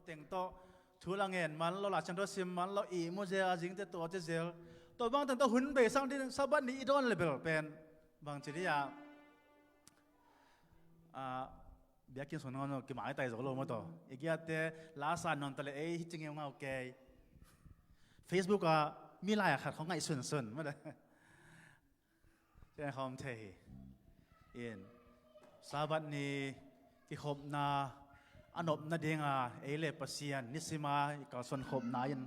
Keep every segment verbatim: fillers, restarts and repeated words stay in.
teng tawh thu la ngen man lo, Lai Siangtho sim man lo, ihmu zel a zingte tua ci zel. Tua bang teng tawh hun beisak ding Sabbath ni i dawn le bel pen bang ci dih ah, ah, biakinn sung nangawn kimaitai zo lo maw taw. I giatte la sa nuam ta le ei hi ci ngeungau kei. Facebook ah mi lai a khat khawng ngaihsunsun maw le. Ciang khawm thei hi. In Sabbath ni kikhopna a nopna dinga ei le Pasian nisima i kalsuan khopna in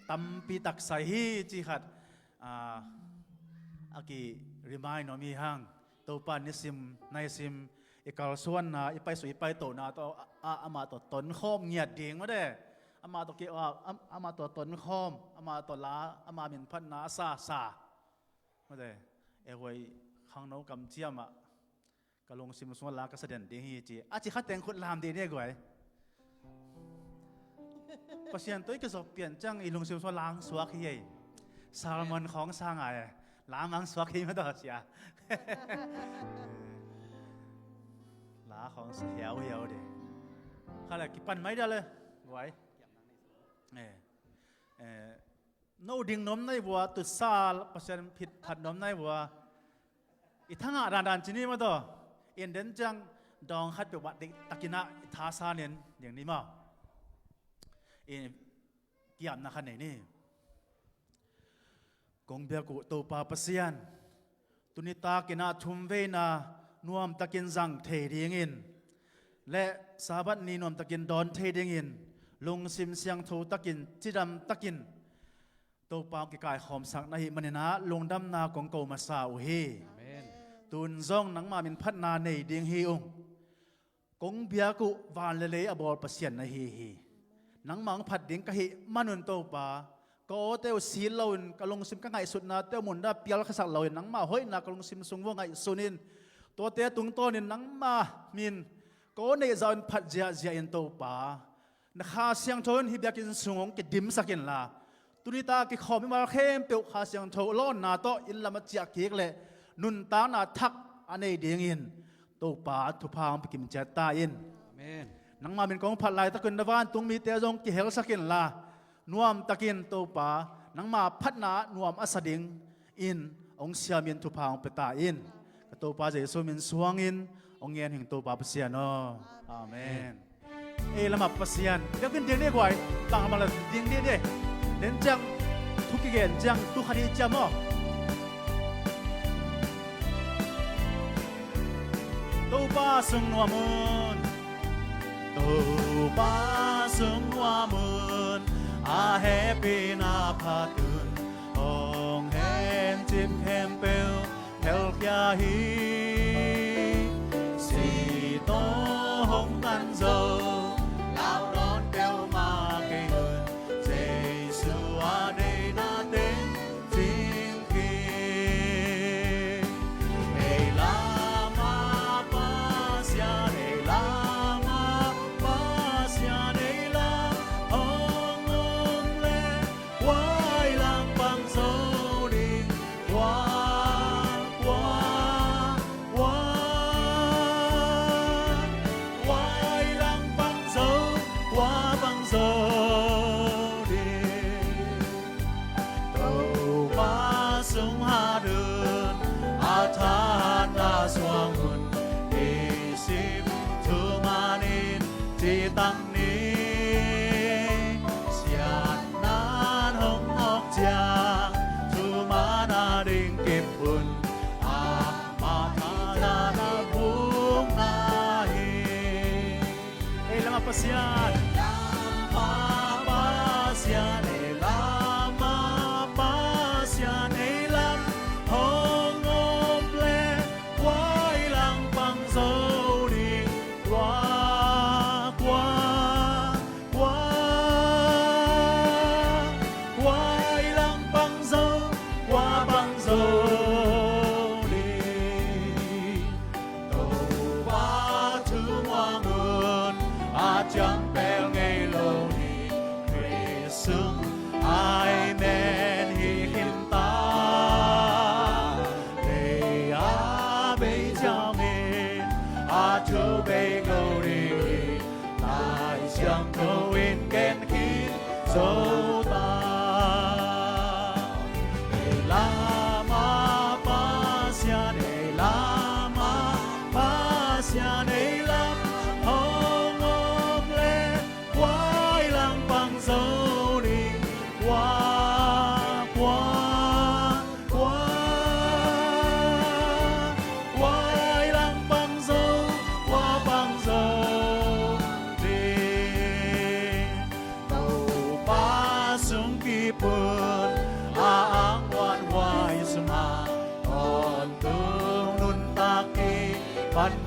tampi taksa hi ci khat, ah, a ki remind nuam hi hang. Topa nisim naisim i kalsuanna, i paisuk i paitona tawh a, a, amah tawh tonkhawm ngiat ding maw de. Amah tawh ki, a, am, amah tawh tonkhawm, amah tawh la, amah minphatna a sa sa. Mate, e huai khangno kamciam ah ka lungsim sungah la ka sa den ding hi ci. A ci khateng khut lam dih ni e guai. Pasian tawh i kizop pian ciang i lungsim sungah la hong suak hi ei. Salmon khawng sa ngai e. La hong suak hi mataw sia. La khawng sa hiau hiau dih. Kha le kipan mai dia le guai. Eh, eh, no ding nuam nai vua, tutsal Pasian phit phat nuam nai vua. I thangah dandan ci ni maw taw. In den ciang dawng khat peuh mah dik takin ah i thasan in ding ni maw. I kiamna khat nei ni. Kong biak uh Topa Pasian, tuni takin ah thumveina nuamtakin zang thei dingin le Sabbath ni nuamtakin dawn thei dingin lungsim siangtho takin cidam takin Topa hong kikaikhawmsak na hih manin ah lungdamna kong ko masa uh hi. Amen. Tun zong nangmah minphatna nei ding hi ung. Kong biak uh van le lei a bawl Pasian na hi hi. Nangmah hong phat ding ka hih manun Topa, ka awte uh sil loin ka lungsim ka ngaihsutnate uh munda pial khasak loin nangmah hoihna ka lungsim sung vua ngaihsun in tuate tungtawnin nangmah min ka aw neih zah in phat ziahziah in Topa, na Kha Siangtho in hih biakinn sung hong kidimsak inla, tuni ta kikhawm mimal khempeuh Kha Siangtho lawnna tawh inn lam a ciah kik le nuntakna thak a nei dingin Topa thupha hong pia kim ciat ta in. Amen. Nangmah min kong phat laitakun na vantung mite zong kihelsak inla, nuamtakin Topa nangmah phatna nuam a sa ding in hong siam in thupha hong pia ta in. Ka Topa Jesu min suangin hong ngen hing Topa Pasian aw. Amen. Ei lamah Pasian biakinn ding ni guai. Bang lamah la ding ni de. Den ciang thu kigen ciang tu khat hi ciam aw. Topa sung nuam un. Topa sung nuam un. A hehpihna phat un hong hencip khempeuh helkhia hi. Si tawh hong tan zo laudawn peuhmah kei un. Jesu a deihna teng cing khin. Ei lamah Pasian, ei lamah Pasian, ei lam hong om leh kua i langpang zo ding, kua, kua, kua. Kua i langpang zo, kua pang zo ding. Topa sung hat un, a thahatna suang un, i sim thuman in cih tak ni. Siatna in hong nawk ciang thuman a ding kip un, amah thahatna bukna hi. Ei lamah Pasian. Lamah Pasian, ei lamah Pasian, ei lam hong om leh kua i langpang zo ding, kua, kua, kua, kua i langpang zo, kua pang zo ding. Topa thu muang un, a ciang pen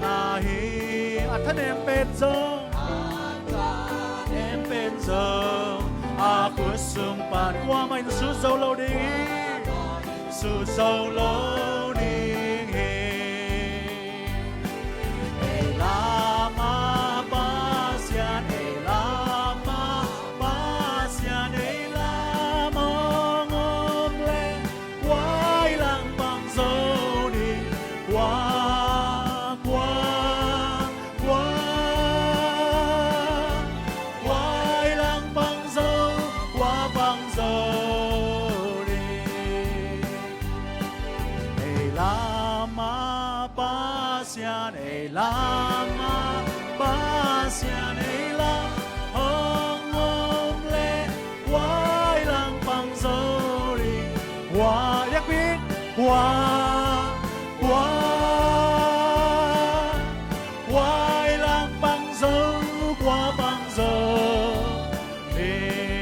na hi. A thanem pen zong, a thanem pen zong, a khut sung pan kuamah in sut zo lo ding hi. Sut zo lo ding hi. Ei lamah Pasian, ei lamah Pasian, ei lamah hong om leh, kua ei lang pang zo ding, kua, kua, kua, kua ei lang pang zo, kua pang zo ding. Ei lamah Pasian, ei lamah Pasian, ei lamah hong om leh, kua ei lang pang zo ding, kua, liakpi, kua, kua, kua ei lang pang zo, kua pang zo ding.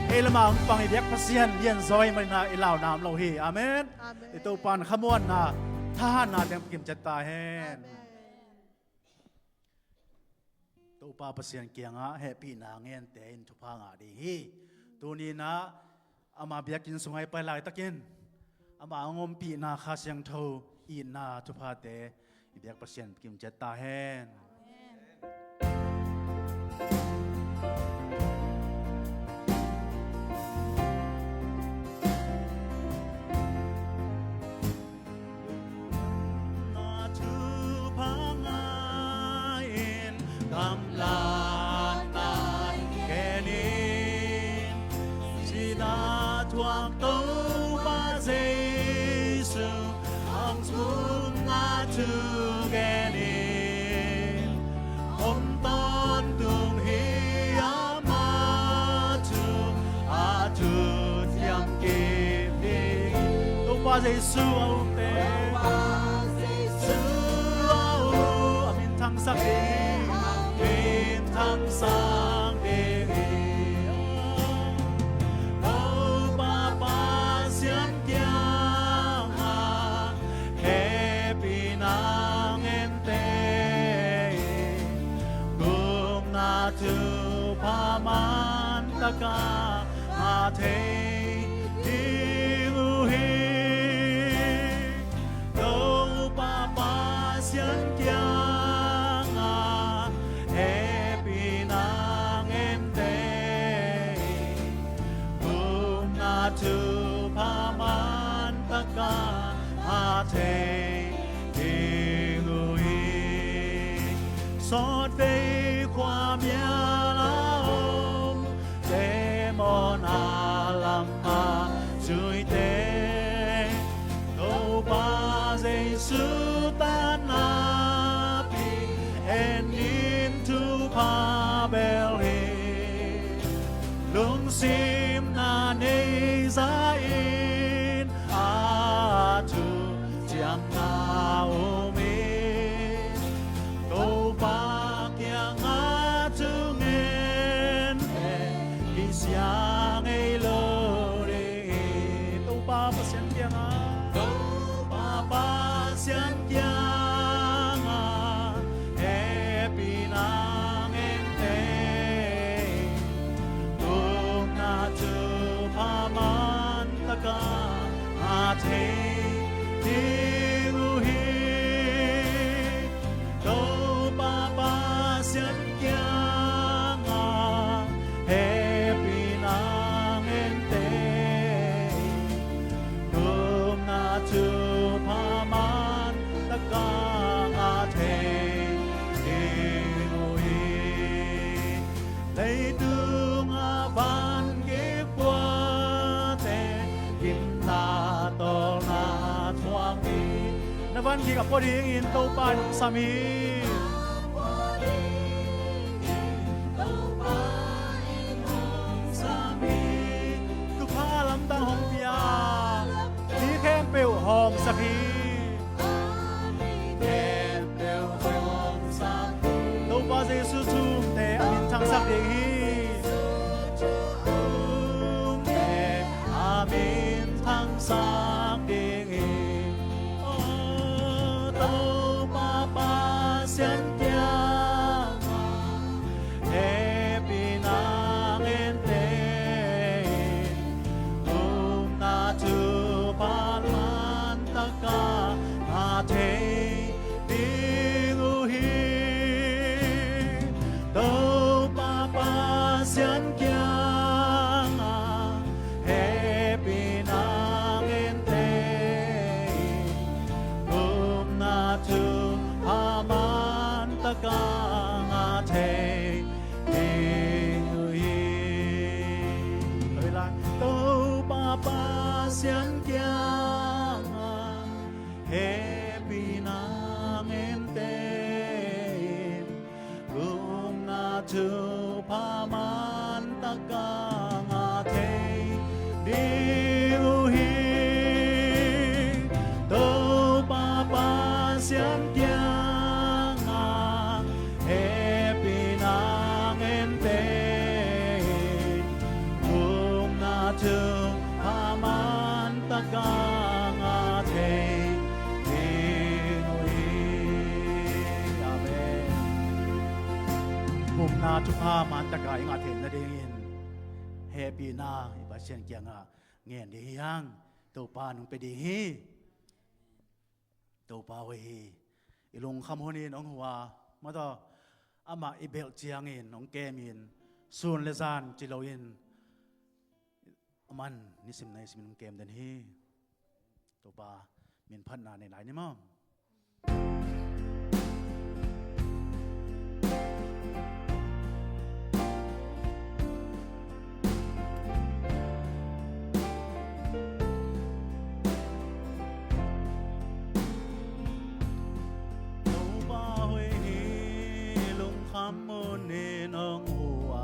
Ei lamah hong pang i biak Pasian lianzaw ahih manin i lau nam lo hi. Amen. Amen. I Topa in khamuanna, thahatna teng pia kim ciat ta hen. Amen. Topa Pasian kiangah hehpihna ngente in thupha ngah ding hi. Tuni-in ah ama biakinn sungah i pai laitakin ama hong ompihna, Kha Siangtho itna thuphate i biak Pasian pia kim ciat ta hen. Na thupha ngah in, gamlatna gen in, sihna thuak Topa Jesu, hong thumna thu gen in, om tawntung hi ama thu, a thu thiam kip hi. Topa Jesu a umte, Topa Jesu a um, a min thangsak ding hi, a min thangsak ding hi. Topa Pasian kiangah hehpihna ngente in, gupna thupha man takin ngah thei ding uh hi. Topa Pasian kiangah hehpihna ngente in, gupna thupha man takin ngah thei ding uh hi. Sawtvei khuamial a om, demon a lam a zuite, Topa Jesu tanna pi en in, thupha bel hi. Lungsimna nei zah in, a thuciamna um in, Topa kiangah thungen in, kisia ngei lo ding hi. Topa Pasian kiangah, Topa Pasian kiangah hehpihna ngente in, gupna thupha man takin ngah thei ding uh hi. Topa Pasian kiangah hehpihna ngente in, gupna thupha man takin ngah thei ding uh hi. Leitung a van kik puate, gimna tawlna thuak hi. Na van kik a pua dingin Topa in hong sam hi. Thupha lamdang hong pia, mi khempeuh hawmsak hi. Topa Jesu thumte a min thangsak ding hi. A min thangsak ding hi. Aw, Topa Pasian kiangah hehpihna ngente in, lungna thupha mantak ka ngah thei ding uh hi. Topa Pasian kiangah hehpihna ngente in, lungna thupha mantak ka ngah thei ding uh hi. Amen. Lungna thupha mantak ka i ngah theih nadingin hehpihna i Pasian kiangah ngen ding hi hang. Topa nong pia ding hi. Topa hoih hi. I lungkham hunin hong huh a, mataw, amah i belh ciangin hong kemin, sun le zan ci loin, aman nisim naisim in hong kem den hi. Topa min phatna nei lai ni maw. Topa hoih hi, lungkham hunin hong huh a,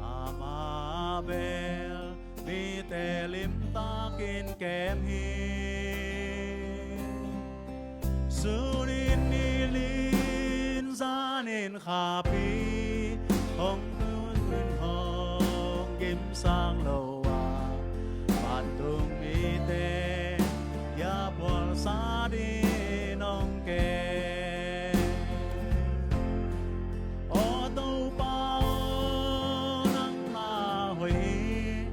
amah bel mite limtakin kem hi. Sunin nilhin zanin khapi hong tun, hong gimsak lo a, vantung mite a phualsa dingin hong kem. Aw Topa aw, nang na hoih hi.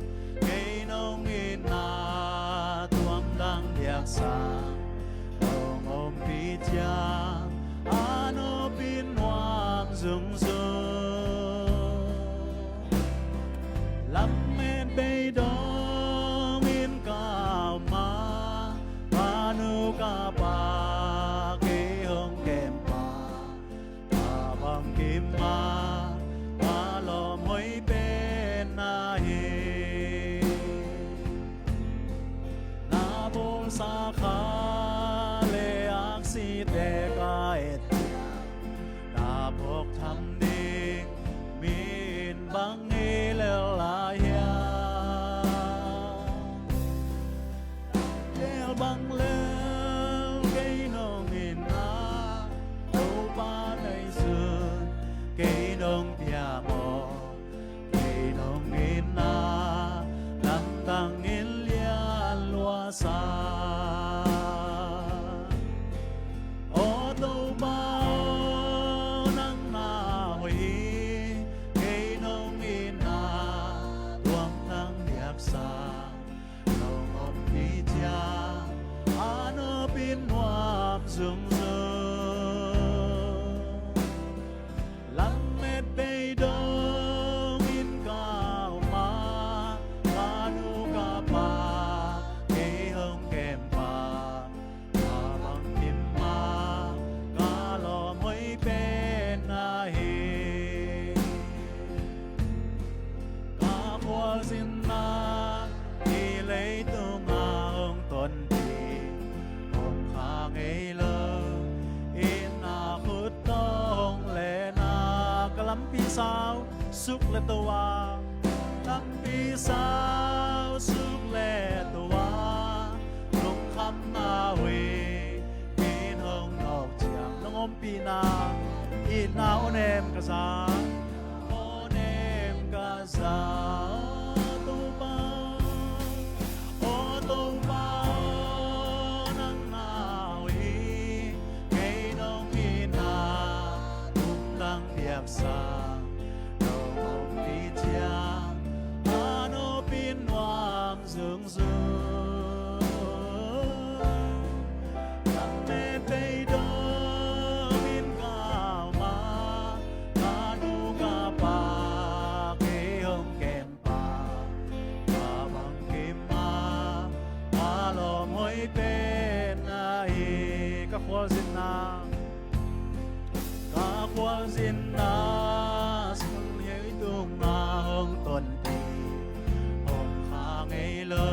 Kei nong itna tuamdang biaksa, nong ompih ciang a nopin nuam zungzung. Lamet bei dongin ka om a, ka nu ka pa kei hong kempa, ka bangkim a ka lawm hoih pen na hi. Na bawlsa kha le aksite ka et ciang, na phawk tham ding mi in bang hi lel lai hiam? Lel bang lel kei nong itna, Topa nai sun kei nong pia maw? Kei nong itna lamdangin lian luasa. Aw Topa aw, nang na hoih hi. Kei nong itna tuamdang biaksa, nong ompih ciang a nopin nuam zungzung. Lamet bei dongin ka om a, ka nu ka pa kei hong kempa, ka bangkim a ka lawm hoih pen na hi. Ka khualzinna hih leitung a hong tonpih, hong kha ngei lo, itna khut tawh hong len a, ka lampi sau suk le to a, lampi sau suk le to a, lungkhamna huih in hong nawk ciang, nong ompihna itna aw nem ka za, aw nem ka za. Aw Topa, aw Topa aw, nang na hoih hi. Kei nong itna tuamdang biaksa, nong ompih ciang a nopin nuam zungzung. Lamet bei dongin ka om a, ka nu ka pa kei hong kempa, ka bangkim a ka lawm hoih pen na hi. Ka khualzinna, ka khualzinna sung hih leitung a hong tonpih, hong kha ngei lo,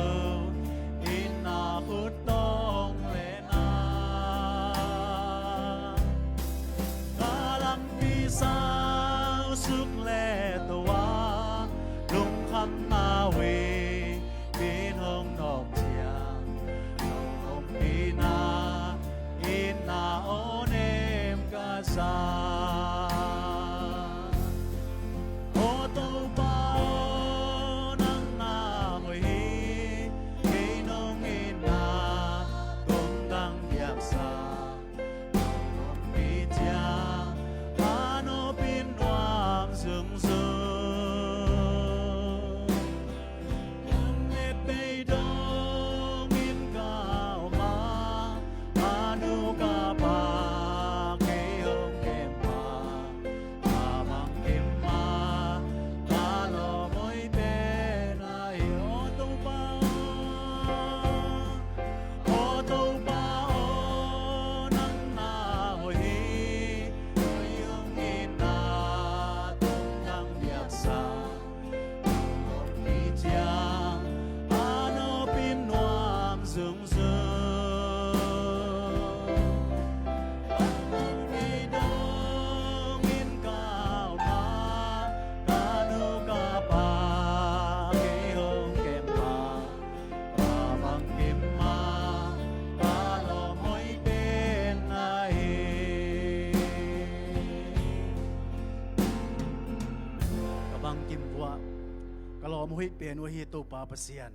hoih pen uh hi Topa Pasian.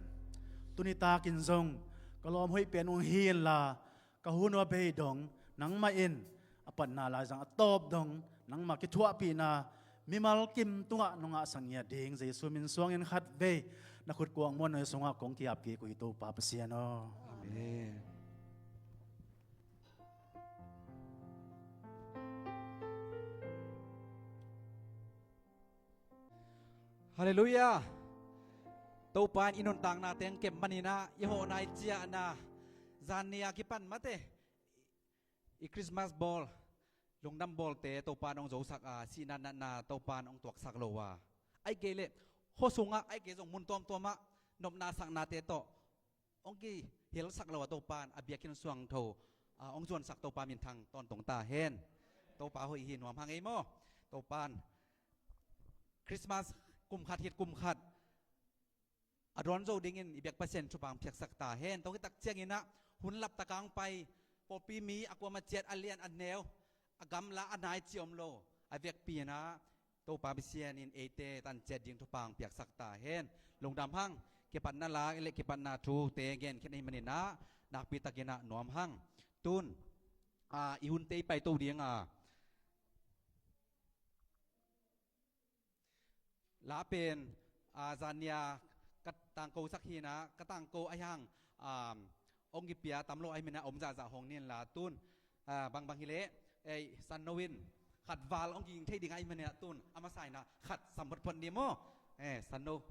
Tuni takin zong ka lawm hoih pen uh hi inla, ka hun uh a bei dong nangmah in, a patna laizang a tawp dong nangmah kithuahpihna mimal kim tungah nong ngahsak ngiat ding Jesu min suangin khat vei na khut kuang muan noi sungah kong ki-ap kik uh hi Topa Pasian aw. Amen. Halleluiah. Topa in i nuntakna teng kep maninah i hawhna i ciahna zan ni a kipan mate i Christmas bawl, lungdam bawlte Topa in hong zosak a, sihna natna Topa in hong tuaksak lo a, ai kei leh khuasungah ai kei zong mun tuamtuamah nopna saknate tawh hong kihilsak lo a Topa in a biakinn suangtho a hong zuansak Topa minthang tawntung ta hen. Topa hoih hi nuam hang ei maw? Topa in Christmas kum khat hit kum khat a dawn zo dingin i biak Pasian thupha hong piaksak ta hen. Tua khit tak cianginah hun laptak hong pai, pawlpi mi a kuama ciat a lian a neu, a gamla a nai ci om lo a vekpi inah Topa Pasian in eite tan ciat ding thupha hong piaksak ta hen. Lungdam hang. Kipatna la le kipatna thute genkhiat ahih maninah nakpi takinah nuam hang. Tun a i hunte i paito ding a, la pen a, zan ni a ka tangkosak hinah, ka tangko ahi hang a, hong kipia tam lo ahih maninah om zahzah hong nin la tun a, bangbang hileh ei Sanno in khat val hong ging thei ding ahih maninah tun a masa inah khat sam photphot ni maw? Eh, Sanno.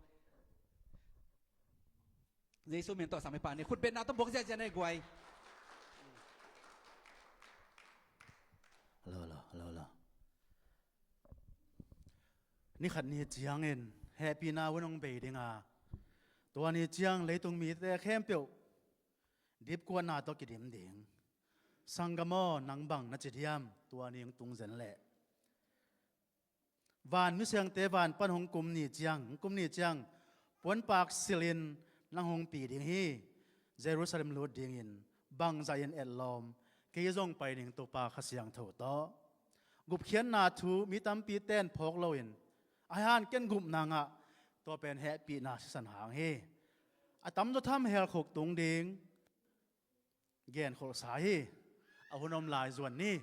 Jesu min tawh sam hi pah ni, khutbetna tawh buak ziahziah nei guai. Lo lo lo lo. Ni khat ni ciangin hehpihna hun hong bei ding a, tua ni ciang leitung mite khempeuh dipkuatna tawh kidim ding. Sanggam aw, nang bang na ci diam? Tua ni hong tung zen leh van misiangte van pan hong kum ni ciang, hong kum ni ciang puanpak silhin nang hong pi ding hi. Jerusalem lut dingin bangzah in etlawm, kei zong pai ning Topa Kha Siangtho tawh. Gupkhiatna thu mi tampi ten phawk loin, ahi hang ken gupna ngah, tua pen hehpihna sisan hang hi. A tamzaw tham hel khuk tung ding genkholhsa hi. A hun om lai zuan ni.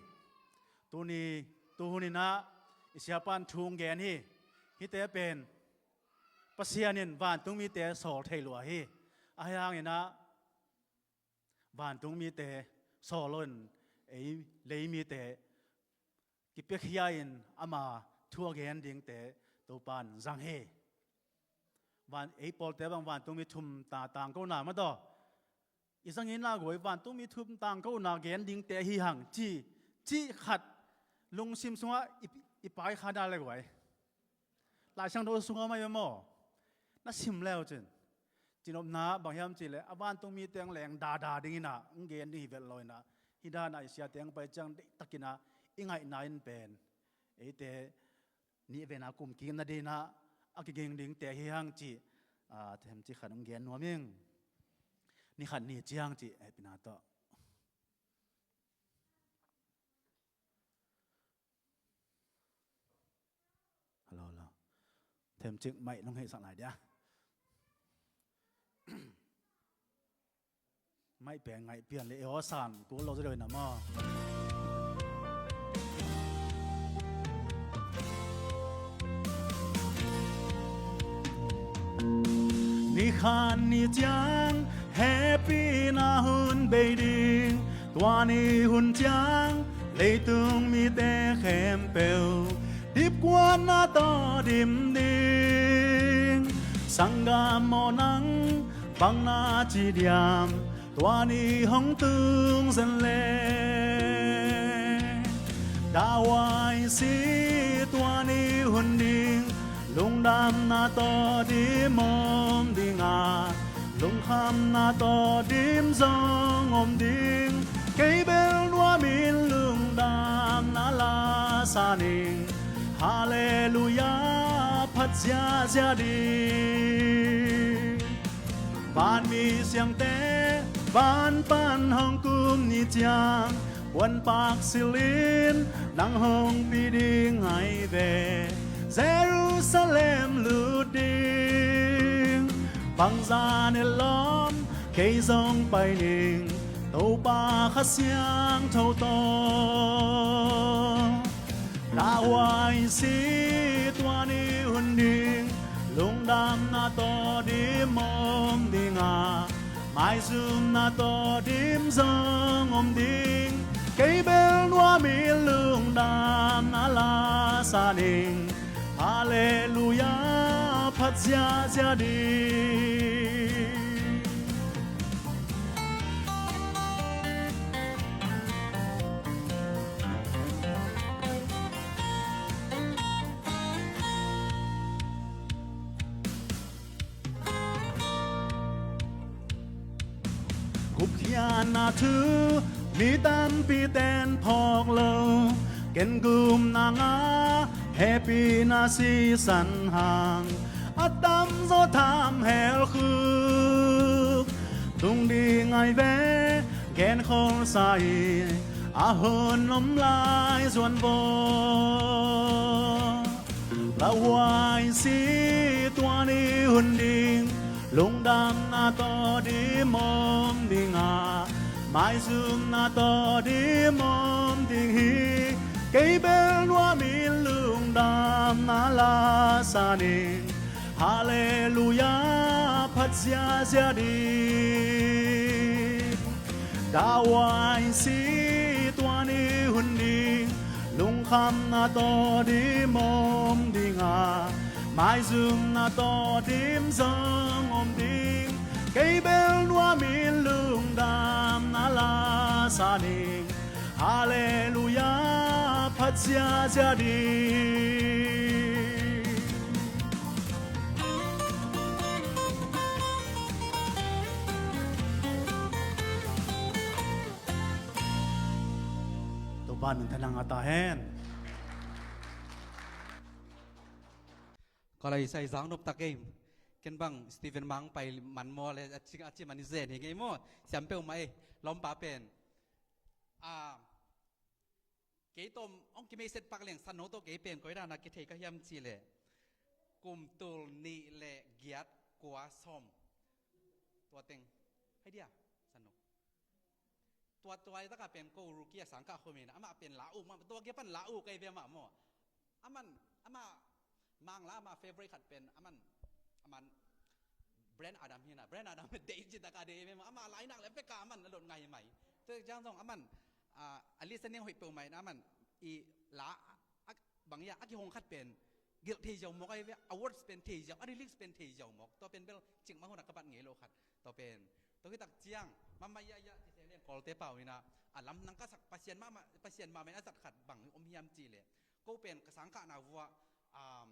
Tuni, tu huninah i siapan thu hong gen hi. Hihte pen Pasian in vantungmite sawl thei lua hi. Ahi hanginah vantungmite sawl loin ei leimite kipiakhia in ama thu a gen dingte Topa in zang hi. Van, ei pawlte bang vantungmi thum ta tangkona mataw i zangin la guai vantungmi thum tangkona gen dingte hi hang ci, cih khat lungsim sungah i, i paikha na le guai. Lai Siangtho sungah mai maw? Na sim leu cin, cinopna bang hiam cihleh a vantungmi teng leng dada dinginah hong gen ding hi vet lo inah, hih danah i siate hong pai ciang deihtakinah i ngaihna in pen eite nih vena kum kik nadinah a kiging dingte hi hang cih, a, themcik khat hong gen nuam ing. Ni khat ni ciang cih hehpihna tawh. Hello, hello. Themcik maih nong heihsak lai dia. Maih pen ngaih pian le i aw san kul lo zaw deuh ina maw? Ni khat ni ciang hehpihna hun bei ding, tua ni hun ciang leitung mite khempeuh dipkuatna tawh dim ding. Sanggam aw, nang bang na ci diam? Tua ni hong tung zen le. Dawa i si tua ni hun ding, lungdamna tawh dim om ding a, lungkhamna tawh dim zong om ding. Kei bel nuamin lungdamna la sa ning, Halleluiah phat ziahziah ding. Van mi siangte van pan hong kum ni ciang, puanpak silin nang hong pi ding ahi ve. Jerusalem lut ding. Bangzah ne lawm, kei zong pai ning, Topa Kha Siangtho tawh. Tahuai si tua ni hun ding, lungdamna tawh dim om ding a, maizumna tawh dim zong om ding. Kei bel nuam in lungdamna la sa ning, Halleluia, phat ziazia ding. Gupkhiatna thu mi tampite'n phawk lo, ken gupna ngah hehpihna sisan hang, a tamzaw tham helkhuk, tung ding ai ve, genkholsa hi, a hun om lai zuan vaw. Lauhuai si tua ni hun ding, lungdamna tawh dim om ding a, maizumna tawh dim om ding hi. Kei bel nuam in lungdamna la sa ning, Halleluia, phat ziazia ding. Tahuai si tua ni hun ding, lungkhamna tawh dim om ding a, maizumna tawh dim zong om ding. Kei bel nuam in lungdamna la sa ning, Halleluia, phat ziazia ding. Topa minthanna ngah ta hen. Ka lai sai zang nop ta kei. Ken bang Stephen Mang pai man maw le a ci, a ci man zen hi ngei maw. Siam peuhmah ei, lawmpa pen. A, kei tawh hong kimei set pak leng, Sanno tawh kei pen koi dana kithei ka hiam cih leh, kum tul nih le giat kua sawm, tua teng. Hai dia, Sanno. Tua, tua laitaka pen ko rookie a sangkah khawm hi na, amah pen la uk mah, tua kia pan la uk kei ve mah maw. Aman, amah, Mang la amah favorite khat pen, aman, aman, Bryan Adams hi na, Bryan Adams deih cih taka deih ve mah, amah la i nak leh bek a aman a lot ngai mai. Tua ciang zong aman, a, a listening hoih peuhmah in aman, i la, a, bang ia, a kihong khat pen, gelh thei ziau mawk ai ve, a words pen thei ziau, a lyrics pen thei ziau mawk. Tua pen bel cikmah hun a ka bat ngei lo khat. Tua pen, tua hi tak ciang, mahmah ia ia, ci se leng Kawlte pau hi na, a lamdang ka sak Pasian mahmah, Pasian mahmah in a zat khat bang om hiam cih leh. Ko pen ka sangkahna vuah, um,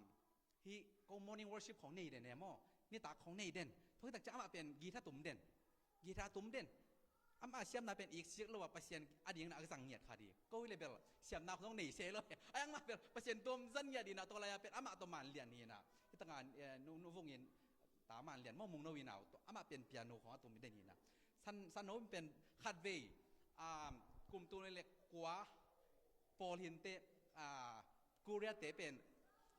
hih ko morning worship khawng nei den e maw, nitak khawng nei den. Tua hi tak ciang amah pen guitar tum den. Guitar tum den. Amah siamna pen iksiak lo a Pasian a dingin a zang ngiat kha di. Ko hi le bel siamna khawng nei se lo. Ai amah bel Pasian tuam zan ngiat dina tua lai-a pen amah tawh Man Lian hi na. Hi taka, eh, nu, Nu Vung in ta Man Lian maw, Mung No in au. Amah pen piano khawng a tum den hi na. San, Sanno pen khatvei, um, kum tul nih le kua pawl hinte, ah, Korea te pen,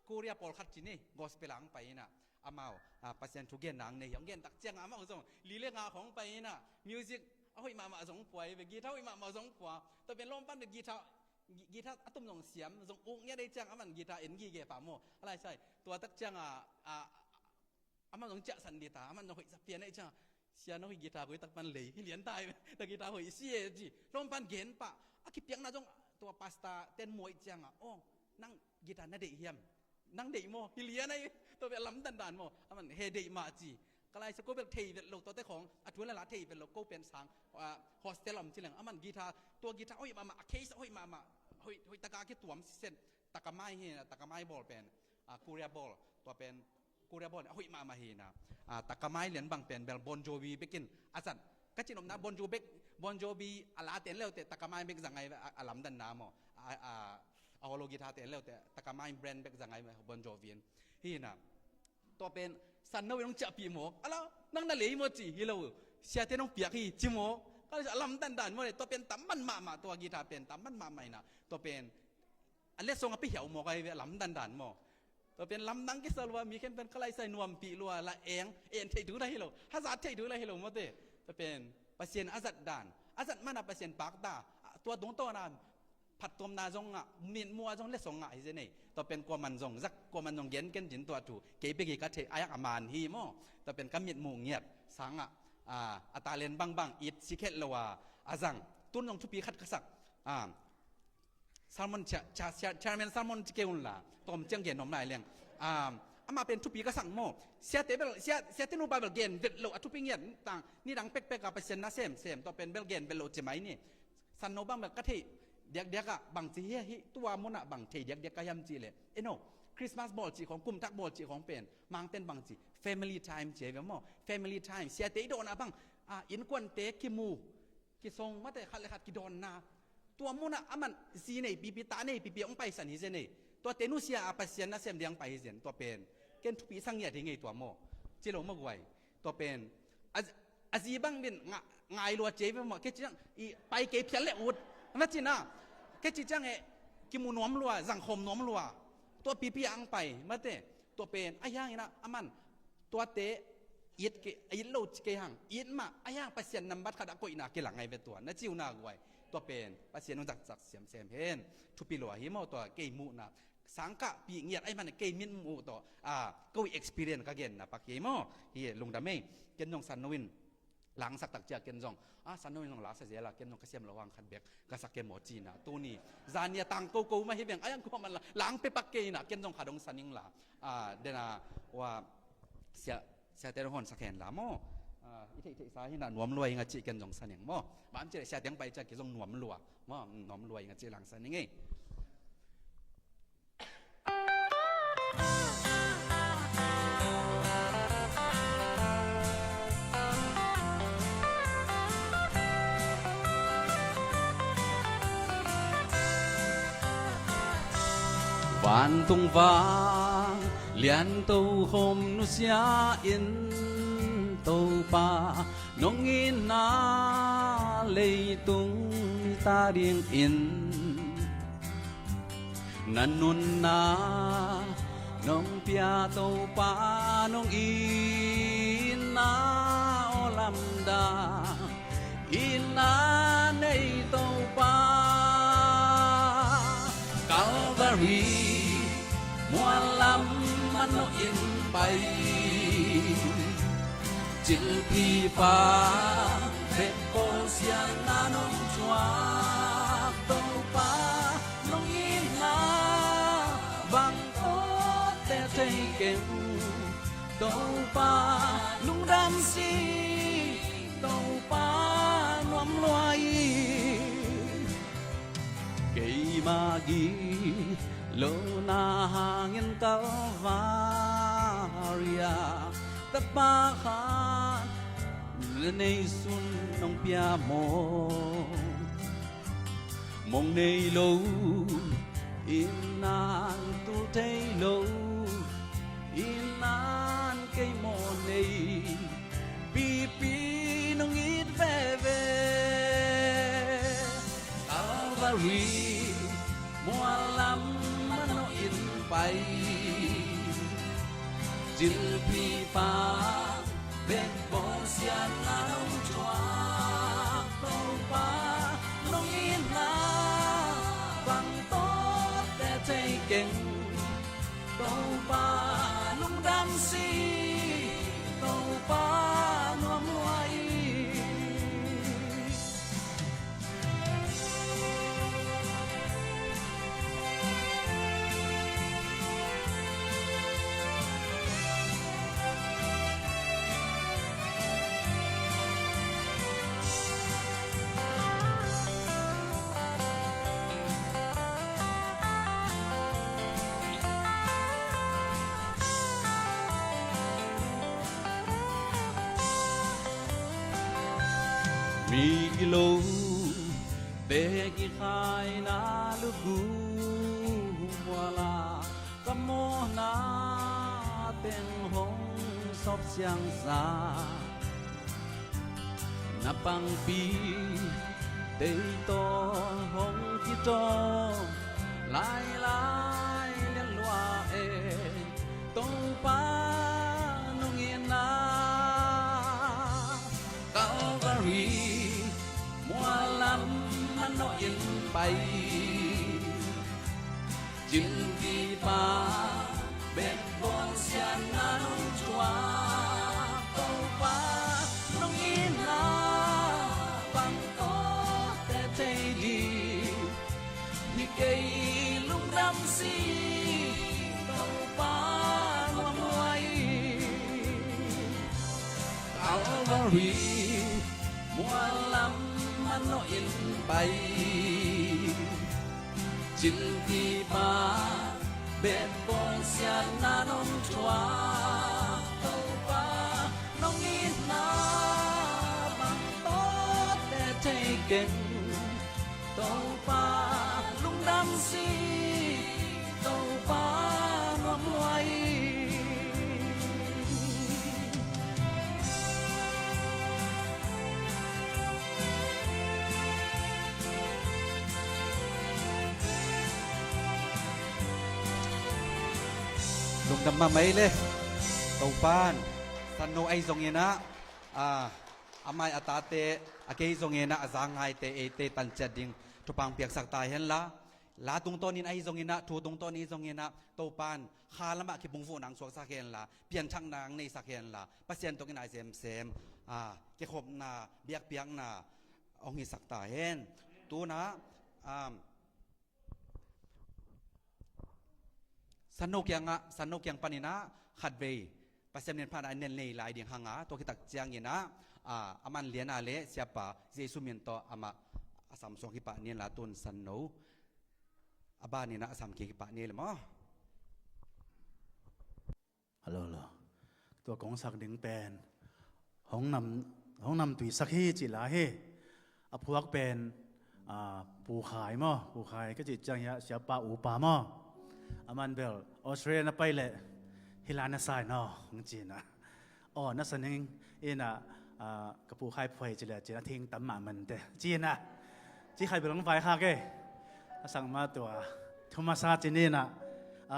Korea pawlkhat ci ni, gospel ang pai ina, amau, ah, Pasian thu gen nang nei, hong gen tak ciang amau zong, li le nga khong pai ina, music a hoih mahmah zong pua hi ve, guitar hoih mahmah zong pua, tua pen lawm pan guitar, gui-, guitar a tum zong siam, zong uk ngiat ei ciang, aman guitar en gige pa maw, a lai sai, tua tak ciang a, a, aman zong ciahsan di ta, aman zong hoih sa pian ei ciang, Sia, na hoih guitar koi tak pan lei, hi lian ta hi, na guitar hoih si e ci. Lawm pan gen pah, a kipiakna zong tua pastor ten muai cianga, oh, nang guitar na deih hiam? Nang deih maw, hi lian ai, tua bel lam dandan maw, aman he deih mah ci. Ka lai sa ko bel thei vet lo, tua te khong, a thu la la thei vet lo, ko pen sang, ah, hostel om ci leng, aman guitar, tua guitar hoih mahmah, a case hoih mahmah, hoih, hoih taka kituam sisen, Takamai hi na, Takamai bawl pen, ah, Korea bawl, tua pen, Korea bawl, a hoih mahmah hi na, ah, Takamai lian bang pen, bel Bon Jovi bekin, a zat. Ka cin omna Bon Jovi bek, Bon Jovi a la ten leute, Takamai bek zang ai, a, a lamdanna maw, a, a, a hollow guitar ten leute, Takamai brand bek zang ai, Bon Jovi in. Hi na. Tua pen, Sanno in hong ciahpih mawk. Ala, nang na lei maw ci, hi lo. Siate nong piak hi, ci mawk. Ka a lam dandan maw le, tua pen tam man mahmah, tua guitar pen tam man mahmah ina. Tua pen, a letsong a pi hiau mawk ai ve, a lam dandan maw. Tua pen lamdang kisa lua, mi khempeuh in ka laisai nuampih lua, la eng, en theih thu la hi lo, hazat theih thu la hi lo mawte. Tua pen Pasian a zat dan, a zat mana Pasian pakta, tua tungtawna phattuamna zong ngah, mitmuh a zong letsong ngah hi zen ei. Tua pen kuaman zong zak, kuaman zong gen ken cin tua thu kei bek hi ka theih, a yak a man hi maw. Tua pen ka mitmuh ngiat sangah, a, a talent bangbang it sikhet lo a, a zang. Tun zong thupi khat ka sak. A, Salmon cha-, cha-, cha-, Chairman Salmon ci kei un la, tawm ciang gen nuam lai leng. Um, amah pen thupi ka sak maw. Siate bel, sia, siate nu pa bel gen vet lo, a thupi ngiat tang, nidang pekpek a Pasian na sem, sem, tua pen bel gen vet lo ci mai ni. Sanno bang bel ka thei diakdiak ah bang ci hi, hi, tua munah bang thei diakdiak ka hiam ci leh. Eno, Christmas bawl ci khong, kumtak bawl ci khong pen, Mangten bang ci, family time ci hi ve maw. Family time, siate i dawnna bang, a, innkuante kimu, kisong mate khat le khat kidawnna. Tua munah aman zi nei pipi, ta nei pipi hong paisan hi zen ei. Tuate nusia a Pasian na sem diang pai hi zen. Tua pen ken thupi sa ngiat hi ngei tua maw. Ci lo maw guai. Tua pen a, a zi bang bin nga, ngai lua ci ve maw. Kei ci ciang i pai kei phial le ut. Na ci na. Kei ci ciang e kimu nuam lua, zangkhawm nuam lua. Tua pipi ang pai mate. Tua pen a hiang ina aman tuate it kei, it lo ci kei hang, it mah a hiang Pasian nambat khat a koihna kilang ngai ve tua, na ci uh na guai. Tua pen Pasian uh zakzak siamsiam hen. Thupi lua hi maw tua kei muhna. Sangkahpih ngiat ahih man kei mitmuh tawh, a, ko experience ka genna pak hi maw. Hi lungdam ei. Ken zong Sanno in langsak tak ciah ken zong, a, Sanno in zong lasa zel a, ken zong ka siam lo hang khat bek ka sak ke maw cina. Tuni zania tang koko mah hi veng, a yang kuaman la, lang pe pak kei na, ken zong khat hong sa ning la. A, dena, wa, sia, siate hong hon sak hen la maw. A, i theih theih sa hi na nuam lua ing a cih ken zong sa ning maw. Bang cih leh siate hong pai ciah kei zong nuam lua maw, nuam lua ing a cih lang sa ning ei. Vantung vang lianto khom nusia in Topa nong itna leitung ta dingin na nunna nong pia Topa nong itna aw lamdang itna nei Topa Calvary mual lam mano in pai cilpi pa vekpawl siatna nong thuak Topa nong itna bang tawh te thei keng Topa lungdam si Topa nuam lua hi. Keima gilo na hangin Kalvaria tapa khat na neisun nong pia maw. Mong nei lo, itna tul thei lo, itna kei maw nei pipi nong it veve. Calvary mual lam mano in pai cilpi pa bek bawl siatna nong thuak Topa nong itna bang tawh te thei keng Topa lungdam si Topa nuam lua hi. Mi gilo te kikhaina lutgum muala ka mawhna teng hong sawp siangsa na pangpi tei tawh hong kitawng lailai lianlua e. Pa nong itna Calvary muallam manawh in pai. Cintipa betbawl siatna nong thuak Topa nong itna bang tawh teh thei ding. Hi kei lungdam si Topa nuamhuai. Calvary muallam manawh in pai. Cintipa betbawl siatna nong thuak Topa nong itna bang tawh teh thei keng. Topa lungdam si Topa nuamhuai. Lungdam mahmah ei le Topan sanno ahi zongin ah, a, a mai a tate, a kei zongin ah a zangaite eite tanciat ding thupha piaksak ta henla. La tungtawnin ahi zongin ah, thu tungtawnin ahi zongin ah, Topan kha lamah kibungvuh nang suaksak henla, pianthak nang neisak henla, Pasian tungin a semsem, a, kikhopna, biakpiakna hong hisak ta hen. Tuna, um, sanno kiangah, sanno kiang panin ah khatvei Pasian min phan a nen nei lai ding hanga, tua khit tak ciangin ah, a, a man lian a le siapa Jesu min tawh amah a sam suak hi pah ni la tun sanno. A ban in ah a sam kik hi pah ni le maw. Hello, hello. Tua kong sak ding pen hong nam, hong nam tuisak hi ci la hi. A phuak pen, a, Pu Khai maw, Pu Khai ka cih ciang hiah siapa upa maw. A man bel Australia na pai leh hi la na sai naw hong ci na. Aw, na sa ning in ah, a, ka Pu Khai phuai ci leh ci na thing tam mah man te ci na. Ci khai bel hong vai khak e. A sak mah tua thu masa ci ni na, a,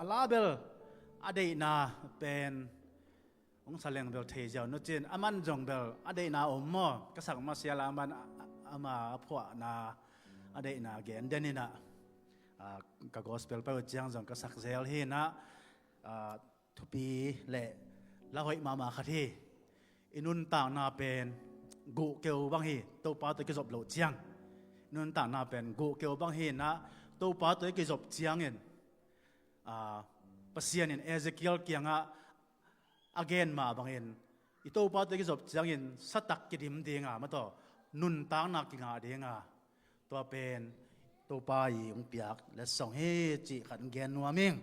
a la bel a deihna pen hong sa leng bel thei ziau nu cin, a man zong bel a deihna om maw. Ka sak mah sia la a man, a, a, ama a phuahna a deihna gen den in ah, a, ka gospel peuh ciang zong ka sak zel hi na, a, thupi le la hoih mahmah khat hi. I nuntakna pen guhkeu bang hi, Topa tawh i kizop loh ciang. I nuntakna pen guhkeu bang hi na, Topa tawh i kizop ciangin, a, Pasian in Ezekiel kiangah a gen mah bangin, i Topa tawh i kizop ciangin satak kidim dinga, mataw, nuntakna kingah dinga, tua pen Topa i hong piak letsong hi cih khat gen nuam ing.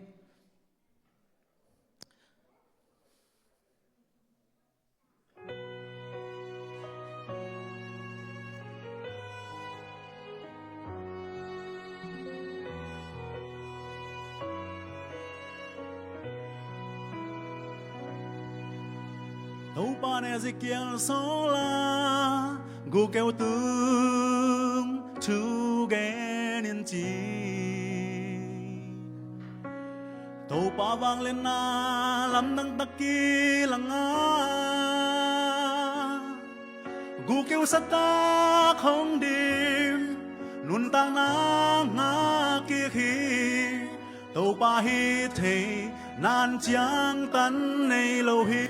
Topa in Ezekiel sawla guhkeu tung thu gen in ci. Topa vangliatna lamdang tak kilanga, guhkeu satak hong dim, nuntakna ngah kik hi. Topa hi thei nan ciangtan nei lo hi.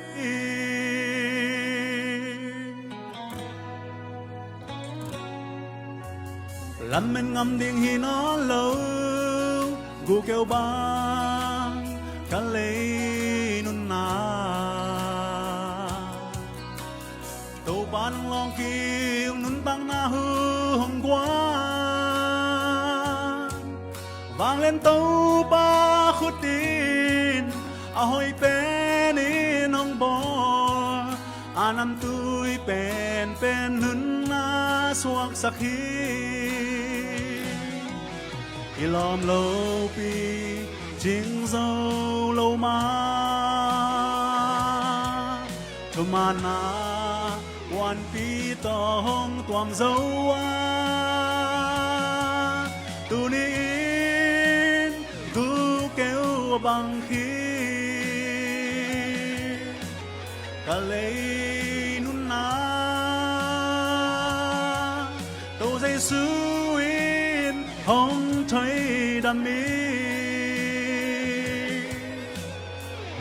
Lamen ngam ding hi nawn lo, guhkeu bang ka lei nunna. Topa nang lawng kik nuntakna hu hong guan. Vanglian Topa khut in a hoih pen in hong bawl, a namtui penpen nunna suaksak hi. I lawm lopi cing zo lo ma, thumanna puanpi tawh hong tuam zo a, tuni in guhkeu a bang khi. Ka lei nunna To Jesu in hong thoidam hi.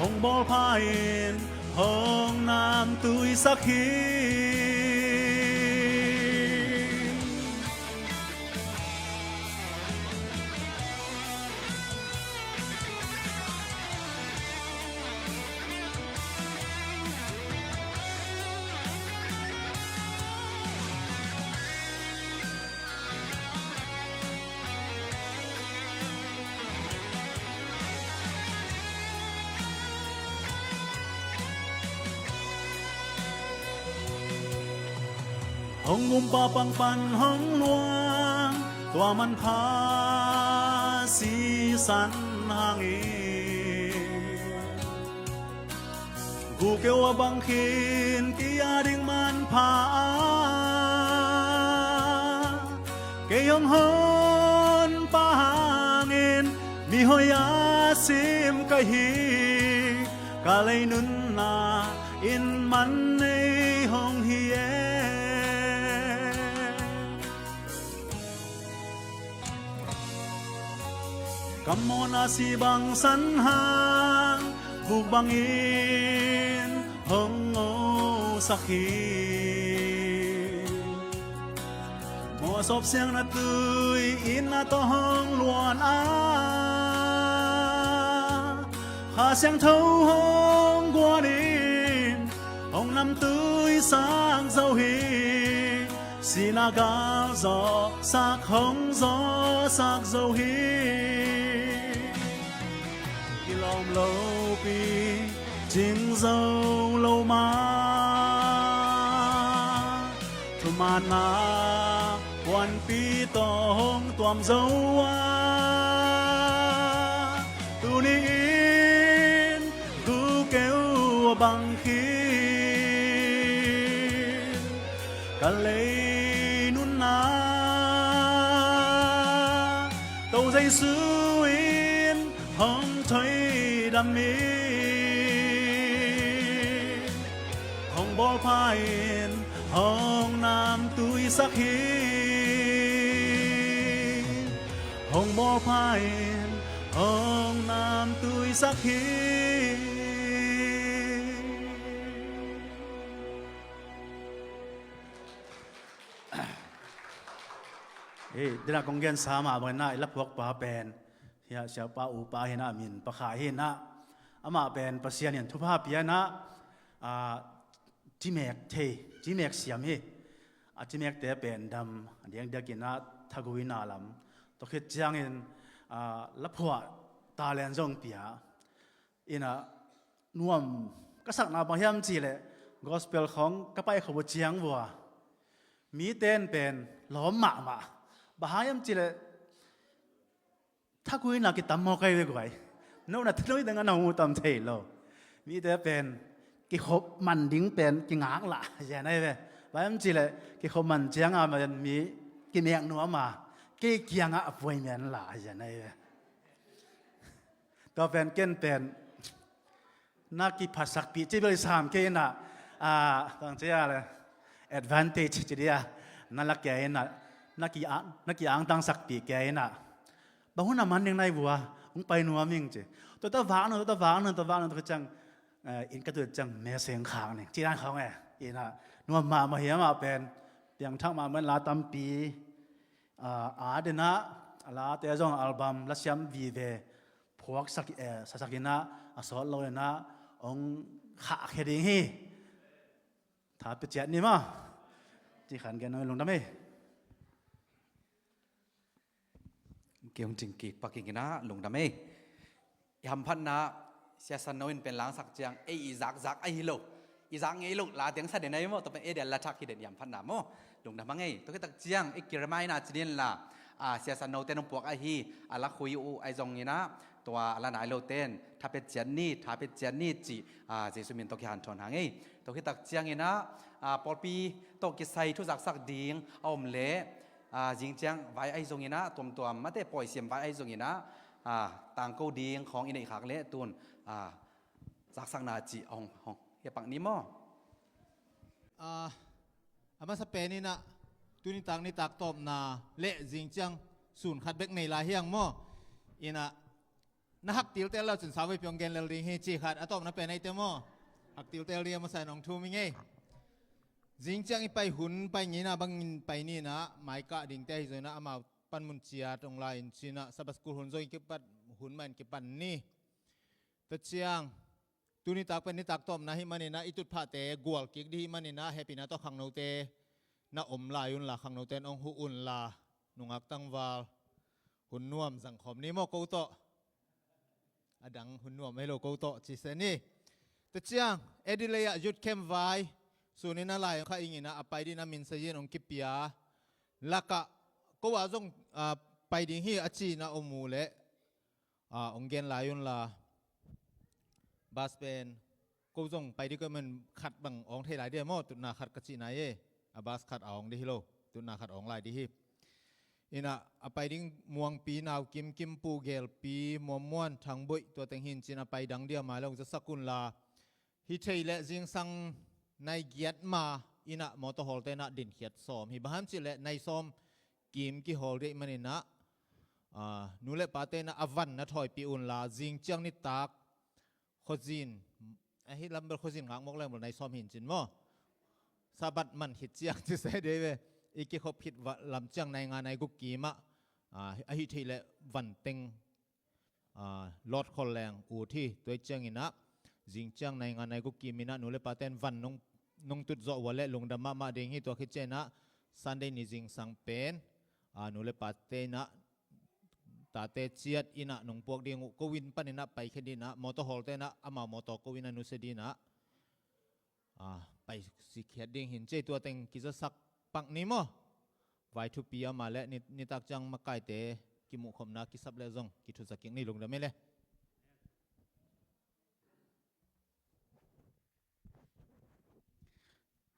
Hong bawlpha in hong namtuisak hi. Hong gumpa pang pan hong luang tua manpha sisan hangin, gukeu a bang khin ki-a ding manpha a, kei hong honpa hangin mihoih a sim ka hi. Ka lei nunna in man nei hong hi e. Ka mawhna si bang san hang, vuk bangin hong ngosak hi. Mawh sawp siangna tui in a tawh hong luan a, Kha Siangtho hong guan in hong namtuisak zo hi. Sihna gal zawhsak hong zawhsak zo hi. Kilawm lopi cing zo lo ma, thumaanna puanpi tawh hong tuam zo a, tuni in gukeu a bang khin ka lei nunna To Jesu in hong thoidam hi. Hong bawlpha in hong namtuisak hi. Hong bawlpha in hong namtuisak hi. Hei, dena kong gensa mah bangin ah i laphuakpa pen, hia, siapa upa hi-in ah, min pakha hi-in ah, amah pen Pasian in thupha pia-in ah, a, cimek thei, cimek siam hi. A cimekte pen dam a diakdiakin ah thaguina lam, tua khit ciangin, a, laphuah talent zong pia. Ina nuam ka sakna bang hiam cihleh, gospel khawng ka paikhop uh ciang vua, mite in pen lawm mahmah. Bang hang hiam cihleh, thaguina kitam mawk ahi ve guai. No na thanoi dang a na mu tam thei lo. Mite pen kikhop man ding pen kingak lah, zian ahi ve. Bang hiam cihleh, kikhop man ciang a man mi kimek nuam a, kei kiangah a puai men lah, zian ahi ve. Tua pen ken pen na kiphatsakpih ci bel i sam kei ina, a, tang ci a le, advantage ci dia, na la kei ina, na ki a, na ki angtangsakpih kei ina. Bang hun a man ding nai vua, hong pai nuam ing ci. Tua ta vak nu, tua ta vak nu, tua vak nu, tua ciang, eh, inn ka tut ciang meseng khak ning ci dan khawng e. Ina, nuam mahmah hi amah pen, piangthak mahmah in la tampi, a, a den ah, a late zong album la siam vive, phuaksak, eh, sasak in ah, a sawt lo in ah, hong khahkhia ding hi. Tha pia ciat ni maw. Ci khan gen hong lungdam hi. Kei hong cingkik paking in ah lungdam hi. I hamphatna, Sia San No in pen langsak ciang, ei i zakzak ahi lo, i zak ngei lo la teng sa den ahi maw, tua pen ei den la thak hi den i hamphatna maw. Lungdam hang ei. Tua khit tak ciang i kiremaina ci den la, a, Sia San No ten hong puak ahi a la khui uh ahi zongin ah, tua a la nai lo ten tha pia ciat ni, tha pia ciat ni ci, a, Jesu min tawh kihanthawn hang ei. Tua khit tak ciangin ah, a, pawlpi tawh kisai thu zaksak ding a om leh, a, zing ciang vai ahi zongin ah, tuamtuam mate pawisiam vai ahi zongin ah, a, tangko ding khawng i neih khak leh tun, a, zaksakna cih hong, hong, Kipak ni maw? Ah, a masa pen inah tuni tak nitak tawpna le zingciang sun khat bek nei lai hiang maw? Inah na hak tiltel lo cin sa vei piong gen lel ding hi ci khat a tawpna pen eite maw? Hak tiltel ding a masa in ong thum i ngei. Zingciang i pai hun pai ngina bangin pai ninah maikah dingte ahi zo inah amau panmun ciat ong lai in cinah Sabbath school hun zo in kipat hun mah in kipan ni. Tua ciang tuni tak pen nitak tawpna hi maninah i tutphahte gual kik dih hi maninah hehpihna tawh khangnote na om lai unla khangnote na ong huh unla nungak tangval hun nuam zangkhawm ni maw ko tawh. A dang hun nuam ahi lo ko tawh ci se ni. Tua ciang Adelaide ah youth camp vai sunin a lai kha inginah a pai dinah min sa yin ong kipia lakah ko ah zong ah, pai ding hi a cinah om uh leh ah, ong gen lai unla bas pen ko zong pai dih ko men khat bang awng thei lai dih maw? Tutna khat ka cihna ye. A bas khat a awng dih hi lo, tutna khat awng lai dih hi. Inah a pai ding Muangpi, Naukim, Kimpu, Gelpi, Muammuan, Thangboih tua teng hin cin a pai dang dih a mai lo zasak unla hi thei leh zingsang nai giat ma inah mawtaw hawlte inah dinkhiat sawm hi. Bang ham cih leh nai sawm kim kihawl dih maninah ah, nu le pate inah a van na thawipih unla zingciang nitak khuazin ahi lambel khuazin ngakmawk leng bel nai sawm hin cin maw? Sabbath man khit ciang ci se dei ve. I kikhop khit lam ciang nai nga nai guk kimah ah, ahi thei leh van teng ah, lawt khol leng ut hi. Tua cianginah zingciang nai nga nai guk kiminah nu le pate in van nong, nong tut zawh uh a leh lungdam mahmah ding hi. Tua khit cianginah Sunday ni zingsang pen ah, nu le pate inah tate ciat inah nong puak ding uh ko in paninah paikhia dinah mawtaw hawlte inah amau mawtaw ko inah nusia dinah ah, pai sikhiat ding hin cei tua teng kizasak pak ni maw? Vai thupi ama le ni, nitak ciang makaite kimuhkhopna kisap le zong kithuza kik ni lungdam ei le.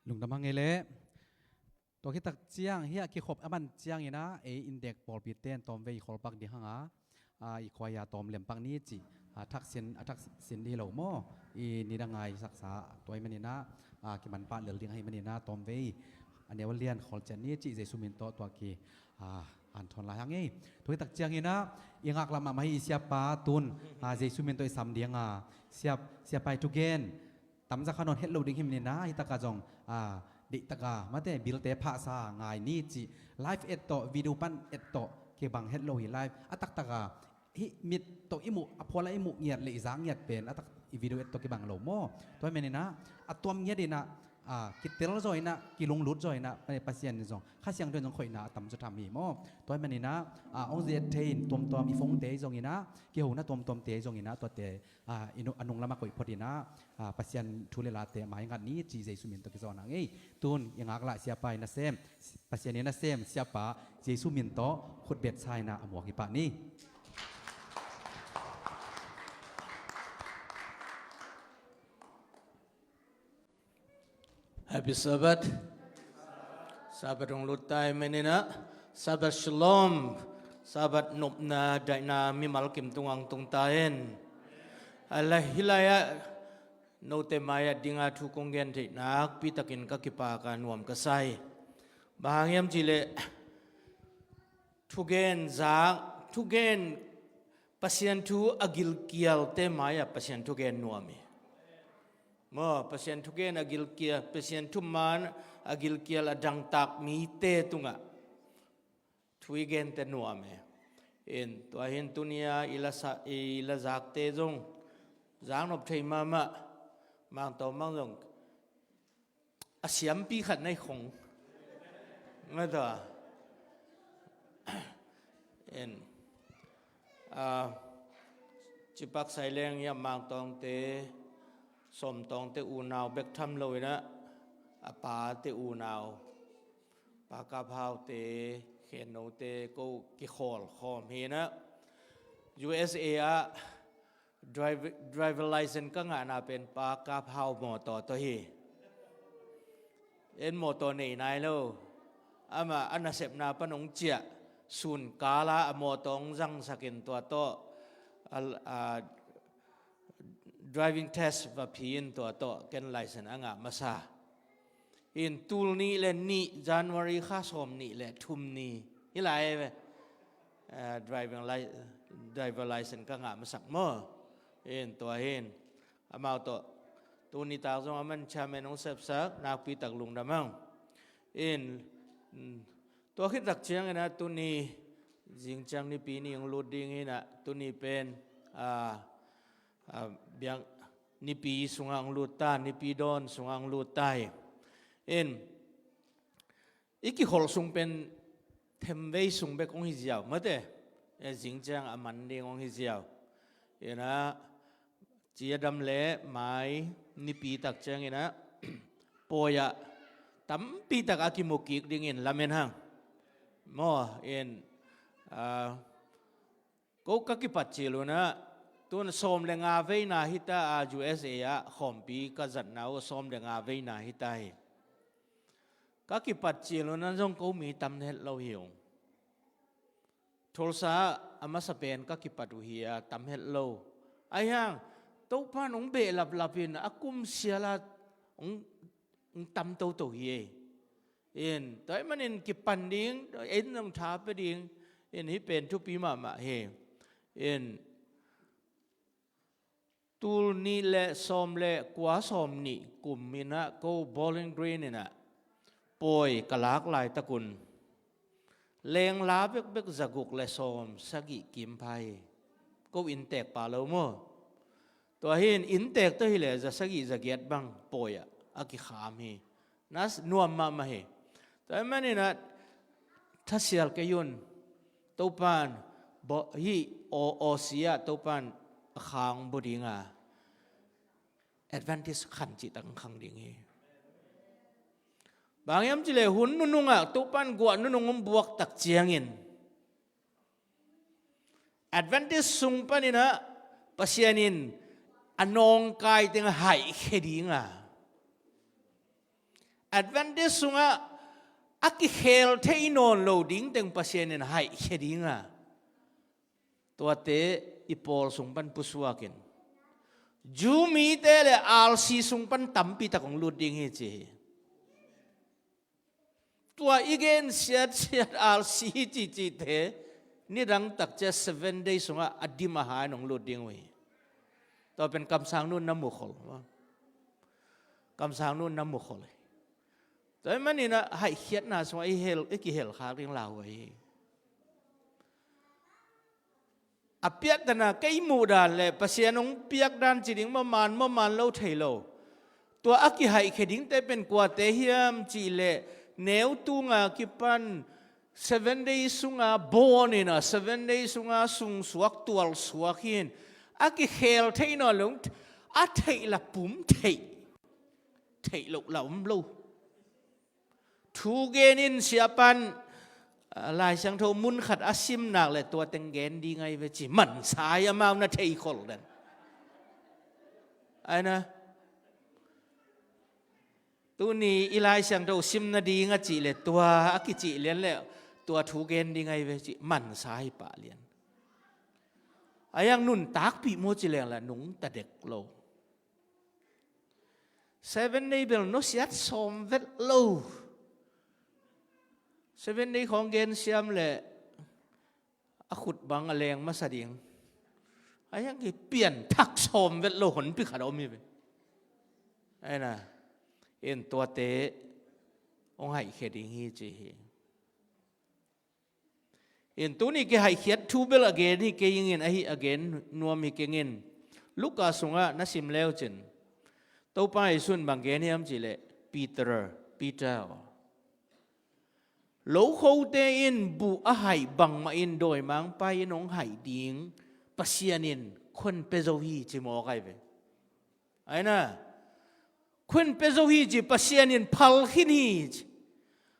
Lungdam hang ei le. Tua khitak ciang hiah kikhop a man cianginah ei indek pawlpite in tawmvei kholpak ding hanga ah, i khuaia tawm lempak ni cih ah, thaksin a thaksin dih lo maw? I nidang ngai saksa tua i maninah ah, kiman pah lel ding ahi maninah tawmvei a neu a lian kholcian ni cih Jesu min tawh tua ki ah, an thawn lai hang ei. Tua khitak cianginah i ngaklah mahmah hi i siapa tun ah, Jesu min tawh i sam dinga siap, siapa i thugen tamza kha nawn het lo ding hi maninah hi taka zong ah, deih taka mate bilte phahsa ngai ni cih live et tawh video pan et tawh kibang het lo hi live a taktaka hih mit tawh i muh a phuala i muh ngiat le i zak ngiat pen a tak i video et tawh kibang lo maw? Tua hi maninah a tuam ngiat inah ah, kitel zaw inah kilunglut zaw inah Pasian in zong Kha Siangtho in zong khoihna a tam zaw tham hi maw? Tua hi maninah ah, ong zet thei in tuamtuam i fongte hi zonginah kihona tuamtuamte hi zonginah tuate ah, i nu-, a nung lamah koih phot inah ah, Pasian thu le late mai ngat ni ci Jesu min tawh kizawn hang ei. Tun i ngaklah siapa i nasem Pasian i nasem siapa Jesu min tawh khutbetsa inah a muak hi pah ni. Happy Sabbath. Sabbath hong lut tai meninah Sabbath Shalom. Sabbath nopna daihna mimal kim tungang tung ta in. A la hilaiah note mai-ah dinga thu kong gen theih nakpi takin ka kipak a nuam ka sa hi. Bang hang hiam cihleh thugen zak thugen Pasian thu a gilkialte mai-ah Pasian thugen nuam hi. Maw Pasian thugen a gilkial Pasian thuman a gilkial a dangtak mite tungah thu i gente nuam hi. In tua hin tunia i la sa i la zakte zong zaknop thei mahmah Mangtawng bang zong a siampi khat nei khong nga ta en a cipak sai leng ia Mangtawngte Sawmtawngte unau bek tham lo inah a pate unau Pa Kap Haute khennote ko kikhawl khawm hinah U S A ah driver, driver license ka ngahna pen Pa Kap Hau mawtaw tawh hi. En mawtaw nei nai lo. Amah a nasepna pan hong ciah sun kala a mawtaw hong zangsakin tua tawh a, a, driving test va phi in tua tawh ken license a ngah masa. In tul nih le nih, January kha sawm nih le thum ni hi lai ve. Eh, driving li-, driver license ka ngah masak maw. In tua hin amau tawh tuni tak zong a man chairman hong sepsak nakpi tak lungdam ang. In, mm, tua khit tak ciangin ah tuni zingciang Nipi ni hong lut ding hi in ah tuni pen, ah, ah, biang Nipi sungah hong lut ta, Nipi dawn sungah hong lut ta hi. In, i kikholh sung pen themvei sung bek hong hi ziau mate. Eh, zingciang a man ding hong hi ziau. In ah ci a dam le mai Nipi tak ciangin ah pawi ah tampi tak a kimu kik dingin lamen hang. Maw, in, ah, ko ka kipat cil un ah tun sawm le nga veina hi ta a, U S A ah khawmpi ka zatna uh sawm le nga veina hi ta hi. Ka kipat cil un ah zong ko mi tam het lo hi ung. Tulsa ah a masa pen ka kipat uh hi a, tam het lo. Ahi hang Topa in hong behlap lap in a kum sial ah hong, hong tam toto hi ei. In, tua ahih manin kipan ding, ei zong tha pia ding, in, hih pen thupi mahmah hi. In, tul nih le sawm le kua, sawm nih kum in ah ko Bowling Green in ah pawi ka lak laitak un lengla bekbek zaguk le sawm sagih kim pha hi. Ko inntek pa lo maw. Tua hi in inntek tawh hi leh za sagih za giat bang pawi ah a kikham hi. Na s-, nuam mahmah hi. Tua ahih manin ah thasial kei un. Topa in, bo-, hih aw, aw si ah Topa in a khang bu ding a, Adventist khan cih tak khang ding hi. Bang hiam cih leh hun nunung ah Topa in guah nunung hong buak tak ciangin Adventist sung panin ah Pasian in a nawngkai teng haihkhia ding a, Adventist sungah a kikhel thei nawn lo ding teng Pasian in haihkhia ding a, tuate i pawl sung pan pusuak in Jew mite le R C sung pan tampi tak hong lut ding hi ci hi. Tua i gen siatsiat R C cihcihte nidang tak cia seven day sungah a dim a ha in hong lut ding uh hi. Tua pen kamsang nun na mukhol. Kamsang nun na mukhol hi. Tua ahih manin ah haihkhiatna sungah i hel, i kihel khak ding lau uh hi. A piahtana kei muhdan le Pasian hong piakdan ci ding maw, man maw, man lo thei lo. Tua a kihaihkhia dingte pen kuate hiam cih leh neu tunga kipan seven day sunga bawn in ah seven day sunga sungsuak tualsuak hi in a kikhel thei nawn lo, a theih la pum theih, theih loh la om lo. Thu gen in siapan, ah, Lai Siangtho mun khat a sim nak le tua teng gen ding ahi ve ci mansa hi amau na thei khol den. Aina, tuni i Lai Siangtho sim nading a cih le tua a kicih lian le tua thu gen ding ahi ve ci mansa hi pah lian. A yang nuntakpih maw ci leng la nungta dek lo. Seven day bel nusiat sawm vet lo. Seven day khawng gen siam le a khut bang a leng masa ding. A yang hi pianthak sawm vet lo honpi khat a om hi ve. Aina, in tuate hong haihkhia ding hi ci hi. In tuni kihaihkhiat thu bel a gen hi kei ingin, ahi a gen nuam hi kei ingin. Luka sungah na sim leu cin Topa Jesu in bang gen hiam cih leh Peter, Peter aw, lokhote in buh a haih bangmah in dawimangpa in hong haih ding Pasian in khuan pia zo hi ci mawk ahi ve. Aina, khuan pia zo hi ci, Pasian in phal khin hi ci.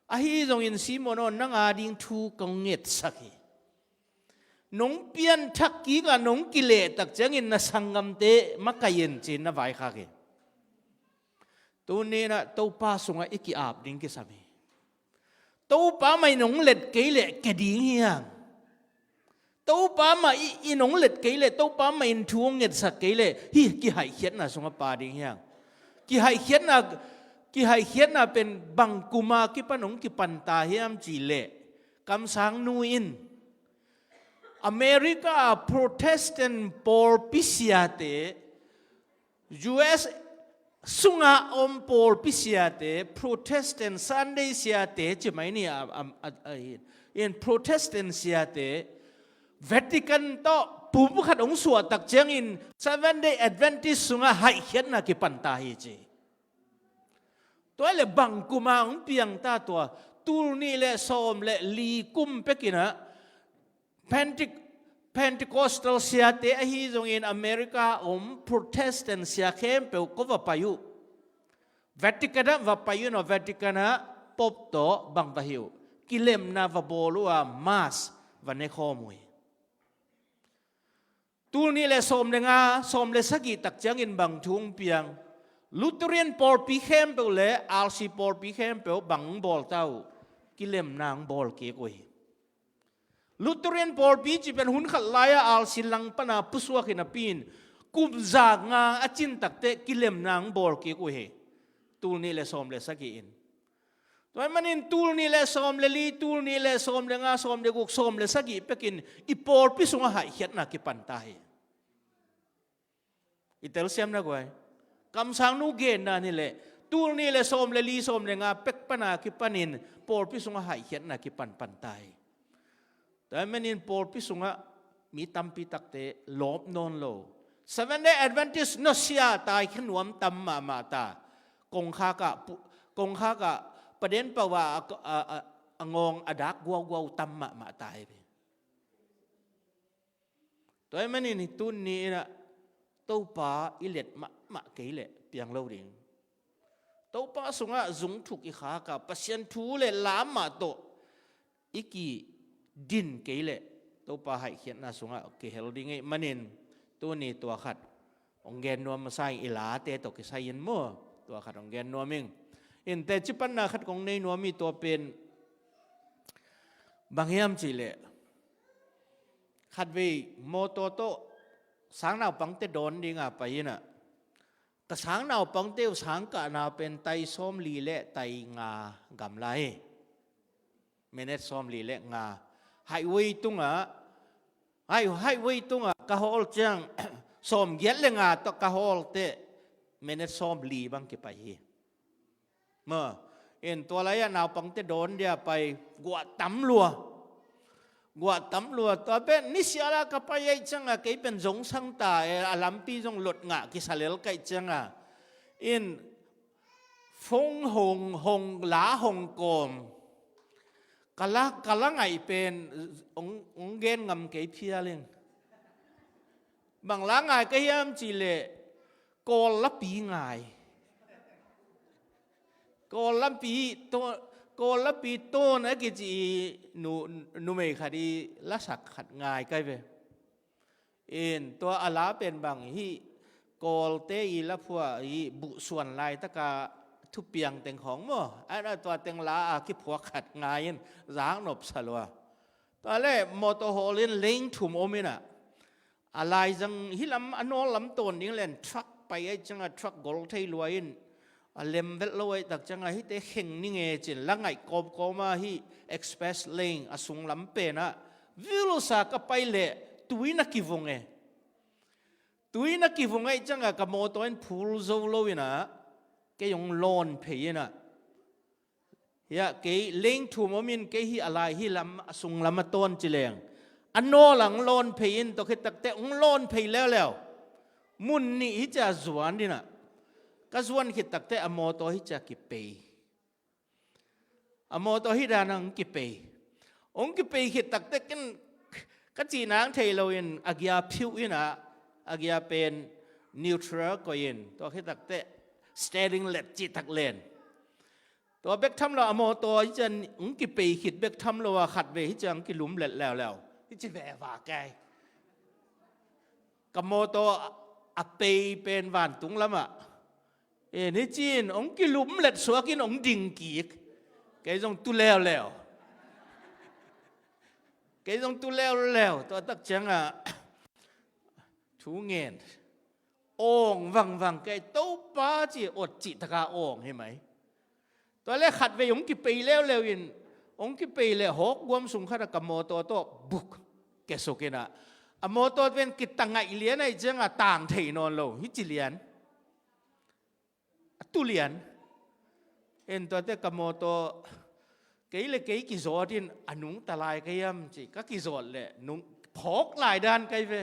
Ahi zongin Simon aw, nang a ding thu kong ngetsak hi. Nong pianthak kik a nong kilehtak ciangin na sanggamte makaih in ci na vaikhak hi. Tuni in ah Topa sungah i ki-ap ding kisam hi. Topa mah in hong let kei leh kia ding hi hang. Topa mah i, i nong let kei leh, Topa mah in thu hong ngetsak kei leh, hih kihaihkhiatna sungah pha ding hiam? Kihaihkhiatna, kihaihkhiatna pen bang kuma kipan hong kipan ta hiam cih leh, kamsangnu in America ah Protestant pawlpi siate, U S sungah om pawlpi siate, Protestant Sunday siate ci mai ni a, a, a, a, in, in Protestant siate, Vatican tawh pum khat hong suah tak ciangin Seventh Day Adventist sungah haihkhiatna kipan ta hi ci. Tua le bang kuma hong piang ta tua, tul nih le sawm le li kum pekinah Pentic-, Pentecostal siate ahi zongin America om Protestant sia khempeuh ko va pai uh. Vatican ah va pai uh, no Vatican ah Pope tawh bang va hi uh, kilemna va bawl uh a, Mass va ne khawm uh hi. Tul nih le sawm le nga, sawm le sagih tak ciangin bang thu hong piang? Lutheran pawlpi khempeuh le R C pawlpi khempeuh bang hong bawl ta uh? Kilemna hong bawl kik uh hi. Lutheran pawlpi ci pen hun khat lai-a R C lang pana pusuak hi napi in, kum za nga a cin takteh kilemna hong bawl kik uh hi. Tul nih le sawm le sagih in. Tua ahih manin tul nih le sawm le li, tul nih le sawm le nga, sawm le guk, sawm le sagih pekin i pawlpi sungah haihkhiatna kipan ta hi. I telsiam na guai. Kamsangnu genna ni leh, tul nih le sawm le li, sawm le nga pek pana kipanin pawlpi sungah haihkhiatna kipan pan ta hi. Tua ahih manin pawlpi sungah mi tampi takte lawp nawn lo. Seventh Day Adventist nusia tai kha nuam tam mahmah ta. Kongkhak ah pu-, kongkhak ah paden pau a, a, a, a ngawng a dak guauguau tam mahmah ta hi. Tua ahih manin hih tun ni inah Topa i let mahmah kei leh piang lo ding. Topa sungah zungthuk i khak a, Pasian thu le la mah tawh i kidin kei leh Topa haihkhiatna sungah kihel ding ahih manin, tuni tua khat hong gen nuam masa ing, i late tawh kisai in maw, tua khat hong gen nuam ing. In teci panna khat kong nei nuam hi, tua pen bang hiam cih leh, khatvei mawtaw tawh sangnaupangte dawn dinga pai inah, ka sangnaupangte uh sangkahna pen tai sawmli le tai nga gamla hi. Minute sawmli le nga. Highway tungah, high-, highway tungah ka hawl ciang, sawmgiat le nga tawh ka hawl teh, minute sawmli bang kipai hi. Maw, in tua lai-ah naupangte dawn dia pai, guah tam lua. Guah tam lua, tua pen nisiala ka pai ahih cianga kei pen zongsang ta e, a lampi zong lot ngah kisa lel ka hih cianga. In phone hong, hong la hong kawm. Ka la, ka la ngaih pen hong, hong gen ngam kei phial ing. Bang la ngai ka hiam cih leh, Kawl lapi ngai. Kawl lapi to-, Kawl lapi ton a kici nu-, numei khat i lasak khat ngai kai ve. In tua a la pen bang hih Kawlte i laphua i buhsuan laitaka thupiang teng khawng maw, a na tua teng la a kiphuak khat ngai in zak nop sa lua. Tua le mawtaw hawl in leng thum om inah, a laizang hih lam a nawl lam tawn ding len truck pai ahih cianga truck gol thei lua in, a lem velh lo ahih tak cianga hihte kheng ni nge cin la ngaih kawmkawma hih express lane a sunglam penah vilsa ka pai leh tui na kivung e. Tui na kivung ahih cianga ka mawtaw in phul zo lo inah kei hong lawn phei inah, hiah kei leng thum om in kei hih a lai hih lam a sunglam a tawn ci leng, a nawl ang lawn phei in, tua khit takteh hong lawn phei leuleu. Mun nih hi cia zuan dinah, ka zuan khit takteh a mawtaw hi cia kipei. A mawtaw hi danah hong kipei. Hong kipei khit takteh ken ka cih nang thei loin a gia phiuh inah, a gia pen neutral koih in, tua khit takteh steering let cih tak len. Tua bek tham lo a mawtaw hi cian hong kipei khit bek tham lo a khatvei hi cian hong kilum let leuleu. Hi ci veva kei. Ka mawtaw a pei pen vantung lamah. E, ni cin hong kilum let suakin hong ding kik. Kei zong tu leuleu. Kei zong tu leuleu, tua tak ciangah thu ngen, awng vangvang kei, Topa ci, awt cih taka awng hi mai. Tua le khatvei hong kipei leuleu in, hong kipei le hawk guam sung khatah ka mawtaw tawh buk kiasuk inah, a mawtaw pen kitangaih lian ahih ciangah tang thei nawn lo, hi ci lian. A tu lian. En tuate ka mawtaw, kei le kei kizawt in, a nungta lai ka hiam ci, ka kizawt le nung phawk lai dan kai ve.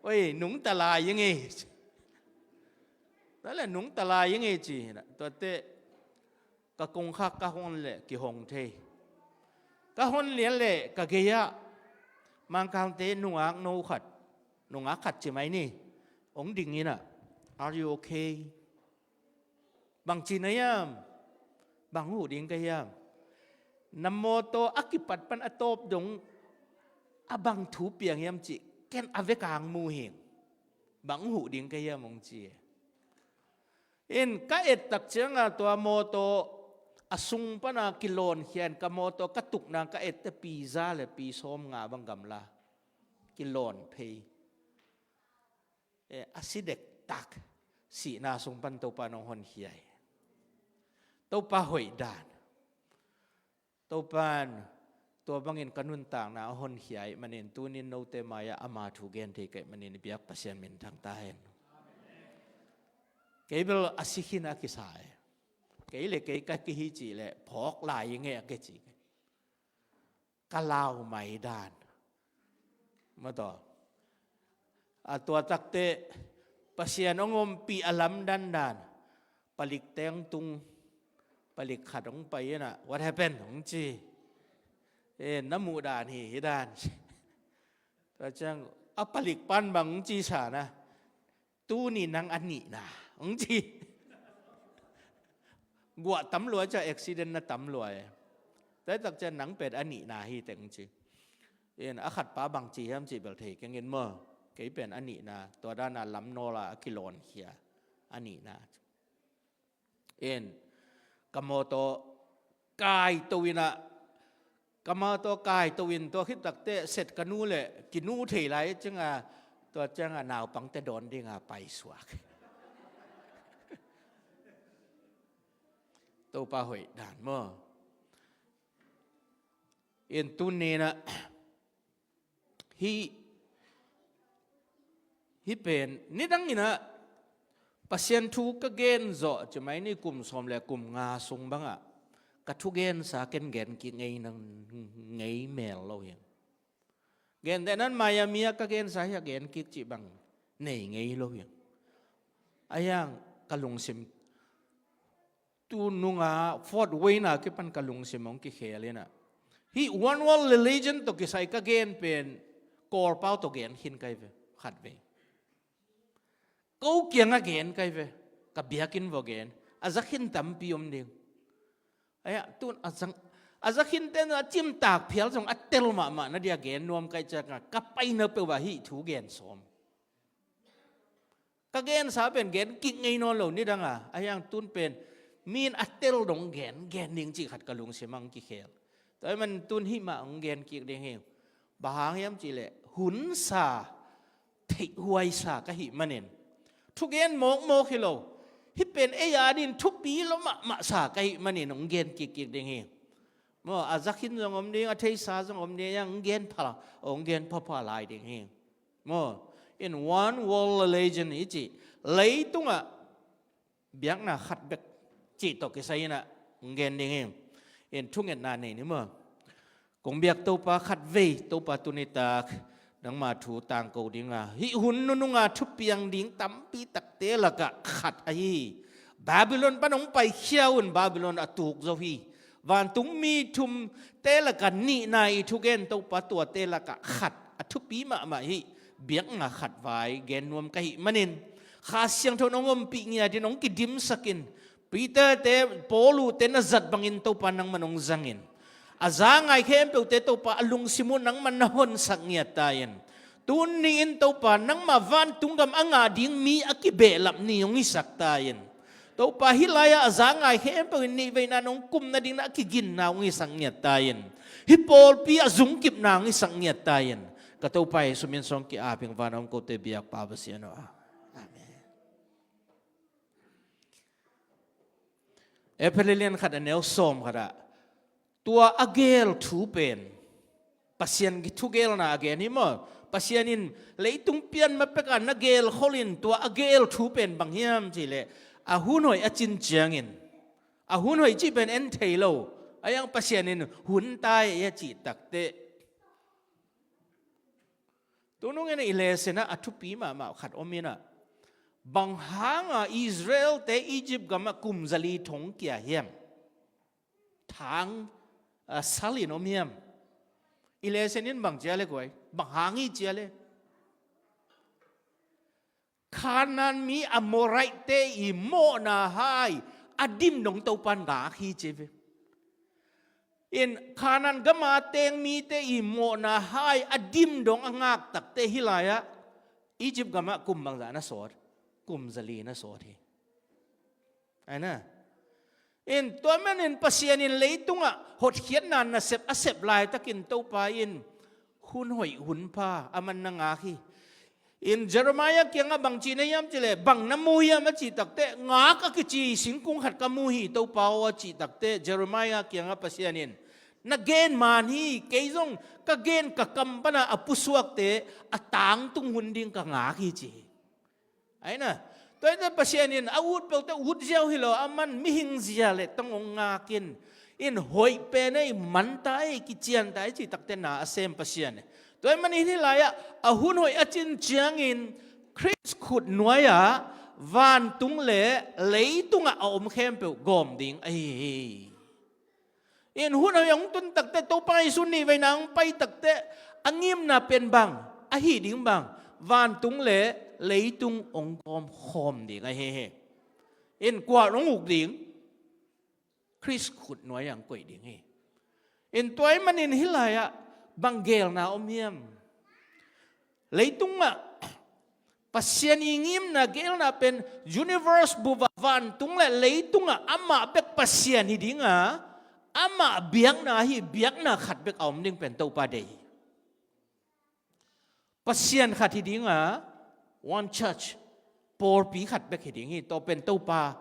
Oi, nungta lai i ngei ci. Tua le nungta lai i ngei ci. Tuate ka kongkhak ka hon le kihong thei. Ka hon lian le ka gei-ah Mangkangte nungak no khat, nungak khat ci mai ni, hong ding inah, "Are you okay?" Bang ci na hiam? Bang huh ding ka hiam? Na mawtaw a kipat pan a tawp dong a bang thu piang hiam ci, ken a vekang mu hing. Bang huh ding ka hiam hong ci. In ka et tak ciangah tua mawtaw a sung pana kilawn khia in, ka mawtaw ka tukna ka et te pi za le pi sawm nga bang gamla kilawn phei. Eh, a si dektak, sihna sung pan Topa nong honkhia hi. Topa hoih dan. Topan tua bangin ka nuntakna a honkhia ahih manin tunin note mai-ah ama thu gen thei ka hih manin i biak Pasian minthang ta hen. Kei bel a si khin a kisa e. Kei le kei ka kihi cih le phawk lai i ngei a kici. Ka lau mai dan. Mataw. A tua takte Pasian hong ompih a lamdang dan. Palik teng tung, palik khat hong pai inah, "What happened?" hong ci. "Eh, na muh dan hi, hi dan." Tua ciang a palik pan bang hong ci sa na, "Tuni nang a nihna," hong ci. Guah tam lua ciah accident na tam lua e. Tua tak ciah nang pen a nihna hi teng ci. In a khat pa bang ci hiam cih bel thei keng in maw. Kei pen a nihna, tua dana lam nawla a kilawn khia a nihna. In ka mawtaw kaito inah, ka mawtaw kaito in tua khit takte set ka nu le kinu thei lai cianga, tua cianga naupangte dawn dinga paisuak. Topa hoih dan maw. In tuni inah hih, hih pen nidang inah Pasian thu ka gen zawh ci mai ni, kum sawm le kum nga sung bangah ka thugensa ken gen kik ngei nang ngei mel lo hi. Genteh nan Miami ah ka gensa hi a gen kik cih bang nei ngei lo hi. A hiang ka lungsim tu nunga Fort Wayne a kipan ka lungsim hong kikhel inah, hih one world religion tawh kisai ka gen pen Kawlpau tawh gen khin kai ve, khat vei. Ko kiangah gen kai ve, ka biakinn vua gen. A za khin tampi om ding. Aia tun a za, a za khin ten a cimtak phial zong a tel mahmah na dia gen nuam kai cianga ka paina peuh ah hih thu gen sawm. Ka gensa pen gen kik ngei nawn lo nidanga, a hiang tun pen mi in a tel dong gen, gen ding cih khat ka lungsim ah hong kikhel. Tua ahih manin tun hih mah hong gen kik ding hi. Bang hang hiam cihleh hunsa, theihhuaisa ka hih manin thugen mawkmawk hi lo. Hih pen ei a din thupi lo mahmahsa ka hih manin hong gen kikkik ding hi. Maw, a za khin zong om ding, a theisa zong om ding, a hiang hong gen pha, hong gen phapha lai ding hi. Maw, in one world religion i cih leitungah biakna khat bek cih tawh kisai inah hong gen ding hi. In thungetna nei ni maw. Kong biak Topa khat vei, Topa tunitak nangma thu tangko dinga, hih hun nununga thupiang ding tampi takte lakah khat ahi hi. Babylon pan hong paikhia un, Babylon a tuk zo hi. Vantungmi thumte lakah nihna i thugen Topa tuate lakah khat a thupi mahmah hi. Biakna khat vai gen nuam ka hih manin Kha Siangtho in hong ompih ngiatin hong kidimsakin Peter te, Paulu te na zat bangin Topa nangman hong zangin a za ngai khempeuhte Topa a lungsim uh nangman na honsak ngiat ta in. Tuni in Topa nangma vantung gam a ngah ding mi a kibehlap ni hong hisak ta in. Topa, hih lai-ah a za ngai khempeuh in nihveina nong kum nading na a kiginna hong hisak ngiat ta in, hih pawlpi a zungkipna hong hisak ngiat ta in, ka Topa Jesu min suang ki-ap ing, vana om kote biakpa Pasian aw. Amen. Efesa lian khat a neu sawm khat ah tua a geel thu pen, Pasian thugeelna a gen hi maw? Pasian in leitung pian ma pek a na geel khol in, tua a geel thu pen bang hiam cih leh, a hun hoih a cin ciangin, a hun hoih cih pen en thei lo, a hiang Pasian in hun tai a cih takteh, tunung in i lesson ah a thupi mahmah khat om in ah, bang hanga Israel-te Egypt gamah kum zali thong kia hiam? Thang, a, sal in om hiam? I lesson in bang ci a leh guai, bang hang hi ci a leh, Kanaan mi Amorite-te i mawhna hai a dim dong Topa in ngak hi ci ve. In Kanaan gama teng mite i mawhna hai a dim dong a ngak takteh hih lai-ah Egypt gamah kum bangzah na sawt? Kum zali na sawt hi. Aina. In tua manin Pasian in leitungah hotkhiatna nasep a sep laitakin Topa in hun hoih hun pha aman na ngak hi. In Jeremiah kiangah bang ci na hiam cih leh, bang na mu hiam a cih takteh, ngak a kici singkung khat ka mu hi Topa aw a cih takteh, Jeremiah kiangah Pasian in, na gen man hi, kei zong ka gen ka kam pana a pusuakte a tangtung hun ding ka ngak hi ci hi. Aina. Tua hi teh Pasian in a ut peuhte ut ziau hi lo, aman mihing zia le tong hong ngak in, in hoih pen ei man ta ei, kician ta ei cih takteh na a sem Pasian hi. Tua ahih manin hih lai-ah a hun hoih a cin ciangin Khrist khut nuai-ah vantung le leitungah a om khempeuh gawm ding ahi hi. In hun hoih hong tun takteh, Topa Jesu nihveina hong pai takteh, a ngimna pen bang, ahi ding bang, vantung le leitung hong gawm khawm ding ahi hi. In kua hong uk ding? Khrist khut nuai-ah hong koih ding hi. In tua ahih manin hih lai-ah bang geelna om hiam? Leitungah Pasian i ngimna geelna pen universe bup ah vantung le leitungah amah bek Pasian hi ding a, amah biakna hi, biakna khat bek a om ding pen Topa deih hi. Pasian khat hi ding a, one church, pawlpi khat bek hi ding hi, tua pen Topa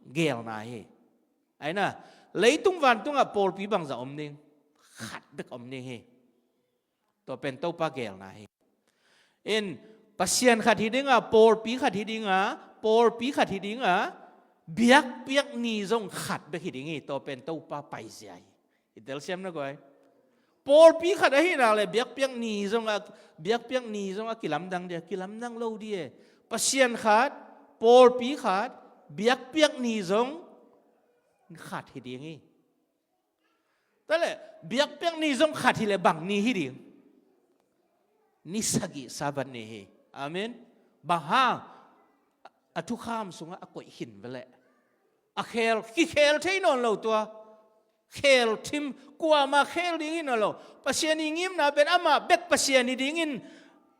geelna hi. Aina, leitung vantungah pawlpi bangzah om ding? Khat bek om ding hi. Tua pen Topa geelna hi. In Pasian khat hi ding a, pawlpi khat hi ding a, pawlpi khat hi ding a, biakpiak ni zong khat bek hi ding hi. Tua pen Topa paizia hi. I telsiam na guai. Pawlpi khat ahih nak leh biakpiak ni zong a, biakpiak ni zong a kilamdang dia, kilamdang lo dia. Pasian khat, pawlpi khat, biakpiak ni zong khat hi ding hi. Tua leh biakpiak ni zong khat hi leh bang ni hi ding? Ni sagih Sabbath ni hi. Amen. Bang hang? A thukham sungah a koih khin ve leh, a khel, kikhel thei nawn lo tua. Khel thim, kuamah khel ding hi nawn lo. Pasian i ngimna pen amah bek Pasian hi dingin,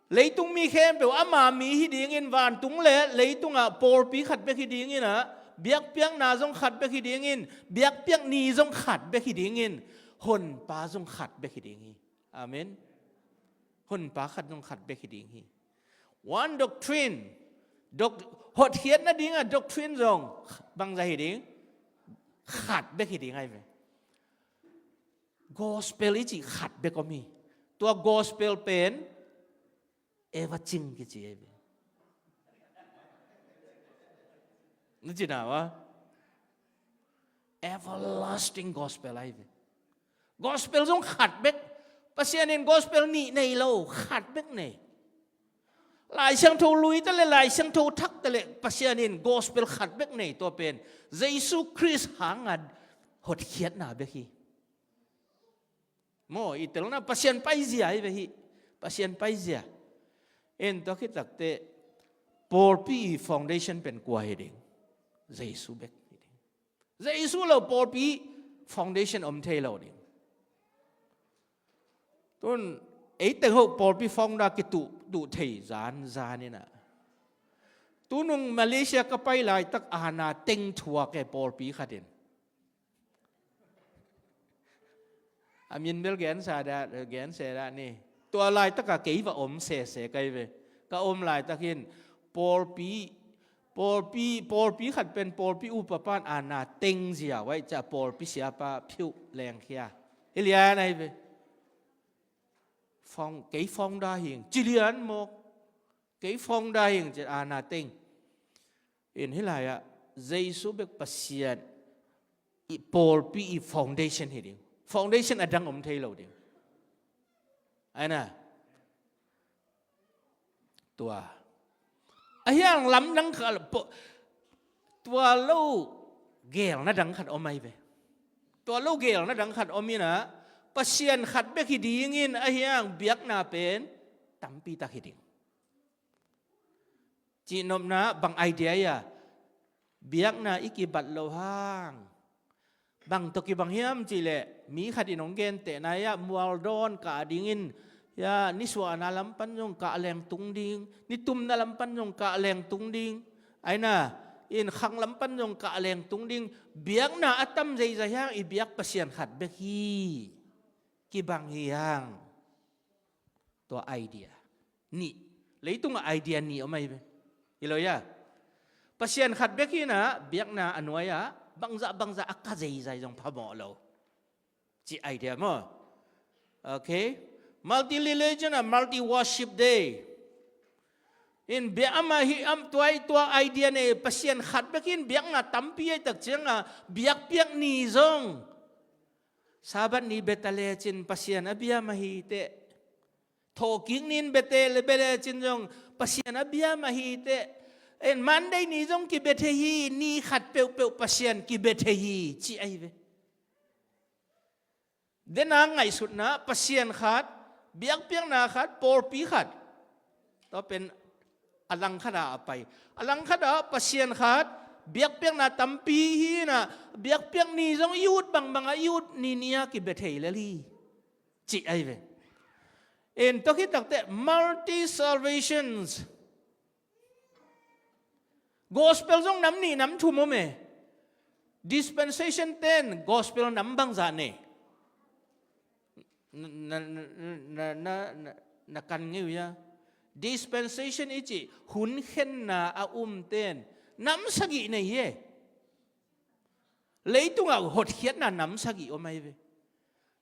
leitung mi khempeuh ama mi hi dingin, vantung le leitungah pawlpi khat bek hi dingin ah, biakpiakna zong khat bek hi dingin, biakpiak ni zong khat bek hi dingin, Honpa zong khat bek hi ding hi. Amen. Honpa khat zong khat bek hi ding hi. One doctrine. Doc-, hotkhiat nading a doctrine zong bangzah hi ding? Khat bek hi ding ahi ve. Gospel i cih khat bek om hi. Tua gospel pen Eva Cing kici ahi ve. Na ci na maw? Everlasting gospel ahi ve. Gospel zong khat bek. Pasian in gospel nih nei lo, khat bek nei. Lai Siangtho lui ta leh, Lai Siangtho thak ta leh, Pasian in gospel khat bek nei, tua pen Jesu Khrist hanga hotkhiatna bek hi. Maw, i telna Pasian paizia hi ve hi. Pasian paizia. En tua khit takteh, pawlpi i foundation pen kua hi ding? Jesu bek hi ding. Jesu lo pawlpi foundation om thei lo ding. Tun, ei teng ho pawlpi founder kituh, tuh thei zan, zan in ah. Tunung Malaysia ka pai laitak aana teng thuak e pawlpi khat in. A min bel gensa dah, gensa dah ni. Tua laitaka kei va om sese kai ve. Ka om laitakin pawlpi, pawlpi, pawlpi khat pen pawlpi upa pan aana teng ziau ai ca pawlpi siapa phiuh lengkhia. Hi lian ai ve. Fong, kei fong dah hing. Ci lian mawk. Kei fong dah hing ci aana teng. In hi lai-ah Jesu bek Pasian i pawlpi i foundation hi ding. Foundation a dang om thei lo ding. Aina. Tua. A hiang lamdang khat po, tua lo gelna dang khat om ai ve. Tua lo gelna dang khat om ina, Pasian khat bek hi dingin a hiang biakna pen tampi tak hi ding. Cihnopna bang idea ia, biakna i kibat lo hang. Bang tawh kibang hiam cihleh, mi khat in hong gentehna ia, mualdawn kah dingin, ia, nisuahna lam pan zong kah leng tung ding, nitumna lam pan zong kah leng tung ding, aina, in khang lam pan zong kah leng tung ding, biakna a tam zeizai hang i biak Pasian khat bek hi, kibang hi hang. Tua idea nih. Leitungah idea nih om ai ve. Hi lo ia. Pasian khat bek hina biakna a nuai-ah bangzah bangzah a ka zeizai zong phamawh lo. Ci idea maw. Okay. Multi religion a multi worship day. In biak ama hi am tuai tua idea ne Pasian khat bek hin biakna tampi ai tak cianga biakpiak ni zong. Sabat ni beta lecin Pasian a bia mah hi teh. Thawhkik nin bete le bele cin zong Pasian a bia mah hi teh. En Monday ni zong kibia thei hi, ni khat peuhpeuh Pasian kibia thei hi, ci ahi ve. Dena ngaihsutna Pasian khat, biakpiakna khat, pawlpi khat. Tua pen a langkhata a pai. A langkhata Pasian khat, biakpiakna tampi hi na, biakpiak ni zong i ut bangbang a i ut ni ni a kibia thei lel hi. Ci ahi ve. En tua khit takteh multi salvations. Gospel zong nam nih nam thum om e. Dispensation ten gospel nam bangzah nei. Na, na, na kan ngei uh ia. Dispensation i cih hun khenna a um ten nam sagih nei hi e. Leitungah hotkhiatna nam sagih om ahi ve.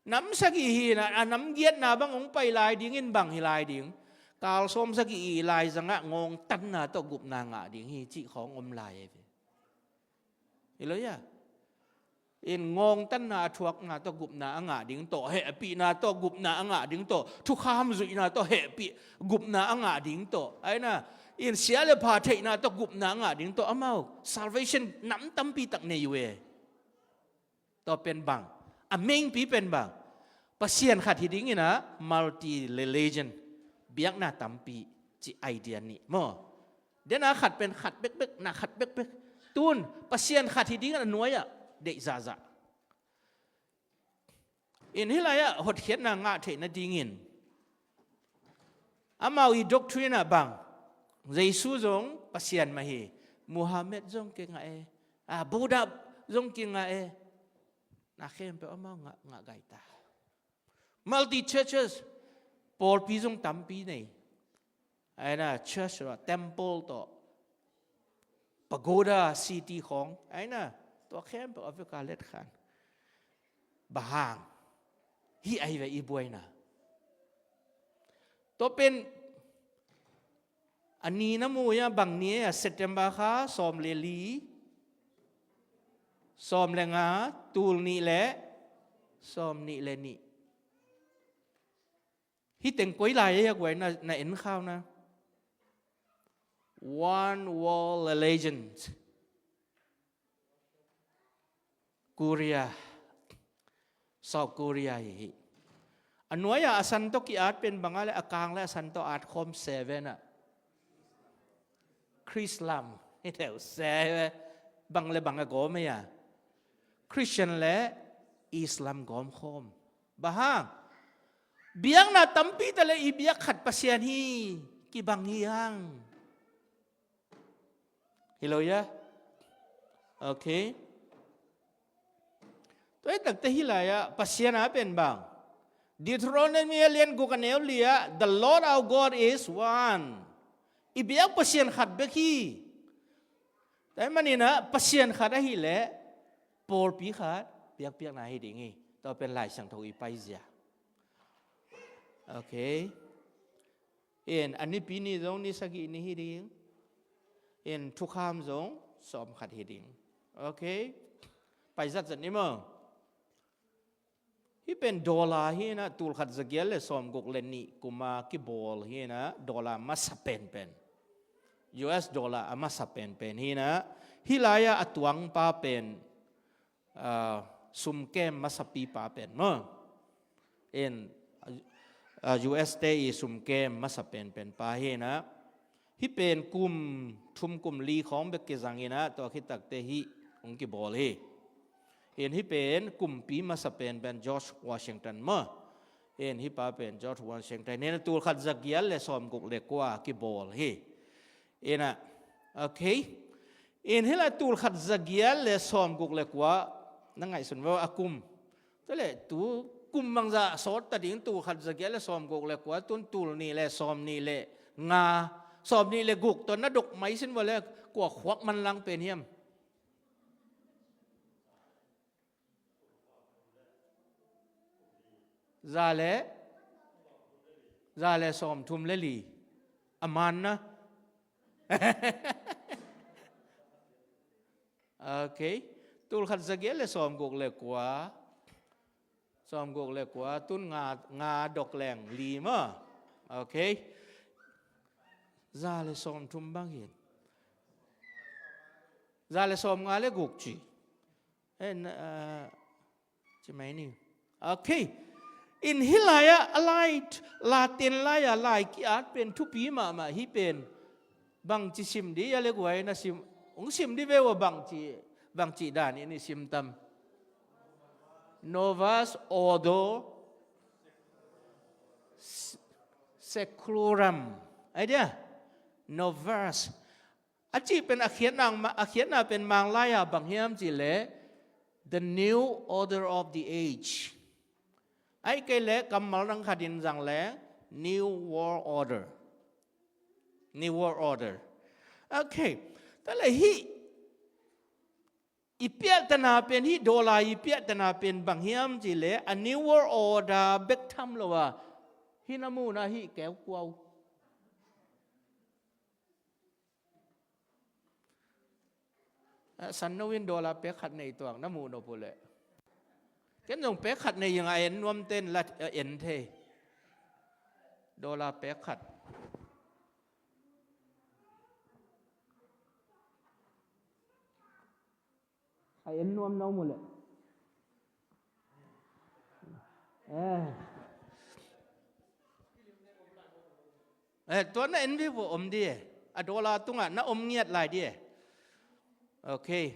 Nam sagih hi na, a nam giatna bang hong pai lai dingin bang hi lai ding. Kal sawm sagih i lai zangah ngawngtanna tawh gupna ngah ding hi cih khawng om lai ahi ve. Hi lo ia. In ngawngtanna a thuakna tawh gupna a ngah ding tawh, hehpihna tawh gupna a ngah ding tawh, thukham zuihna tawh hehpih gupna a ngah ding tawh. Aina, in sia le pha theihna tawh gupna a ngah ding tawh. Amau salvation nam tampi tak nei uh e. Tua pen bang, a mengpi pen bang, Pasian khat hi dingin a multi religion, biakna tampi ci idea nih maw. Dena khat pen khat bekbek, na khat bekbek. Tun Pasian khat hi dingin a nuai-ah deih zahzah. In hi lai-ah hotkhiatna ngah theih nadingin amau i doctrine ah bang, Jesu zong Pasian mah hi, Muhammad zong kingah e, a, Buddha zong kingah e. Na khempeuh amau ngah, ngah gai ta. Multi churches, pawlpi zong tampi nei. Aina church tawh, temple tawh, pagoda city khawng. Aina tua khempeuh a veka let khan. Bang hang. Hi ahi ve i buaina. Tua pen a ni na mu ia bang ni a September kha sawm le li, sawm le nga, tul nih le sawm nih le nih. Hi teng koi lai a hiak uai na, na en khau na. One World Religion. Korea. South Korea hi hi. A nuai-a a san tawh ki-at pen bang a le a kang le a san tawh at khawm seven ah. Chrislam. Hi teu se bang le bang a gawm a ia. Christian le Islam gawm khawm. Bang hang. Biakna tampi ta le i biak khat Pasian hi. Kibang hi hang. Hi lo ya? Okay. Tua hi takte hih lai-ah Pasian a pen bang, Deuteronomy a lian guk a neu li ah, "The Lord our God is one." I biak Pasian khat bek hi. Tua hi maninah Pasian khat ahileh pawlpi khat biakpiakna hi ding hi. Tua pen Lai Siangtho i paizia. Okay. In a nipi ni zong ni sagih ni hi ding. In thukham zong sawmkhat hi ding. Okay. Paizat zat ni maw? Hih pen dollar hinah tulkhat zagiat le sawmguk le nih kuma kibawl hinah dollar masa penpen, U S dollar a masa penpen hinah, hih lai-ah a tuangpa pen, ah, sumkem masapipa pen maw? In, ah, U S te i sumkem masa penpen pa hinah, hih pen kum thum kum li khawng bek kizang inah, tua khit takte hih hong kibawl hi. In hih pen kumpi masa penpen George Washington maw? In hih pa pen George Washington hinah tulkhat zagiat le sawmguk le kua kibawl hi. Inah, okay. In hih lai tulkhat zagiat le sawmguk le kua na ngaihsun ve a kum. Tua leh tu kum bangzah sawt ta ding, tulkhat zagiat le sawmguk le kua, tun tulnih le sawmnih le nga, sawmnih le guk tawh na dok maisin vua leh kua khuak manlang pen hiam? Za le, za le sawmthum le li. A man na. Okay. Tulkhat zagiat le sawmguk le kua. Sawmguk le kua, tun nga, nga dok leng li maw? Okay. Za le sawmthum bang hi. Za le sawmnga le guk ci. Eh, na, ah, ci mai ni. Okay. In hih lai-ah a lai, Latin lai-ah lai ki-at pen thupi mahmah hi pen. Bangci sim di a le guai na sim, hong sim di ve ua bangci, bangci dan in i sim tam. Novus Ordo S-, Seclorum. Ai dia? Novus. A cih pen a khiatna, a khiatna pen Manglai-a bang hiam cih leh, the new order of the age. Ai kei leh kammal dang khat in zang leh, New World Order. New World Order. Okay. Tua leh hih i piahtana pen, hih dollar i piahtana pen bang hiam cih leh, a New World Order bek tham lo a, hih na muhna hih keu kuau. Ah, san no in dollar pek khat nei tuang na muh nop uh leh. Ken zong pek khat nei ing a, en nuam ten la, eh, en thei. Dollar pek khat. A en nuam na om uh leh. Eh. Eh, tua na en vivo om di e. A dollar tungah na om ngiat lai di e. Okay.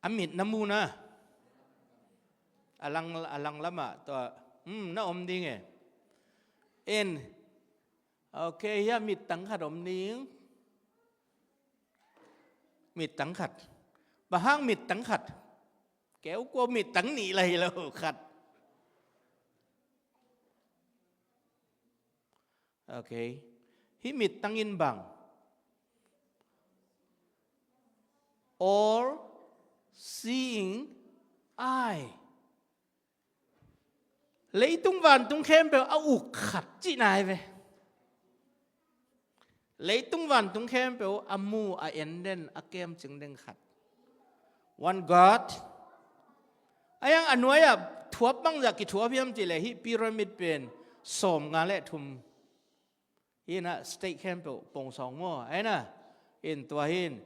A mit na mu na. A lang, a lang lamah tua, hmm, na om ding e. En. Okay, hia mittang khat om ding. Mittang khat. Bang hang mittang khat? Keu kua mittang nih lai lo khat. Okay. Hih mittang in bang? All seeing eye. Leitung vantung khempeuh a uk khat cihna hi ve. Leitung vantung khempeuh a mu, a en den, a kemcing den khat. One God. A yang a nuai-ah thuap bangzah kithuap hiam cih leh hih pyramid pen sawmnga le thum. Hi na, state khempeuh pong sawng maw, ai na. In tua hi in.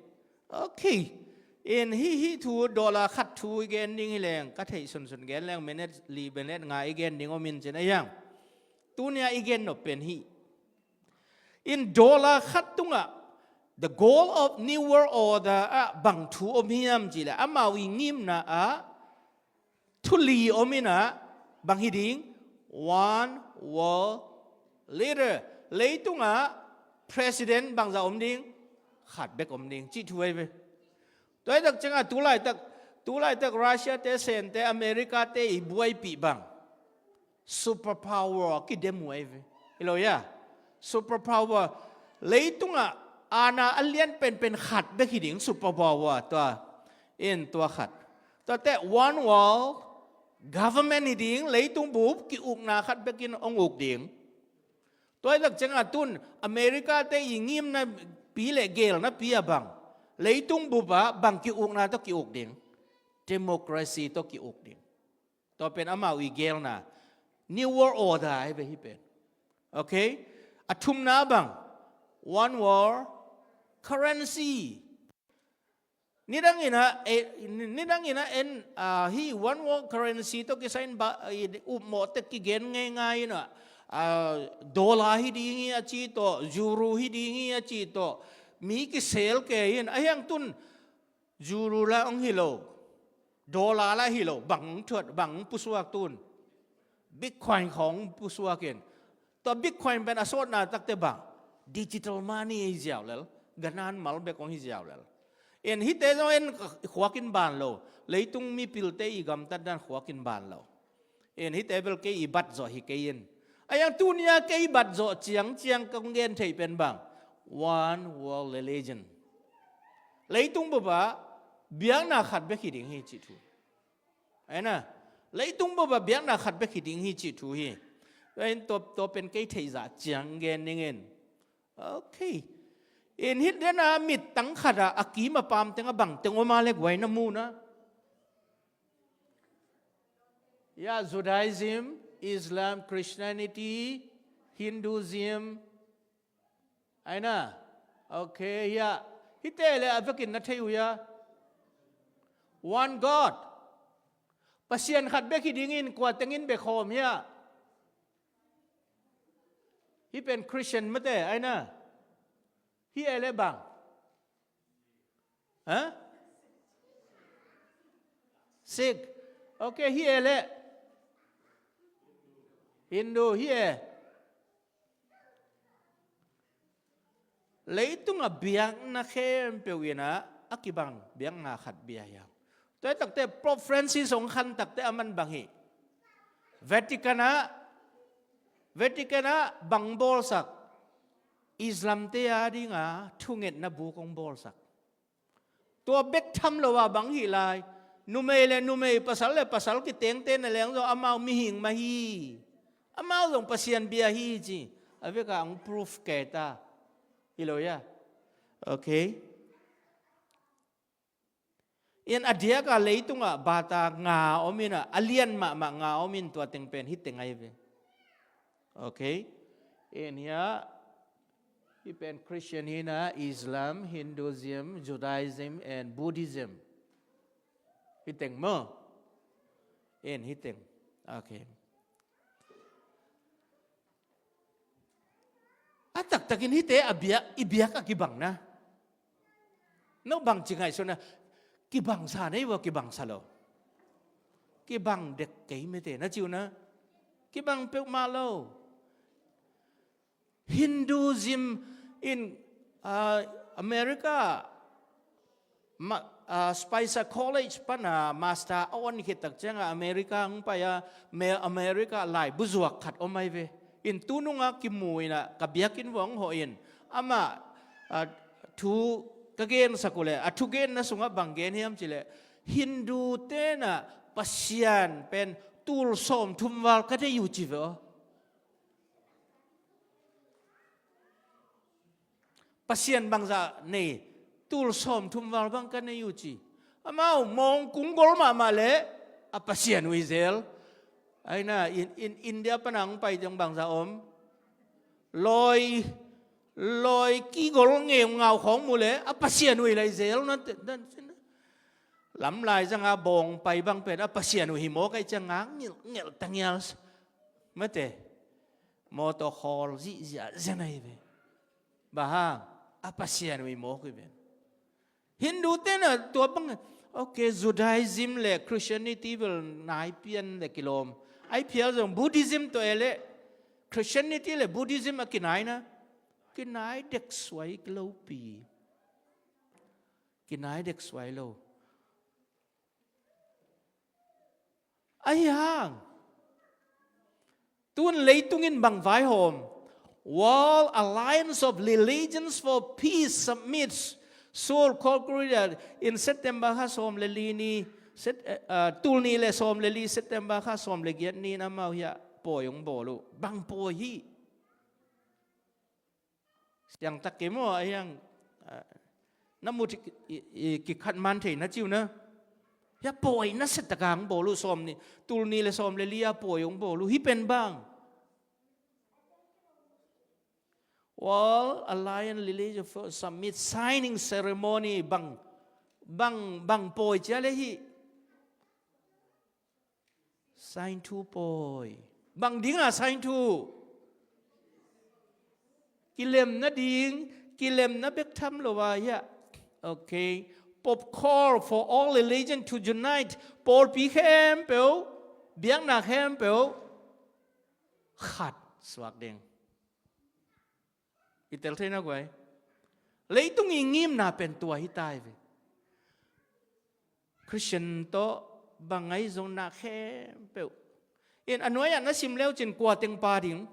Okay. In hih, hih thu dollar khat thu i gen ding hi leng, ka theih sunsun gen leng minute li minute nga i gen ding om in cin a yang. Tuni-a i gen nop pen hih. In dollar khat tungah, the goal of New World Order ah bang thu om hiam cih leh, amau i ngimna ah thu li om in ah, bang hi ding? One world leader. Leitungah President bangzah om ding, khat bek om ding cih thu ahi ve. Tua hi tak ciangah tulaitak, tulaitak Russia te, Sen te, America te i buaipih bang superpower kidem uh ahi ve. Hi lo hia? Superpower, leitungah aana a lian penpen khat bek hi ding, superpower tua, in tua khat. Tuate one world government hi ding, leitung bup ki-ukna khat bekin hong uk ding. Tua hi tak ciangah tun America te i ngimna pi le gelna pi ah bang, leitung bup ah bang ki-ukna tawh ki-uk ding? Democracy tawh ki-uk ding. Tua pen amau i gelna New World Order ahi ve hih pen. Okay? A thumna bang, one world currency. Nidang inah, eh, nidang inah en, ah, hih one world currency tawh kisai in ba, eh, upmawh tek kigen ngeingai inah, ah, dollar hi ding hi a ci tawh, euro hi ding hi a ci tawh, mi kisel kei in, a hiang tun euro la hong hi lo, dollar la hi lo, bang hong thuat, bang hong pusuak tun? Bitcoin khawng hong pusuak in. Tua Bitcoin pen a sawtna takte bang, digital money hi ziau lel, ganan mal bek hong hi ziau lel. In hihte zong en khuakin ban lo, leitung mipilte i gamtat dan khuakin ban lo. In hihte bel kei i bat zawh hi kei in. A hiang tuni-a kei i bat zawh ciangciang kong gen theih pen bang, one world religion. Leitung bup ah biakna khat bek hi ding hi cih thu. Aina, leitung bup ah biakna khat bek hi ding hi cih thu hi. Tua in tua, tua pen kei theihzah ciang gen ning in. Okay. In hih dena mittang khat ah a kim a pam teng a bang teng om a le guai na mu na. Ya, Judaism, Islam, Christianity, Hinduism. Aina. Okay, ya. Hihte le a vekin na thei uh ya. One God. Pasian khat bek hi dingin kua tengin bek khawm hia? Hih pen Christian mate, aina. Hih e le bang. Ha? Sikh. Okay, hih e le. Hindu, hih e. Leitung a biakna khempeuh inah a kibang biakna khat bia hiam? Tua hi takte Pope Francis hong khan takte a man bang hi. Vatican ah, Vatican ah bang bawlsak? Islamte a dinga thungetna buk hong bawlsak. Tua bek tham lo a bang hih lai? Numei le numei, pasal le pasal kitengte na leng zong amau mihing mah hi. Amau zong Pasian bia hi ci. A vekah hong proof kei ta. Hi lo ya. Okay. In a diaka leitungah bata nga om in a, a lian mahmah nga om in tua teng pen hih teng ahi ve. Okay. In hia, hih pen Christian hi na, Islam, Hinduism, Judaism and Buddhism. Hih teng maw? In hih teng. Okay. A taktakin hihte a biak, i biak a kibang na. No bangci ngaihsun na, kibangsa nei vua, kibangsa lo. Kibang dek kei mete na ciu na. Kibang peuhmah lo. Hinduism in, ah, America, ma-, ah, Spicer College pana master a on khit tak cianga America hong pai a, me-, America laibu zuak khat om ai ve. In tununga kimu in a, ka biakinn vua hong hawh in, amah, ah, thu ka gensak uh leh, a thugenna sungah bang gen hiam cih leh, Hindu tena Pasian pen tul sawmthum val ka nei uh ci ve aw. Pasian bangzah nei, tul sawmthum val bang ka nei uh ci. Amau mawngkung gol mahmah leh a Pasian uh hi zel. Aina, in, in India pana hong pai dong bangzah om. Lawi, lawi kigol ngeungau khawng mu leh a Pasian uh hi lai zel. Lamlai zanga bawng pai bang pen a Pasian uh hi mawk ai ciang ngak ngelh, ngelh tangial. Mate. Mawtaw khawl zihziah zen ahi ve. Bang hang, a Pasian uh hi mawk hi ven. Hindu tena tua bang, okay, Judaism le Christianity bel nai pian le kilawm. Ai phial zong Buddhism tawh e le Christianity le Buddhism a kinaina. Kinai dek suai lopi. Kinai dek suai lo. Ahi hang, tun leitung in bang vaihawm? World Alliance of Religions for Peace submits Seoul, South Korea in September kha sawm le li ni, Sep-, eh, ah, tul ni le sawm le li September kha sawm le giat ni in amau hiah pawi hong bawl uh. Bang pawi hi? Siangtak kei maw, a hiang, ah, na mut i, i, i kikhat man thei na ci uh na. Hiah pawi nasia tak a hong bawl uh sawm ni, tul ni le sawm le li a pawi hong bawl uh. Hih pen bang? World Alliance Religion for Summit signing ceremony bang, bang, bang pawi cia le hih. Sign thu pawi. Bang dinga sign thu? Kilem nading, kilemna bek tham lo a hiah. Okay. Pope call for all religion to unite. Pawlpi khempeuh, biakna khempeuh khat suak ding. I tel thei na guai. Leitung i ngimna pen tua hi ta hi ve. Christian tawh bang ahi zong na khempeuh. In a nuai ah na sim leu cin kua teng pha ding?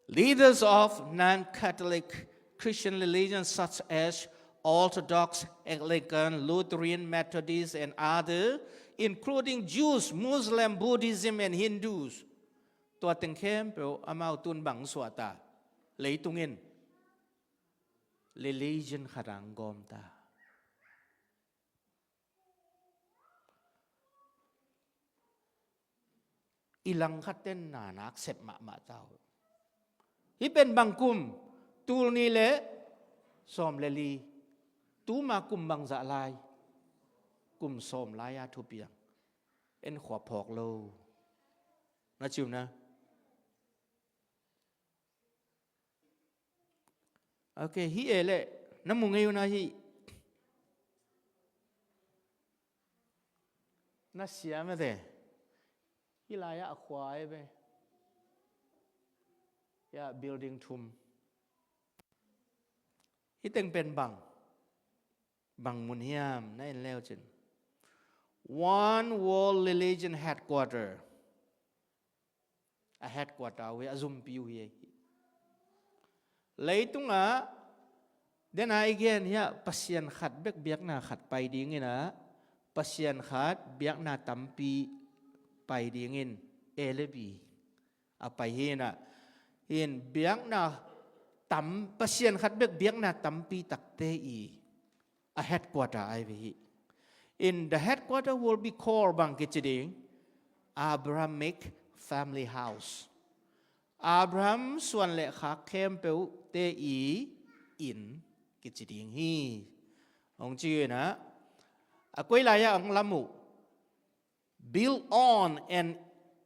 Leaders of non-Catholic Christian religions such as Orthodox, Anglican, Lutheran, Methodist, and other, including Jews, Muslim, Buddhism, and Hindus. Tua teng khempeuh amau tun bang suah ta? Leitung in religion khat a hong gawm ta. I langkhat ten na nak sep mahmah ta uh. Hih pen bang kum? Tul ni le sawm le li. Tuma kum bangzah lai? Kum sawm lai a thupiang. En khua phawk lo. Na ci uh na. Okay, hih e leh na mu ngei uh na hih. Na sia mete. Hih lai-ah a khua e ve. Hiah building thum. Hih teng pen bang, bang mun hiam na en leu cin? One World Religion Headquarter. A headquarter uh hi, a zumpi uh hi. Leitungah, dena i gen hiah, Pasian khat bek biakna khat pai dingin ah, Pasian khat biakna tampi pai dingin A le B a pai hi in ah, in biakna tam, Pasian khat bek biakna tampi takte i a headquarter ai ve hi. In the headquarter will be called bang kici ding? Abrahamic Family House. Abraham suan le khak khempeuhte i inn kici ding hi. Hong ci in ah, a koi lai-ah hong lam uh? Built on an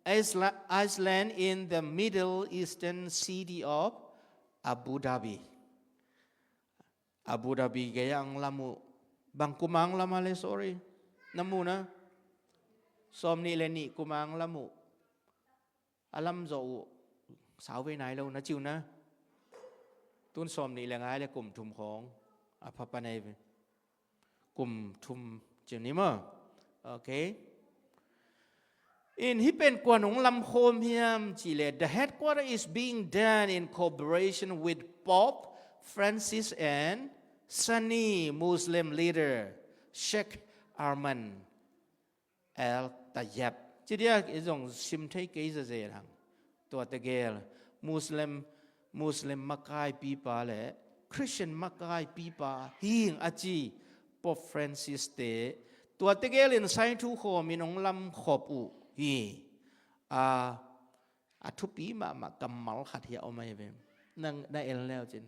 isla-, island in the Middle Eastern city of Abu Dhabi. Abu Dhabi gei-ah hong lam uh. Bang kum a hong lam a le, sorry. Na mu na. Sawm nih le nih kum a hong lam uh. A lam zawh uh. Sau vei nai lo na ci uh na. Tun sawm nih le nga le kum thum khawng a pha pan ai ve. Kum thum ci uh ni maw. Okay. In hih pen kuan hong lam khawm hiam cih leh, the headquarter is being done in cooperation with Pope Francis and Sunni Muslim leader Sheikh Ahmad Al Tayyab. Ci diak i zong sim thei kei zazen hang. Tua tegel Muslim, Muslim makaipipa le Christian makaipipa hing a ci Pope Francis te. Tua tegel in sign thu khawm in hong lam khop uh hi. A, a thupi mahmah kammal khat hiah om ai ve. Nang na en leu cin.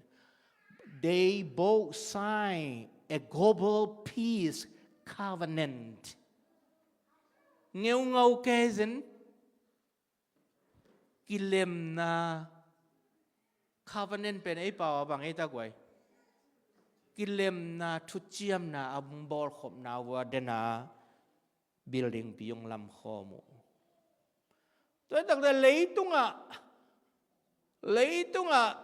They both sign a global peace covenant. Ngeungau kei zin, kilemna covenant pen ei pau a bang ei ta guai. Kilemna thuciamna a bawlkhopna uh a dena building pi hong lam khawm uh. Tua takte leitungah Leitungah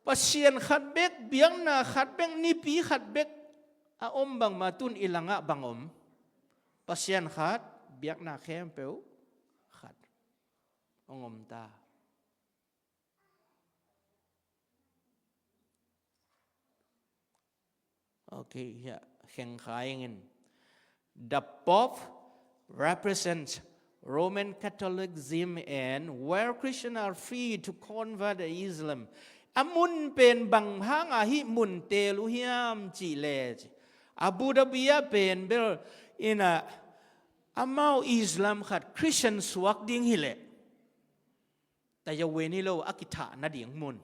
Pasian khat bek, biakna khat bek, Nipi khat bek a om bangmah tun i langah bang om? Pasian khat, biakna khempeuh khat hong om ta. Okay, yeah, kheng khai ngin. The Pope represents Roman Catholicism, and where Christians are free to convert to Islam. A mun pen bang hanga hih mun tel uh hiam cih leh, Abu Dhabi ah pen bel in a, amau Islam khat Christian suak ding hileh, Taiwan hi lo a kithahna ding mun.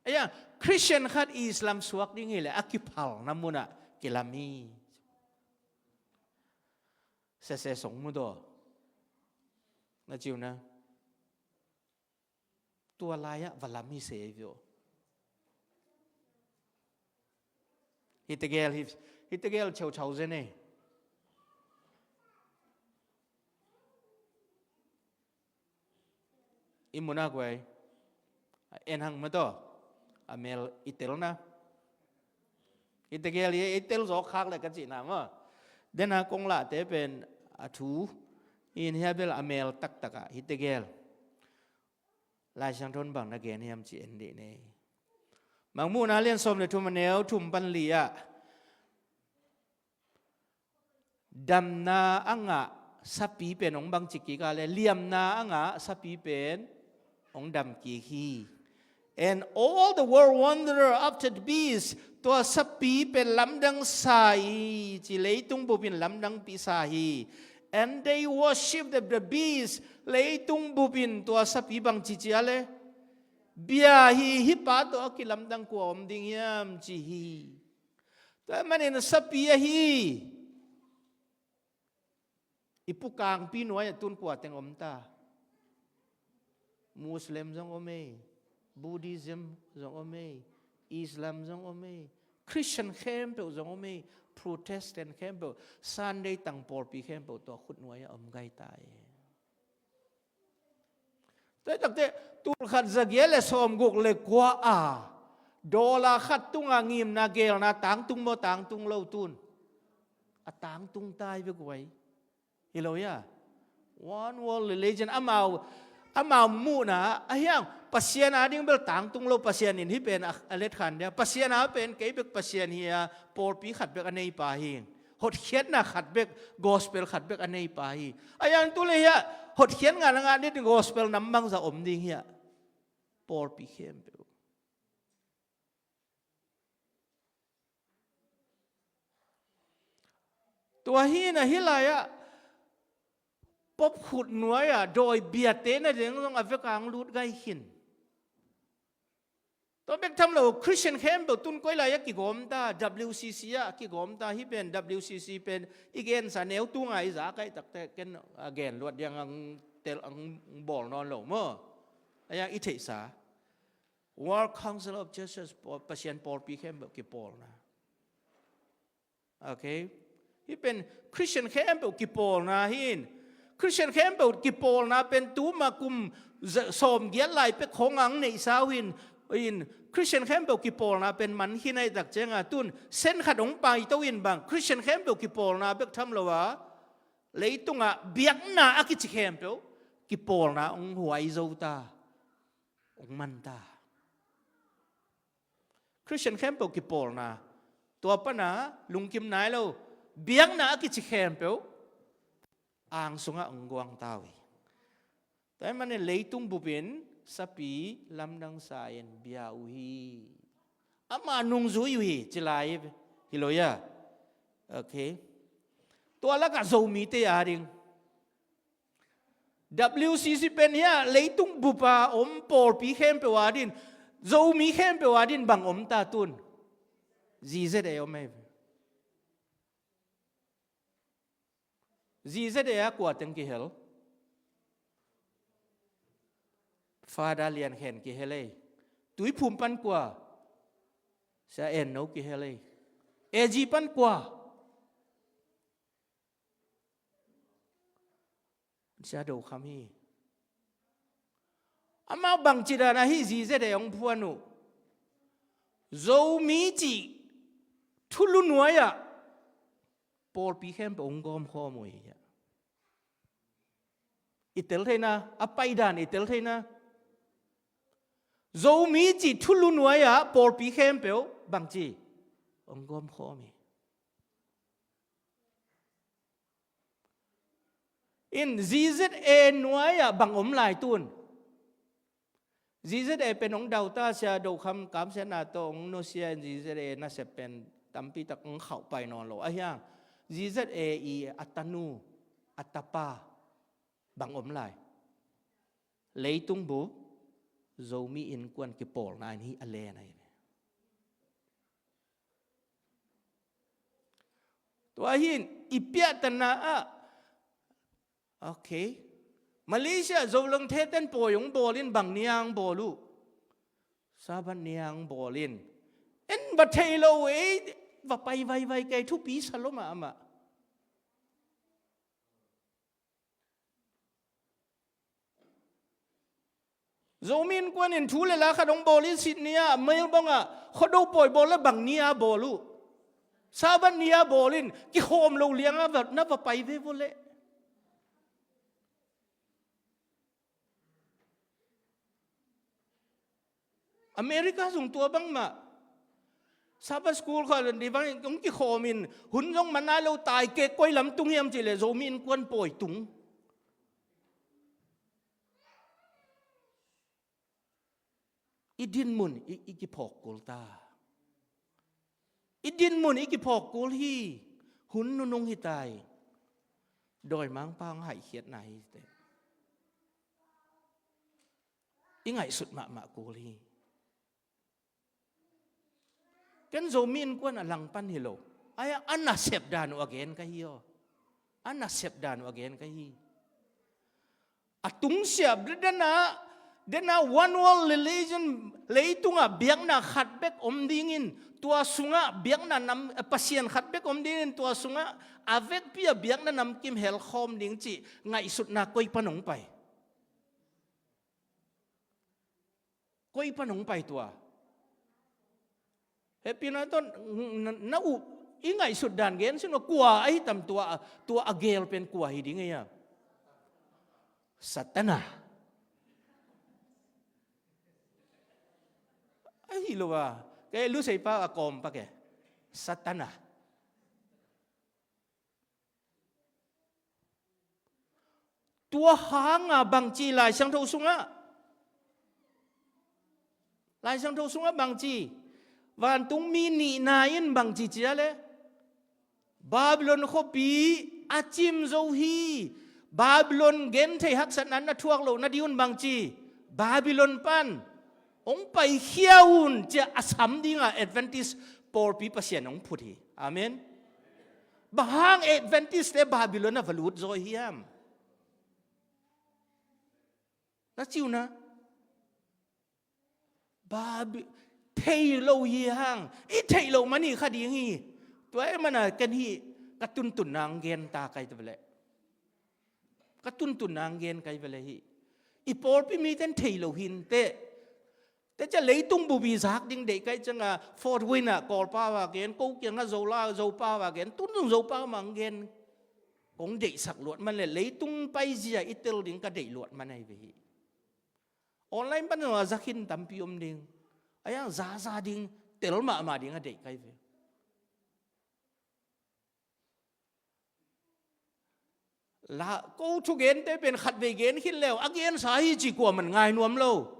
Aia, Christian khat Islam suak ding hileh a kiphalna munah kilam hi. Sese song mu daw. Na ciu na. Tua lai-ah va lam hi se vio. Hi tegel hi, hi tegel cheu chau zen e. I muna guai. En hang ma to. A mel i tel na. I tegel i, i tel zawk khak le ka cihna ma. Dena kong lahte pen a thu. In hia bel a mel taktak a. Hi tegel. Lai Siangtho in bang na gen hiam ci en dih nei. Mangmuhna lian sawm le thum a neu thum pan li ah. Damna a ngah sapi pen hong bang ci kik a le, liamna a ngah sapi pen hong dam kik hi. And all the world wonder after the beast. Tua sapi pen lamdang sa hi, ci leitung bupin lamdang pi sa hi. And they worship the, the beast. Leitung bupin tua sapi bang ci ci a le, bia hi, hih pa tawh a kilamdang kua om ding hiam ci hi. Tua manin sapi ahi. I pukangpi nuai-ah tun kua teng om ta? Muslim zong om ei, Buddhism zong om ei, Islam zong om ei, Christian khempeuh zong om ei, Protestant khempeuh, Sunday tang pawlpi khempeuh tua khut nuai-ah om gai ta ei. Tua takte, tul khat za giat le sawm guk le kua a, dollar khat tunga ngimna gelna tangtung maw, tangtung lo tun? A tangtung tai bek uai. Hi lo ia. One world religion, amau, amau muhna, a hiang, Pasian a ding bel tangtung lo, Pasian in hi pen a, a let khan dia. Pasian a pen kei bek Pasian hi a, pawlpi khat bek a nei pa hi. Hotkhiatna khat bek, gospel khat bek a nei pa hi. A hiang tu le hia, hotkhiat ngah na ngah ding gospel nam bangza om ding hia. Pawlpi khempeuh. Tua hi na hi lai-ah, pop khut nuai-ah, dawi biate na deng zong a vekang lut gai khin. Tua bek tham lo, Christian khempeuh tun koi lai-ah kigawm ta, W C C ah kigawm ta, hi pen W C C pen, i gensa neu tunga i za kaih takte, ken a gen luat diang ang tel ang bawl nawn lo maw. A yang i theihsa. World Council of Churches, paw-, Pasian pawlpi khempeuh kipawlna. Okay? Hi pen Christian khempeuh kipawlna hi in. Christian khempeuh kipawlna pen tuma kum za-, sawm giat lai pek khong ang neihsa uh in, in Christian khempeuh kipawlna pen man khin ai tak cianga tun sen khat hong paito in bang Christian khempeuh kipawlna bek tham lo a, leitungah biakna a kici khempeuh kipawlna hong huai zo ta. Hong man ta. Christian khempeuh kipawlna, tua pana lungkim nai lo, biakna a kici khempeuh ang sungah hong guang ta uh hi. Tua hi manin leitung bupin sapi lamdang sa-in bia uh hi. Ama nungzui uh hi, ci lai hi lo ia. Okay. Tua lakah Zomite a ding. W C C pen hia leitung bupa om pawlpi khempeuh a din, Zomi khempeuh a din bang om ta tun? Z Z A om ei. Z Z A a kua teng kihel? Father Lian Khen kihel ei. Tuiphum pan kua? Sia En No kihel ei. A G pan kua? Sia Do Kham hi. Amau bangci dan a hih Z Z A hong phuan uh, Zomi cih thulu nuai-ah pawlpi khempeuh hong gawmkhawm uh hi. I tel theihna, a paidan i tel theihna. Zomi cih thulu nuai-ah pawlpi khempeuh bangci hong gawmkhawm hi. In Z Z A nuai-ah bang om lai tun? Z Z A pen hong dauta, Sia Do Kham kamsiatna tawh hong nusia in Z Z A nasep pen tampi tak hong khauh pai nawn lo. Ahi hang Z Z A i a tanu, a tapa bang om lai? Leitung bup Zomi Innkuan kipawlna in hih a len ahi ve. Tua hi in i piahtanna ah, okay, Malaysia Zolangte ten pawi hong bawl in bang ni-a hong bawl uh? Sabbath ni-a hong bawl in. En va thei lo, ei va pai vaivai kei, thupi sa lo mahmah. Zomi Innkuan in thu le la khat hong bawl in Sydney ah, Melbourne ah, Khuado pawi bawl le bang ni-a bawl uh? Sabbath ni-a bawl in, kikhawm lo liang a va, na va pai ve vua leh. America zong tua bangmah. Sabbath school khawng le ni bang hong kikhawm in, hun zong man nai lo, tai kek koi lam tung hiam cih leh Zomi Innkuan pawi tung. I dinmun i, i kiphawk kul ta. I dinmun i kiphawk kul hi. Hun nunung hi ta hi. Dawimangpa hong haihkhiatna hi teh. I ngaihsut mahmah kul hi. Ken Zomi Innkuan a langpan hi lo. Ai, a nasep dan uh a gen ka hi aw. A nasep dan uh a gen ka hi. A tungsiah, dena, dena one world religion, leitungah biakna khat bek om dingin, tua sungah biakna nam, eh, Pasian khat bek om dingin, tua sungah a vekpi a biakna namkim helkhawm ding cih ngaihsutna koi pan hong pai? Koi pan hong pai tua? Hehpihna tawh na, na uh, i ngaihsut dan gen sin, kua ahi tam tua, tua a gel pen kua hi ding ei a? Satan a. Ahi lo a. Kei Lusei pa a kawm pak e. Satan a. Tua hanga bangci Lai Siangtho sungah? Lai Siangtho sungah bangci? Vantungmi nihna in bangci ci a le? Babylon khuapi a cim zo hi. Babylon genthei haksatna na thuak loh nading un bangci? Babylon pan hong paikhia un ci a sam dinga Adventist pawlpi Pasian hong phut hi. Amen. Bang hang Adventist te Babylon a va lut zaw hiam? Na ci uh na. Babi-, thei lo hi hang. I theih loh man hi kha ding hi. Tua e mana ken hi ka tuntunna hong gen ta kai ta ve le. Ka tuntunna hong gen kai ve le hi. I pawlpi miten thei lo hi inteh. Te cia leitung bupi zak ding deih kai cianga Fort Wayne ah Kawlpau a gen, ko kiangah Zola, Zopau a gen, tun zong Zopau mah hong gen. Kong deihsak luat man le leitung paizia i tel ding ka deih luat man ahi ve hi. Online pan zong a zakhin tampi om ding. A yang zaza ding, tel mahmah ding a deih kai ve. La, ko thugente pen khatvei gen khin leu, a gensa hi ci kua man ngai nuam lo.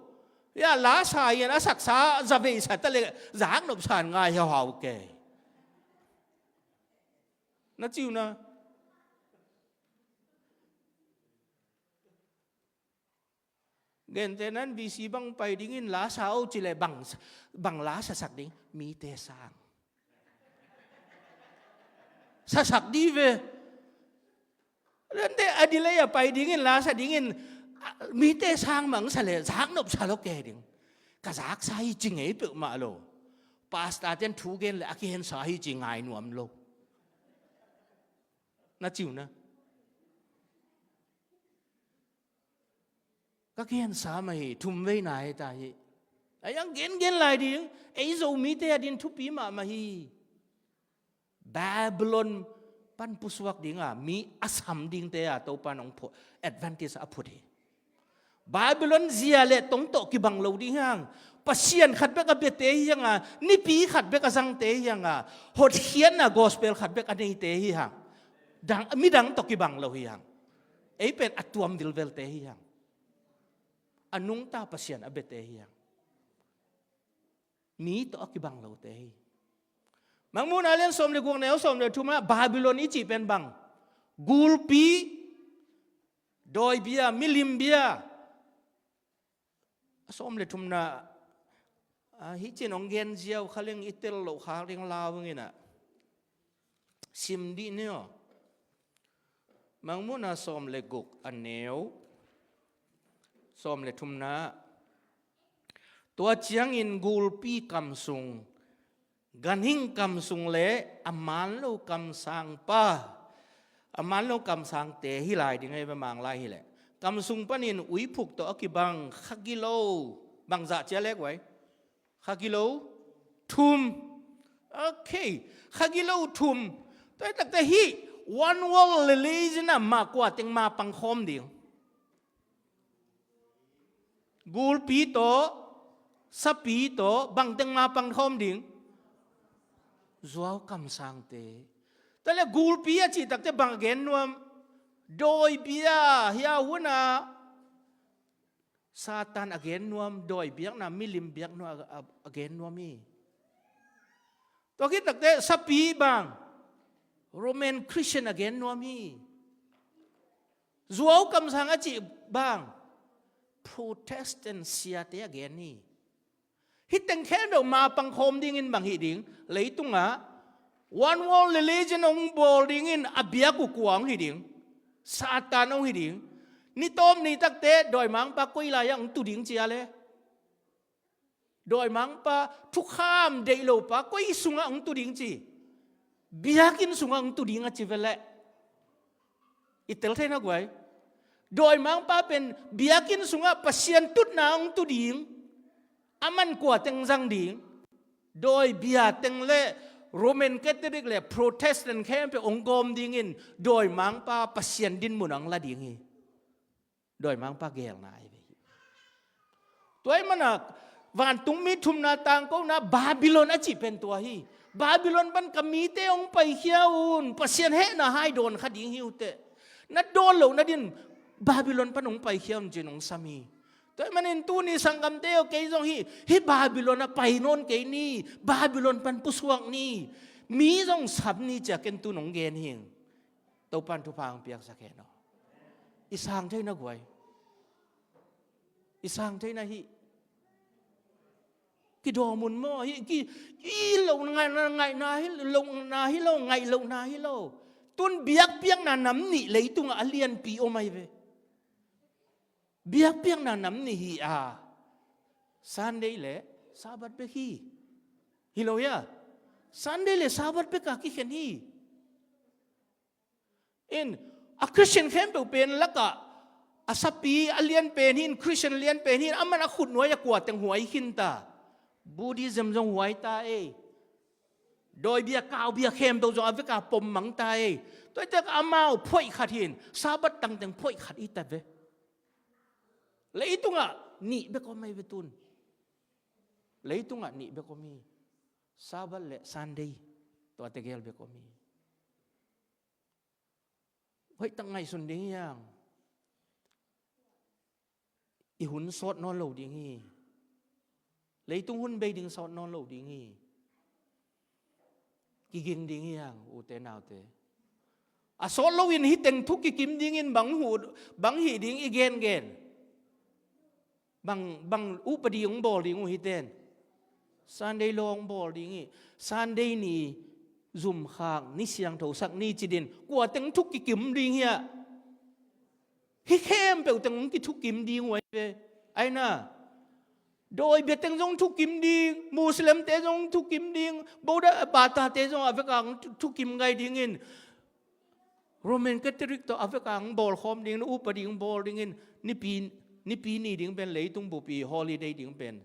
Ya, lasa hi a saksa zavei sa ta le, zaknop san ngai hauhau ke. Na ci uh na. Gentehna in V C bang pai dingin lasa o ci le bang, bang lasa sak ding, mite sang. Sasak di ve. Lente a delay a pai dingin, lasa dingin, a, mite sang mang sa le, zaknop sa lo ke ding. Ka zaksa hi ci ngei peuhmah lo. Pastor ten thu gen le a kihensa hi ci ngai nuam lo. Na ci uh na. Ka gensa mah hi, thum veina hi ta hi. A iang gengen lai ding, ei Zomite a din thupi mahmah hi. Babylon pan pusuak dinga mi a sam dingte a Topan hong phu-, advantage a phut hi. Babylon zia le tong tawh kibang lo ding hi hang. Pasian khat bek a biate hi hang a, nipi khat bek a zangte hi hang a, hotkhiatna gospel khat bek a neite hi hang. Dang, midang tawh kibang lo hi hang. Ei pen a tuam vilvelte hi hang. A nungta Pasian a biate hi hang. Mi tawh a kibang lote hi. Mangmuhna lian sawm le guk neu sawm le thumna Babylon i cih pen bang? Gulpi, dawibia, milimbia. A sawm le thumna, a, hi cin hong gen ziau kha leng i tel loh khak ding lau ing ina. Sim dih ni aw. Mangmuhna sawm le guk a neu sawm le thumna. Tua ciangin gulpi kamsung, ganhing kamsung le a manlo kamsangpa, a manlo kamsangte hi lai ding a, i va mang lai hileh kamsung panin uiphuk tawh a kibang kha gilo, bangzah cia lek uai? Kha gilo thum. Okay. Kha gilo thum. Tua hi takte hih one world religion ah mah kua teng mapang khawm ding? Gulpi tawh, sapi tawh, bang teng mapang khawm ding? Zuau kamsangte. Tua le gulpi a cih takte bang a gen nuam? Dawibia, hia hun a Satan a gen nuam, dawi biakna, milim biakna a, a, a gen nuam hi. Tua khit takte sapi bang, Roman Christian a gen nuam hi. Zuau kamsang a cih bang, Protestant siate a gen hi. Hih teng khempeuh mapang khawm dingin bang hih ding? Leitungah one world religion hong bawl dingin a biak uh kua hong hi ding? Satan hong hi ding. Ni tawp ni takte dawimangpa koi lai-ah hong tu ding cia le? Dawimangpa thukham deih lopa koi sungah hong tu ding ci? Biakinn sungah hong tu ding a ci ve leh. I tel thei na guai? Dawimangpa pen biakinn sungah Pasian tutna hong tu ding. A man kua teng zang ding? Dawi bia teng le Roman Catholic le Protestant khempeuh hong gawm dingin dawimangpa Pasian dinmun hong la ding hi. Dawimangpa gelna ahi ve hi. Tua ahih manin vantungmi thumna tangkona Babylon a cih pen tua hi. Babylon pan ka mite hong paikhia un, Pasian hehna hai dawn kha ding hi uh teh. Na dawn loh nadin Babylon pan hong paikhia un ci-in hong sam hi. Tua ahih manin tuni sanggamte aw, kei zong hih, hih Babylon ah pai nawn kei ni, Babylon pan pusuak ni, mi zong sam ni ci-a ken tu-in hong gen hi. Topan thupha hong piaksak hen aw. I sang thei na guai? I sang thei na hih? Kidawm un maw? Hih ki, i lo ngaihna, ngaihna hi lo, ngaihna hi lo, ngaih lohna hi lo. Tu-in biakpiakna nam nih leitungah a lianpi om ahi ve. Biakpiakna nam nih hi a, Sunday le Sabbath bek hi. Hi lo hia? Sunday le Sabbath bek a kikhen hi. In, a Christian khempeuh pen lakah a sapi a lian pen hi in, Christian lian pen hi in, a man a khutnuai a kua teng huai khin ta? Buddhism zong huai ta ei. Dawi bia, kau bia khempeuh zong a vek a pom mang ta ei. Tua hi tak amau phoih khat hi in, Sabbath tang teng phoih khat hi ta ve. Leitungah nih bek om ahi ve tu-in. Leitungah nih bek om hi. Sabbath le Sunday, tua tegel bek om hi. Hoih tak ngaihsun ding hi hang. I hun sawt nawn lo ding hi. Leitung hun bei ding sawt nawn lo ding hi. Kiging ding hi hang, ute naute. A sawt loin hih teng thu kikim dingin bang hu, bang hih ding i gengen? Bang, bang upadi hong bawl ding uh hih ten? Sunday law hong bawl ding hi. Sunday ni zumkhak, ni siangthosak ni ci-in kua teng thu kikim ding hiam? Hih khempeuh teng hong kithukim ding uh ahi ve. Ahi na, Dawi bia teng zong thukim ding, Muslim-te zong thukim ding, Buddha, Bata-te zong a vek a hong thu-, thukim ngai dingin, Roman Catholic tawh a vek a hong bawlkhawm dingin, upadi hong bawl dingin, nipi Nipi ni ding pen, leitung bupi holiday ding pen,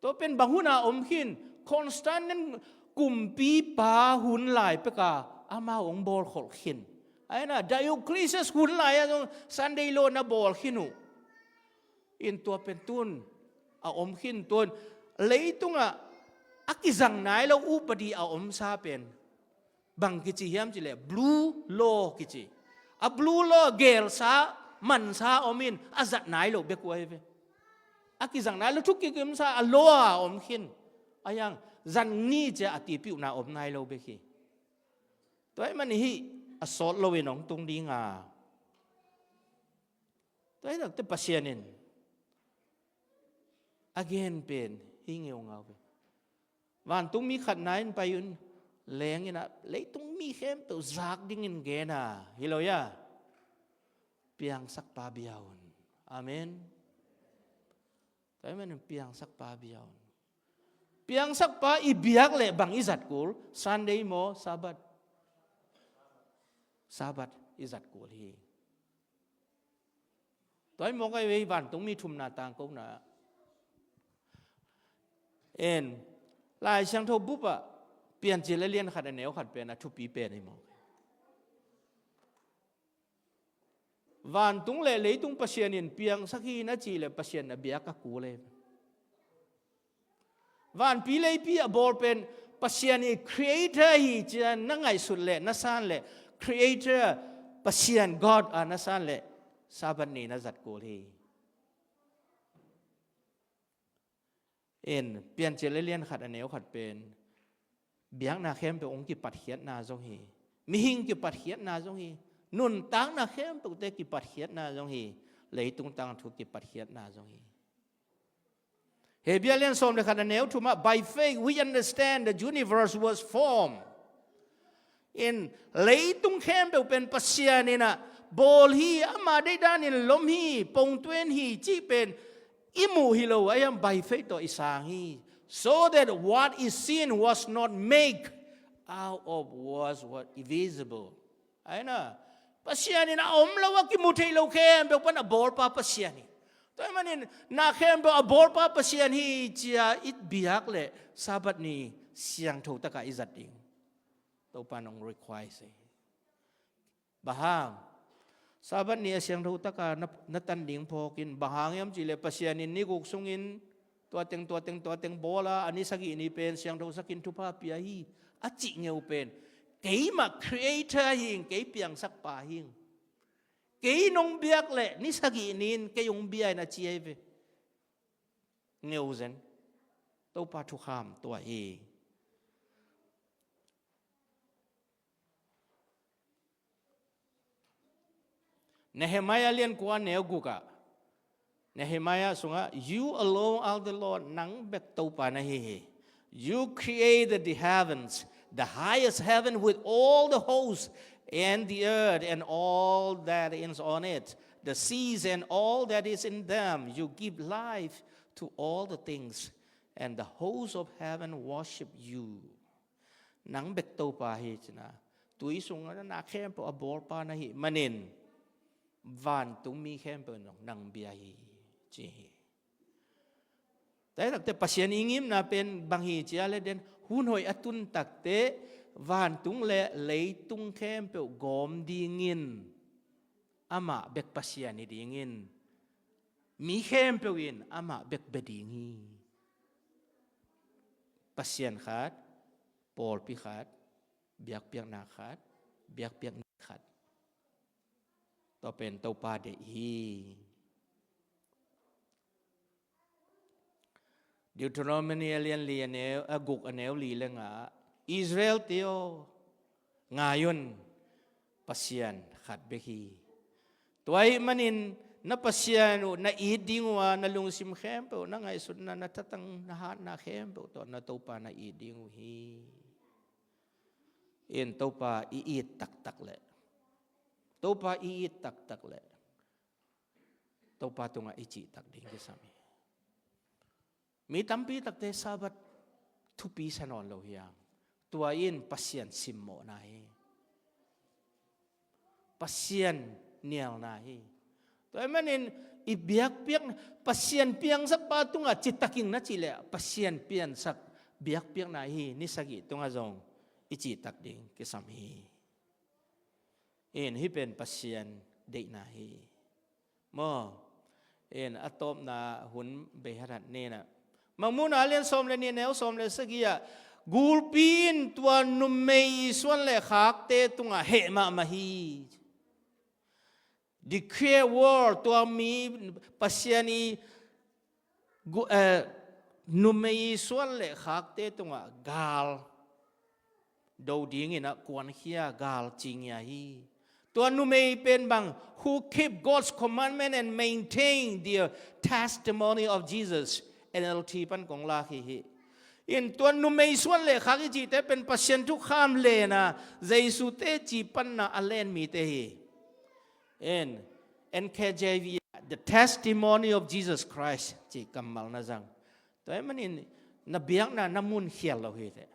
tua pen bang huna om khin? Constantine kumpipa hun lai peka amau hong bawlkholh khin. Aina Diocletian hun lai-ah zong Sunday law na bawl khin uh. In tua pen tun a om khin, tun leitungah a kizang nai lo upadi a omsa pen bang kici hiam cileh, blue law kici. A blue law gelsa, mansa om in, a zat nai lo bek uh ahi ve. A kizang nai lo, thu kikimsa a law a om khin. A hiang zan ni cia a tipiuhna om nai lo bek hi. Tua ahih man hih a sawt loin hong tung dinga, tua hi takte Pasian in a gen pen hi ngeungau ve. Vantung mi khat na in pai un, leng in ah leitung mi khempeuh zak dingin gen a, hi lo ia, piangsakpa bia un. Amen. Tua ahih manin piangsakpa bia un. Piangsakpa i biak leh bang i zat kul? Sunday maw, Sabbath? Sabbath i zat kul hi. Tua hi mawk ahi ve, vantung mi thumna tangkona. En, Lai Siangtho bupah Piancil a lian khat a neu khat pen a thupi pen hi mawk. Vantung le leitung Pasian in piangsak hi na cih leh Pasian a biak a kul e. Vanpi leipi a bawl pen Pasian i creator hi cia na ngaihsut leh, na san leh, creator Pasian God a na san leh, Sabbath ni na zat kul hi. En, Piancil a lian khat a neu khat pen biakna khempeuh hong kipatkhiatna zong hi. Mihing kipatkhiatna zong hi. Nuntakna khempeuhte kipatkhiatna zong hi. Leitung tangthu kipatkhiatna zong hi. Hebrew a lian sawm le khat a neu thumah, "By faith we understand the universe was formed." In, leitung khempeuh pen Pasian in ah bawl hi, ama deihdan in lom hi, pongtuan hi cih pen i muh hi lo, a hiam, by faith tawh i sang hi. "So that what is seen was not made out of what was visible." Aina, Pasian in a om lo, a kimu thei lo khempeuh pan a bawlpa Pasian hi. Tua ahih manin na khempeuh a bawlpa Pasian hi cia i biak leh Sabbath ni siangtho takah i zat ding Topa in hong require hi. Bang hang? Sabbath ni a siangtho takah na, na tan ding phawkin, bang hang hiam cih leh Pasian in ni guk sungin tua teng, tua teng, tua teng bawl a, a ni sagih ni pen siangtho sakin thupha pia hi, a cih ngeu pen, keimah creator hi ing, kei piangsakpa hi ing. Kei nong biak leh ni sagih ni-in kei hong bia in, a ci ahi ve. Ngeu zen. Topa thukham tua hi. Nehemiah lian kua neu gukah, Nehemiah sungah, "You alone are the Lord," nang bek Topa na hi hi. "You created the heavens, the highest heaven with all the hosts, and the earth and all that is on it, the seas and all that is in them. You give life to all the things, and the hosts of heaven worship you." Nang bek Topa hi cina. Tui sungah na khempeuh a bawlpa na hih manin vantung mi khempeuh in nang bia hi, ci hi. Tua hi takte Pasian i ngimna pen bang hi cia leh, den hun hoih a tun takte vantung le leitung khempeuh gawm dingin amah bek Pasian hi dingin, mi khempeuh in amah bek bia ding hi. Pasian khat, pawlpi khat, biakpiakna khat, biakpiakna khat. Tua pen Topa deih hi. Deuteronomy a lian li a neu, a guk a neu li le nga, "Israel-te aw, ngai un, Pasian khat bek hi. Tua ahih manin na Pasian uh na it ding uh a, na lungsim khempeuh, na ngaihsutna, na thatang, na hatna khempeuh tawh na Topa na it ding uh hi." In, Topa i it taktak leh, Topa i it taktak leh, Topa tungah i cihtak ding kisam hi. Mi tampi takte Sabbath thupi sa nawn lo hi hang. Tua in Pasian simmawhna hi. Pasian nialna hi. Tua ahih manin i biakpiakna, Pasian piangsakpa tungah citakin na cih leh Pasian piansak biakpiakna hi, ni sagih tungah zong i cihtak ding kisam hi. In hih pen Pasian deihna hi. Maw, in a tawpna hun bei hathat ni in ah, Mangmuhna a lian sawm le nih, a neu sawm le sagih ah, gulpi in tua numei suan le khakte tungah heh mahmah hi. Declare war, tua mi, Pasian i gu-, eh, numei suan le khakte tungah gal do dingin ah kuankhia, gal cingia hi. Tua numei pen bang, who keep God's commandment and maintain the testimony of Jesus, N L T pan kong lak hi hi. In tua numei suan le khak i cihte pen Pasian thukham lena, Jesu teci panna a len mite hi. In N K J V, the testimony of Jesus Christ cih kammal na zang. Tua ahih manin na biakna na mun khial lo hi teh.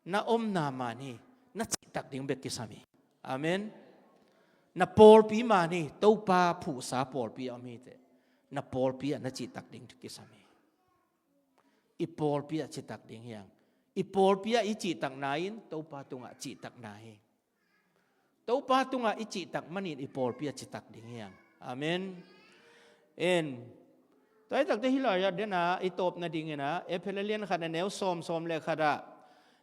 Na omna man hi, na cihtak ding bek kisam hi. Amen. Na pawlpi man hi, Topa phuhsa pawlpi a om hi teh. Na pawlpi ah na cihtak ding kisam hi. I pawlpi ah cihtak ding hi hang. I pawlpi ah i cihtakna in Topa tungah cihtakna hi. Topa tungah i cihtak manin i pawlpi ah cihtak ding hi hang. Amen. In tua hi takte hih lai-ah dena i tawp nadingin ah, Efesa lian khat a neu sawm, sawm le khat ah,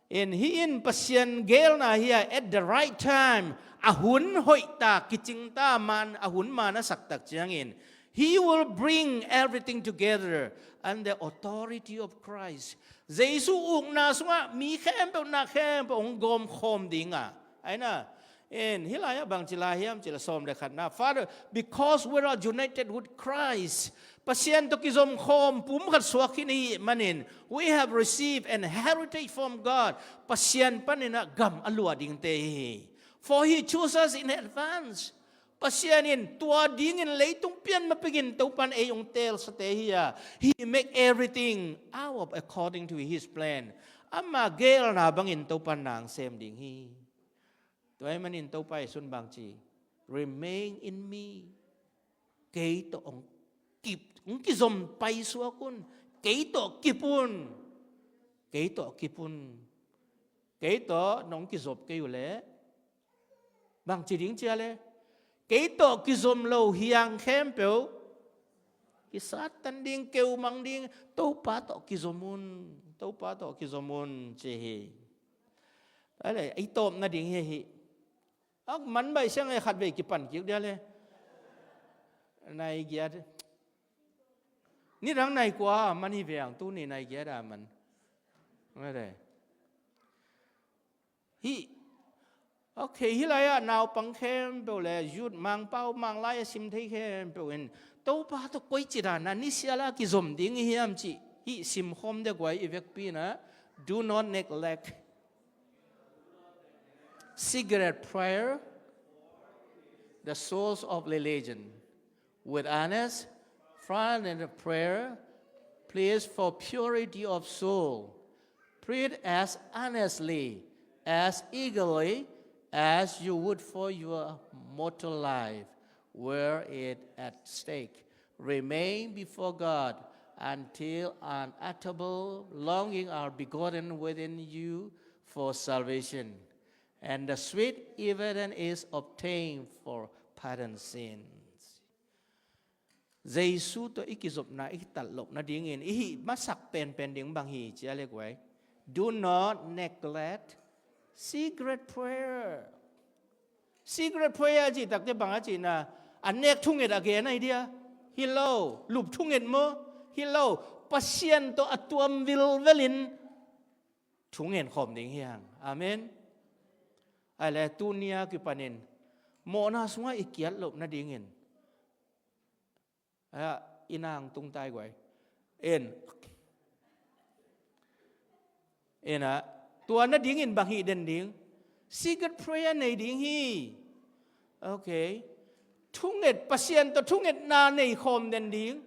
in hih in Pasian geelna hi a, at the right time, a hun hoihtak, kicingta man, a hun man a saktak ciangin, He will bring everything together under the authority of Christ. Jesu ukna sungah mi khempeuh, na khempeuh hong gawmkhawm ding a, aina. In hih lai-ah bangci lai hiam cih leh sawm le khatna, Father, because we are united with Christ, Pasian tawh kizomkhawm pum khat suak khin i hih manin, we have received an heritage from God. Pasian panin ah gam a luah dingte hi. For He chose us in advance. Pasian in tua dingin leitung pian ma pekin Topan ei hong teelsate hi a, He make everything out of according to His plan. Ama geelna bangin Topan na hong sem ding hi. Tua ahih manin Topa Jesu'n bangci, "Remain in me." Kei tawh hong kip, hong kizom paisuak un. Kei tawh kip un. Kei tawh kip un. Kei tawh nong kizop kei uh leh bangci ding cia leh, kei tawh kizom lo hiang khempeuh kisattan ding, keumang ding. Topa tawh kizom un. Topa tawh kizom un ci hi. Tua leh i tawp nading hi hi. A man baih siang e, khatvei kipan kik dia leh. Nai giat. Nidang nai kua man hi veng, tuni nai giat a man. Ngai dai. Hih. Ok, hih lai-ah naupang khempeuh leh youth, Mangpau, Manglai a sim thei khempeuh in Topa tawh koici dan a nisial a kizom ding i hiam cih hih simkhawm dek uh a, i vekpi in ah, do not neglect secret prayer, the source of religion. With earnest, fervent prayer, plead for purity of soul. Pray as earnestly, as eagerly as you would for your mortal life, were it at stake. Remain before God until an unutterable longing are begotten within you for salvation, and the sweet evidence is obtained for pardon sins. Jesu tawh i kizopna i kitat loh nadingin i hih masak penpen ding bang hi cia leh guai, do not neglect secret prayer. Secret prayer cih takte bang a cihna, a nek thunget a gen ahi dia? Hi lo. Lup thunget maw? Hi lo. Pasian tawh a tuam vilvelin thungen khawm ding hi hang. Amen. Ai le, tuni a kipanin mawhna sungah i kiat loh nadingin, a, i nang tung tai guai. En. En a, tua nadingin bang hih den ding? Secret prayer nei ding hi. Ok. Thunget, Pasian tawh thungetna nei khawm den ding.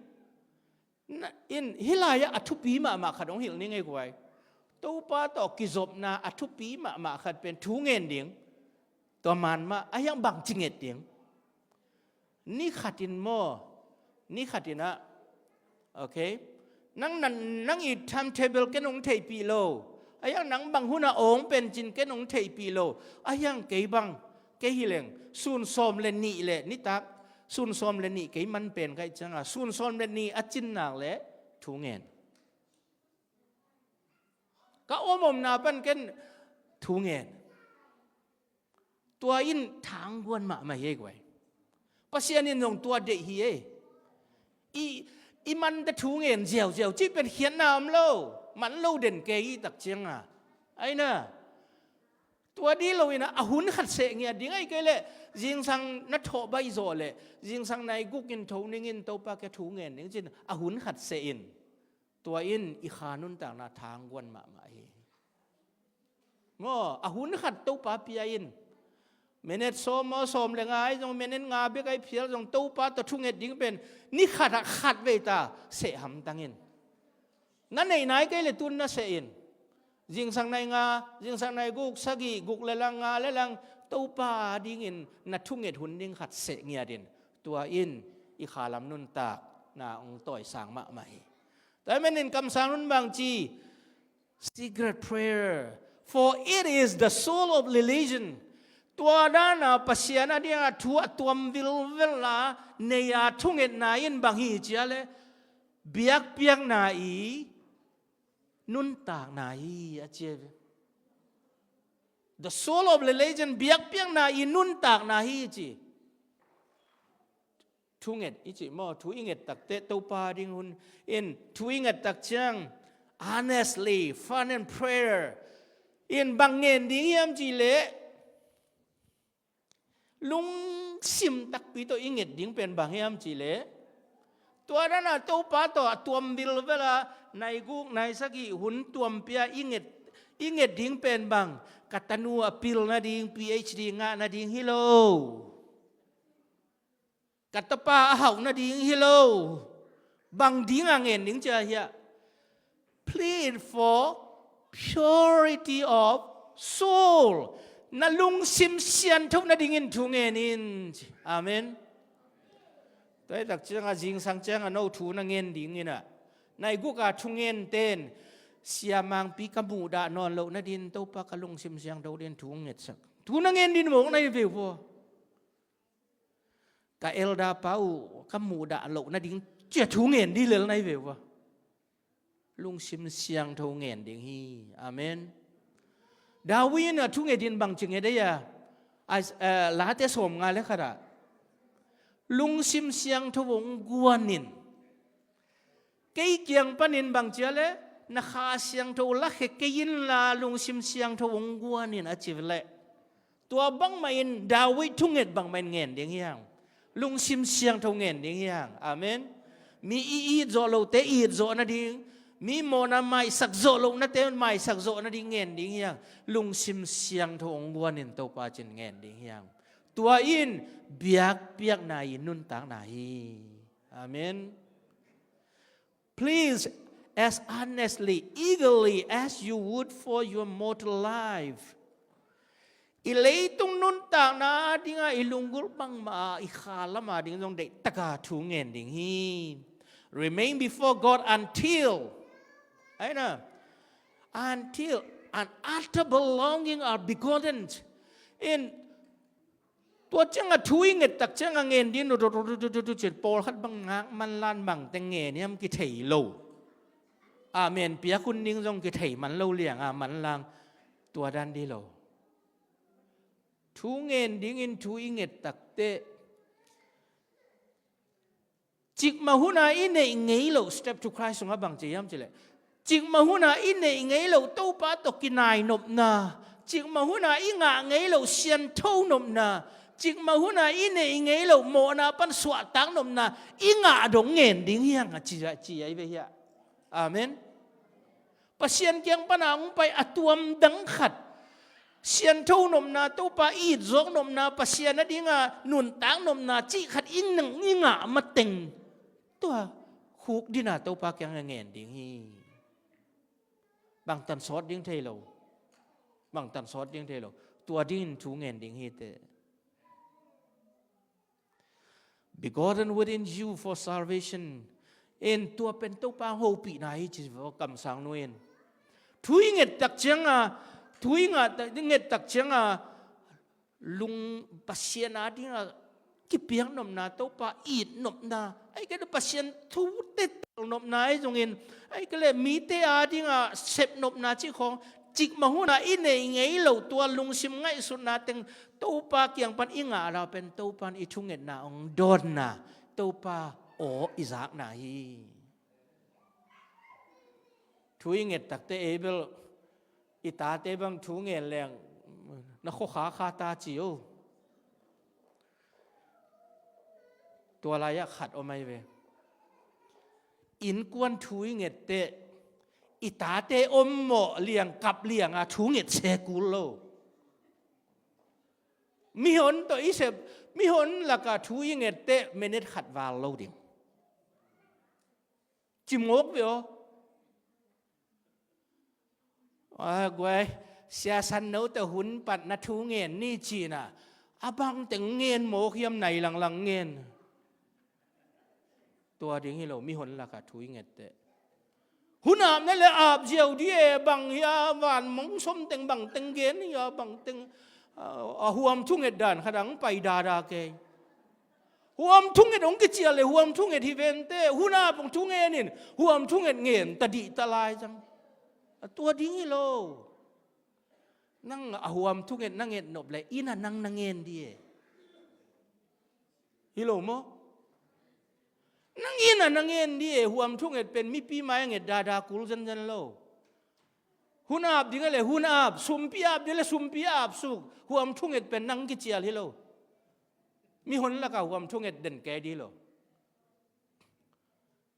Na, in, hih lai-ah a thupi mahmah khat hong hilh ni ngei guai. Topa tawh kizopna a thupi mahmah khat pen thungen ding. Tua man mah, a hiang bang cinget ding. Ni khatin maw, ni khatin ah, okay, nang, nang, nang i timetable ken hong theihpih lo. A hiang nang bang hunah awng pen cin ken hong theihpih lo. A hiang kei bang, kei hi leng sun sawm le nih le nitak, sun sawm le nih kei man pen kaih cianga sun sawm le nih a cin nak le thu ngen. Ka om omna pan ken thu ngen. Tua in thangguan mahmah hi ei guai. Pasian in zong tua deih hi ei. I, i man te thu ngen ziauziau cih pen khiatna om lo. Man lo den kei i tak cianga. Aina. Tua dih lo ina a hun khat seh ngiat ding ai kei leh zingsang na thawh baih zawh leh zingsang nai guk in tho ning in Topa ke thu ngen ding cin a hun khat seh in. Tua in i kha nuntakna thangguan mahmah hi. Maw, a hun khat Topa pia in. Minute sawm maw, sawm le nga ai zong minute nga bek ai phial zong Topa tawh thunget ding pen ni khat ah khat vei ta seh hamtang in. Na neih nai kei le tun na seh in. Zingsang nai nga, zingsang nai guk, sagih, guk le lang, nga le lang, Topa dingin na thunget hun ding khat seh ngiat in. Tua in i khalam nuntakna hong tawisang mahmah hi. Tua hi manin kamsang nun bang ci, secret prayer, for it is the soul of religion. Tua dana Pasian a dinga thu a tuam vilvel a nei a thungetna in bang hi cia le biakpiakna i nuntakna hi a cia ve. The soul of religion, biakpiakna i nuntakna hi ci. Thunget i cih maw, thu i nget takte Topa ding hun in thu i nget tak ciang earnestly, fervent prayer in bang ngen ding hiam cih leh lungsim takpi tawh i nget ding pen bang hiam cih leh tua dana Topa tawh a tuam vilvel a nai guk nai sagih hun tuampia i nget, i nget ding pen bang ka tanu a pil nading PhD ngah nading hi lo. Ka tapa a hauh nading hi lo. Bang dinga ngen ding cia hiah. Plead for purity of soul. Na lungsim siantho nadingin thu ngen in. Amen. Tua hi tak cianga zingsang cianga no thu na ngen dingin ah nai guka thu ngen ten siamangpi ka muhdah nawn loh nadin Topa ka lungsim siangtho din thu ngetsak. Thu na ngen din mawk na hi ve uh aw. Ka elder pa uh ka muhdah loh nading cia thu ngen dih lel na hi ve uh aw. Lungsim siangtho ngen ding hi. Amen. David in a thu nget in bang ci nget ei a, Late sawm nga le khat ah lungsim siangtho hong guan in kei kiang panin bang cia le na Kha Siangtho lakhia kei inla lungsim siangtho hong guan in a ci leh tua bangmah in David thunget bangmah in ngen ding hiang. Lungsim siangtho ngen ding hiang. Amen. Mi i it zawh lote it zawh nading, mi mawhna maisak zawh lohnate maisak zawh nading ngen ding hiang. Lungsim siangtho hong guan in Topa cin ngen ding hiang. Tua in biakpiakna i nuntakna hi. Amen. Please, as earnestly, eagerly as you would for your mortal life. I leitung nuntakna dinga i lunggulh bangmah a i kha lama ding zong deihtaka thu ngen ding hi. Remain before God until, aina, until an utter longing are begotten in Tua cianga thu i nget tak cianga ngen din uh, tu, tu, tu, tu, tu, cin pawlkhat bang ngak manlan bang teng ngen hiam kithei lo. Amen piak hun ding zong kithei man lo lianga manlang tua dan di lo. Thu ngen dingin thu i nget takte Cikmah huna i neih ngei loh, step to Christ sungah bang ci hiam cileh, cikmah huna i neih ngei loh Topa tawh kinai nopna, cikmah huna i ngah ngei loh siantho nopna, cikmah huna i neih ngei loh mawhna pan suahtak nopna i ngah dong ngen ding hiang a ci, ci ai ve hiah. Amen. Pasian kiang pana hong pai a tuam dang khat, siantho nopna, Topa i itzawk nopna, Pasian a dinga nuntak nopna cih khat i ngah mateng, tua khuk dina Topa kianga ngen ding hi. Bangtan sawt ding thei lo. Bangtan sawt ding thei lo. Tua dingin thu ngen ding hi teh. Begotten within you for salvation. In tua pen Topa hopihna hi ci vo kamsang nu in. Thu i nget tak cianga, thu i ngah tak, i nget tak cianga, lung Pasian a dinga kipiak nopna, Topa it nopna, ai kei le Pasian thu te tel nopna ai zongin, ai kei le mite a dinga sep nopna cih khawng, cikmah huna i nei ngei lo tua lungsim ngaihsutna teng Topa kiang pan i ngah la pen Topan i thungetna hong dawnna, Topa aw i zakna hi. Thu i nget takte ei bel i tate bang thu ngen leng na khua kha kha ta ci o. Tua lai-ah khat om ai ve. Innkuan thu i ngette i tate om mawh liang kap lianga thu nget se kul lo. Mihon tawh i sep, mihon laka thu i ngette minute khat val lo ding. Cimawk ve aw. A guai, Sia San No tawh hun patna thu ngen ni cina, a bangteng ngen mawk hiam nai langlang ngen. Tua ding hi lo, mihon laka thu i ngette. Hun ap na le ap ziau di e, bang hia van mong som teng bangteng gen hia bangteng, a, a huam thunget dan khat ang pai dada kei. Huam thunget hong kicial le huam thunget hi vente, hun ap hong thungen in, huam thunget ngen ta dih ta lai zang. A tua ding hi lo. Nang a huam thunget na nget nop le ina nang na ngen di e. Hi lo maw? Nang ina na ngen di e, huam thunget pen mipi mai a nget dada kul zenzen lo. Hun ap ding a le hun ap, sumpi ap ding a le sumpi ap suk, huam thunget pen nang kicial hi lo. Mihon laka huam thunget den kei di lo.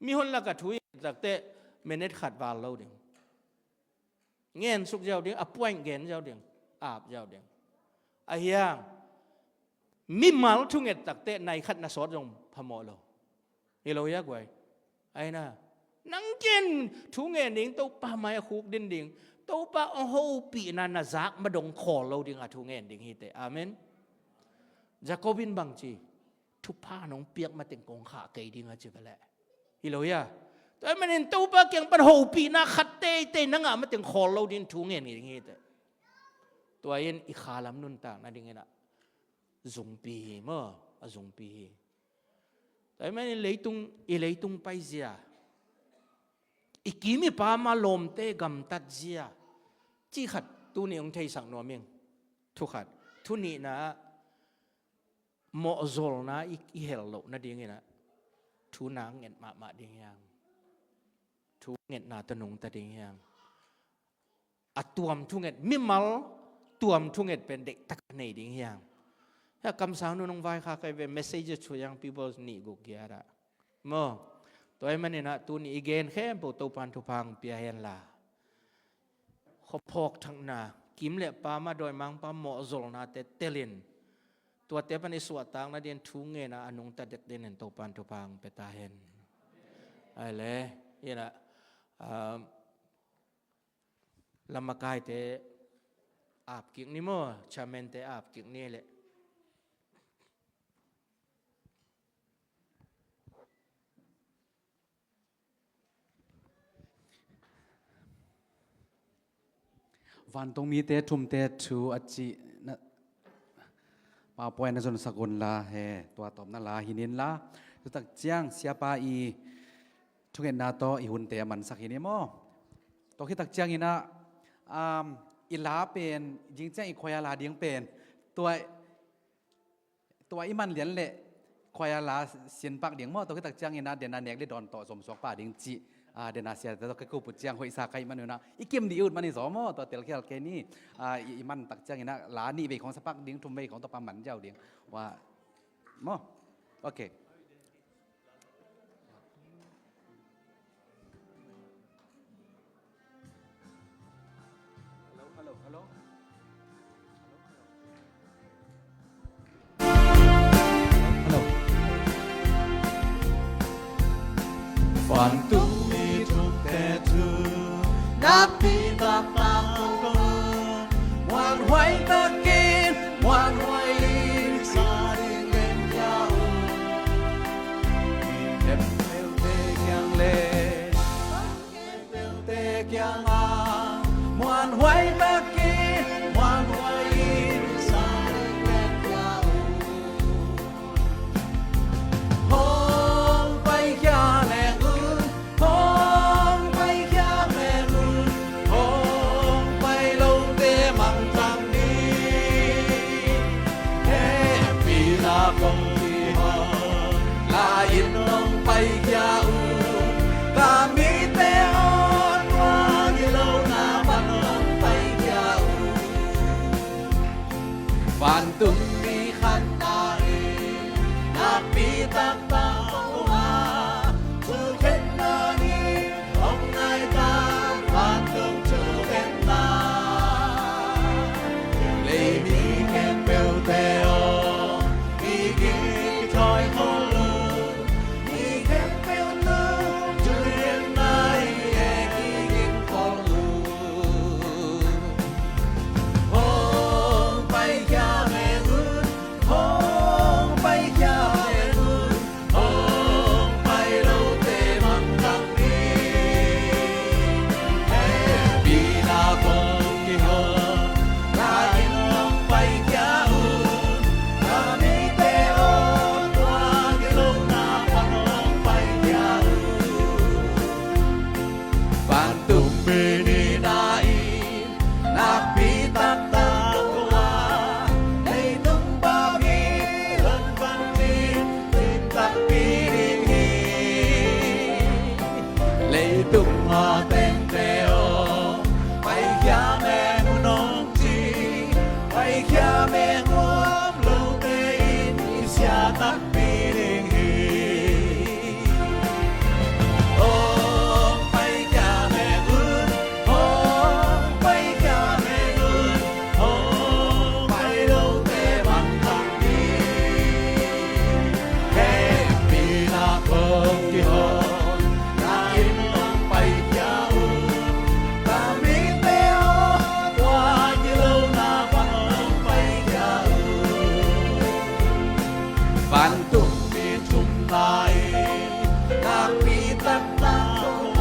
Mihon laka thu i takte minute khat val lo ding. Ngen suk ziau ding, a point gen ziau ding, ap ziau ding. A hiang, mimal thunget takte nai khat na sawt zong phamawh lo. Hi lo hia guai. Aina, nang ken thu ngen ding, Topa mai a khuk din ding, Topa a hopihna na zak madong khawl lo ding a thu ngen ding hi te. Amen. Jacob in bang ci, thupha nong piak mateng kong khah kei ding a ci ve leh. Hi lo hia. Tua manin Topa kiang pan hopihna khat teitei na ngah mateng khawl lo ding thu ngen ding hi te. Tua in i khalam nuntak nadingin a zungpi hi maw, a zungpi hi. Tua manin leitung, i leitung paizia, i kim i pam a lawmte gamtat zia, ci khat tuni hong theisak nuam ing. Thu khat. Thu nihna ah mawhzolna i, i hel loh nadingin a thu nang nget mahmah ding hiang. Thu ngetna tawh nungta ding hiang. A tuam thunget, mimal tuam thunget pen deihtak a nei ding hiang. Hia kamsang nu nong vaikhak ai ve, Message to Young People nih guk giat ah. Maw, tua ahih manin a tuni i gen khempeuh Topan thupha hong pia hen la. Khuaphawk thakna, kim le pam a dawimangpa mawhzolnate telin, tuate pan i suahtak nadingin thu ngen a a nungta dek dingin Topan thupha hong pia ta hen. Ai le, ina, um, lamakaite ap kik ni maw, chairman-te ap kik ni leh. Vantung mite thumte thu a cihna, PowerPoint na zonsak un la he, tua tawpna la hi nin la. Tutak ciang siapa i thungetna tawh i hunte a mansak hi ni maw? Tua khitak ciangin a, um, i la pen, zing ciang i khuai a la ding pen, tua, tua i man lian leh khuai a la sin pak ding maw? Tua khitak ciangin a, den a nek le dawn tawh zomsuak pa ding cih, a, den a siate tawh ka kup uh ciang hoihsa ka hih man un a, i kim dih ut man i zaw maw? Tua telkhial kei ni, a, i, i man tak ciangin a, la nih vei khawng sa pak ding, thum vei khawng tawh pa man ziau ding. Wa, maw? Ok. Hello, hello, hello. Hello. Vantung mi thumte thu, napi taktak kong, muanhuai takin, muanhuai in sa ding gen hia uh. Kong kihon lai-in hong paikhia un, ka mite aw, tua gilo na pan hong paikhia un. Vantung mi khat na-in nakpi taktak kong a, thukhenna ni hong nai ta, vantung thukhenna. Lei mi khempeuh te aw, mi kikithawi khol un, mi khempeuh tung thukhenna hi e, kiging khol un. Hong paikhia meng un, hong paikhia meng un, hong pai lote mangthang ni. Hehpihna kong kihon lai-in hong paikhia un, ka mite aw, tua gilo na pan hong paikhia un. Vantung mi nih na-in nakpi taktak kong a, leitung bang hi lon van cin, cin takpi ding hi. Leitung a tengte aw, paikhia meng un hong ci, paikhia meng un, om lote in i sia takpi ding hi. Hong paikhia meng un, hong paikhia meng un, hong pai lote mangthang ni. Hehpihna kong kihon lai-in hong paikhia un, ka mite aw, tua gilo na pan hong paikhia un. Vantung mi thum na-in nakpi taktak kong a,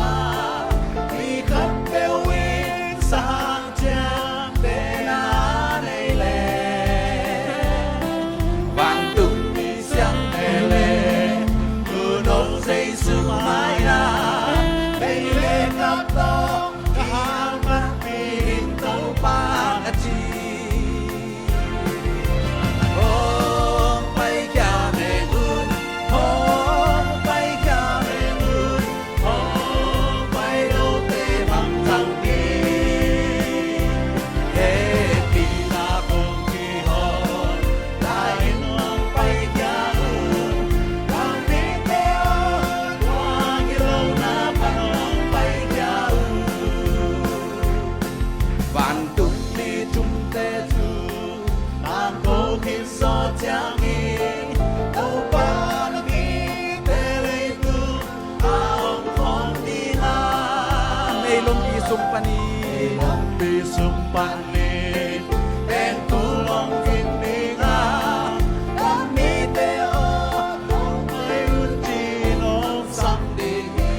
mi khat peuh in sang ciang tena nei leh, vantung mi siangtho leh, Tuuno Jesu maina, lei le kap tawh ka hau manpi ding Topa na ci. Hong paikhia meng un, hong paikhia meng un, hong pai lote mangthang ni. Hehpihna kong kihon lai-in hong paikhia un, ka mite aw, tua gilo na pan hong paikhia un. Vantung mi thumte cu tangko khit zawh ciangin, Topa na mite leitung a om khawm ding a, meilompi sung panin, meilompi sung panin tengtu hong vin ding a, ka mite aw, hong pai un ci-in hong sam ding hi.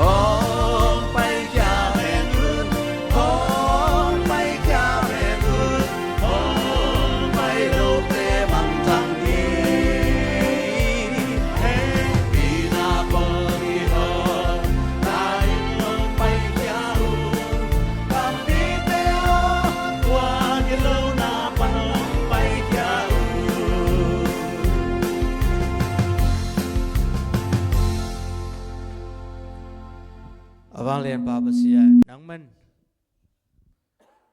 Hong paikhia meng un, hong paikhia meng un, hong pai lote mangthang ni. Hehpihna kong kihon lai-in hong paikhia un, ka mite aw, tua gilo na pan hong paikhia un. A vanglianpa Pasian, nangman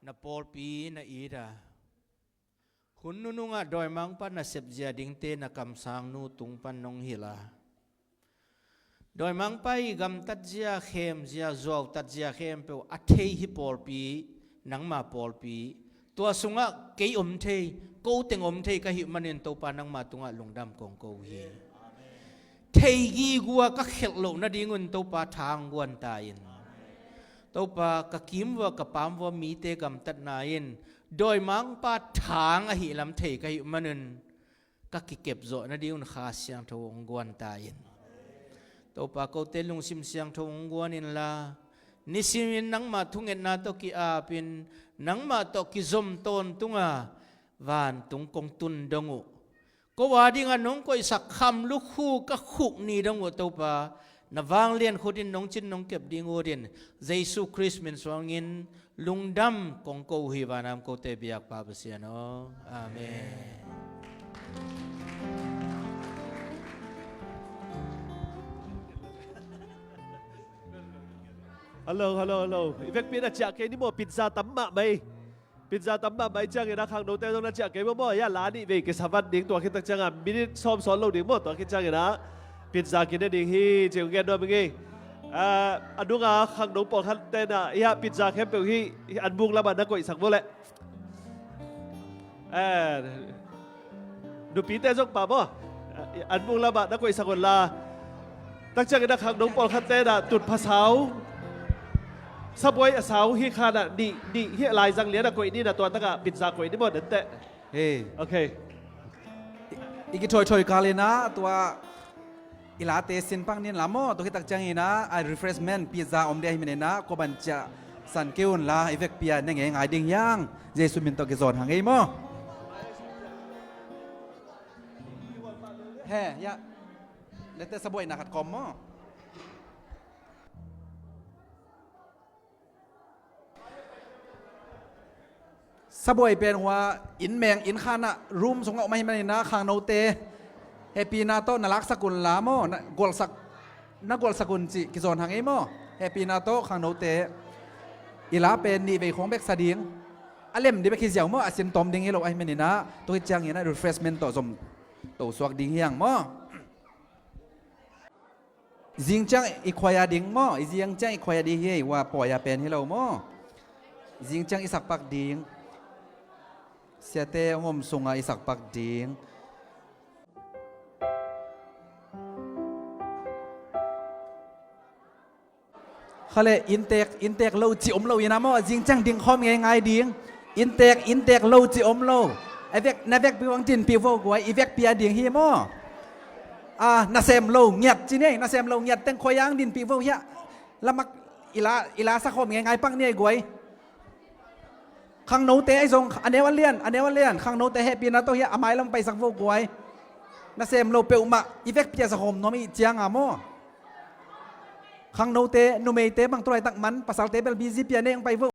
na pawlpi na it a, hun nunungah dawimangpa nasep zia dingte na kamsangnu tung pan nong hilh a, dawimangpa i gamtat zia, khem zia, zuautat zia khempeuh a thei hi pawlpi, nangma pawlpi. Tua sungah kei om thei, ko teng om thei ka hih manin Topa nangma tungah lungdam kong ko hi. Thei gigua ka khelh loh nadingun Topa thang guan ta in. Topa ka kim vua ka pam vua mite gamtatna in dawimangpa thang ahi lam thei ka hih manun ka kikep zawh nadingun Kha Siangtho hong guan ta in. Topa kote lungsim siangtho hong guan inla, nisimin nangmah thungetna tawh ki-apin, nangmah tawh kizom tawntunga vantung kong tun dong uh. Ko a dingah nong koihsak kham lukhu ka khuk ni dong uh Topa, na vanglian khutin nong cin nong kep ding utin, Jesu Khrist min suangin lungdam kong ko uh hi, vanam kote biakpa Pasian aw. Amen. Hello, hello, hello. I vekpi na ciah kei ni maw, pizza tam mahmah hi. Pizza tam mahmah hi ciangin a khangnote zong na ciah kei maw maw. Hia la nih vei kisa van ding, tua khit tak ciangin minute sawm sawn lo ding maw, tua khit ciangin a pizza kine ding hi ci-in ngen nuam ing ei. Ah, a nunga khangno pawlkhat te na hia pizza khempeuh hi, an buk lamah na koihsak maw leh. Eh, nupite zong pa maw, an buk lamah na koihsak un la. Tak ciangin a khangno pawlkhatte na tutphah sau, sabuai a sau hi kha na nih, nih hi laizang lian a koih ni na, tua takah pizza koih ni maw dante. Hei. Ok. I, i kithoithoih kal in a tua i late sin pak ni in la maw, tua khit tak ciangin a, a refreshment pizza om ding ahih manin a, kua ban ciah san kei un la, i vekpi a ne ngeingai ding hi hang. Jesu min tawh kizawn hang ei maw. He, ya. Dante sabuaina khat kawm maw. Sabuai pen hua inn meng, inn khan ah, room sungah om ahih manin a, khangnote hehpihna tawh na laksak un la maw, na gualsak, na gualsak un cih kizawn hang ei maw. Hehpihna tawh khangnote. I la pen nih vei khawng bek sa ding. A lem ding bek hi ziau maw, a sin tawm ding hi lo ahih manin a, tua khit ciangin a refreshment tawh zom to suak ding hi hang maw. Zing ciang i khuai a ding maw? I zing ciang i khuai a ding hi, hua pawi a pen hi lo maw? Zing ciang i sak pak ding. Siate hong om sungah i sak pak ding. Khale, inntek, inntek lo ci om lo in a maw, zing ciang ding khawm ngeingai ding. Inntek, inntek lo ci om lo. A vek, na vekpi uh hong dinpih vo guai, i vekpi a ding hi maw. Ah, nasem lo ngiat ci ni, nasem lo ngiat teng khuai a hong dinpih vo hiah. Lamak i la, i la sa khawm ngeingai pak ni ei guai. Khangnote ahi zong, a neu a lian, a neu a lian, khangnote hehpihna tawh hiah a mailam paisak vo guai. Nasem lo peuhmah, i vekpi a sa khawm nuam i ciang a maw. Khangnote, numeite bang tu laitak man, pasalte bel busy pi a nei hong pai vo.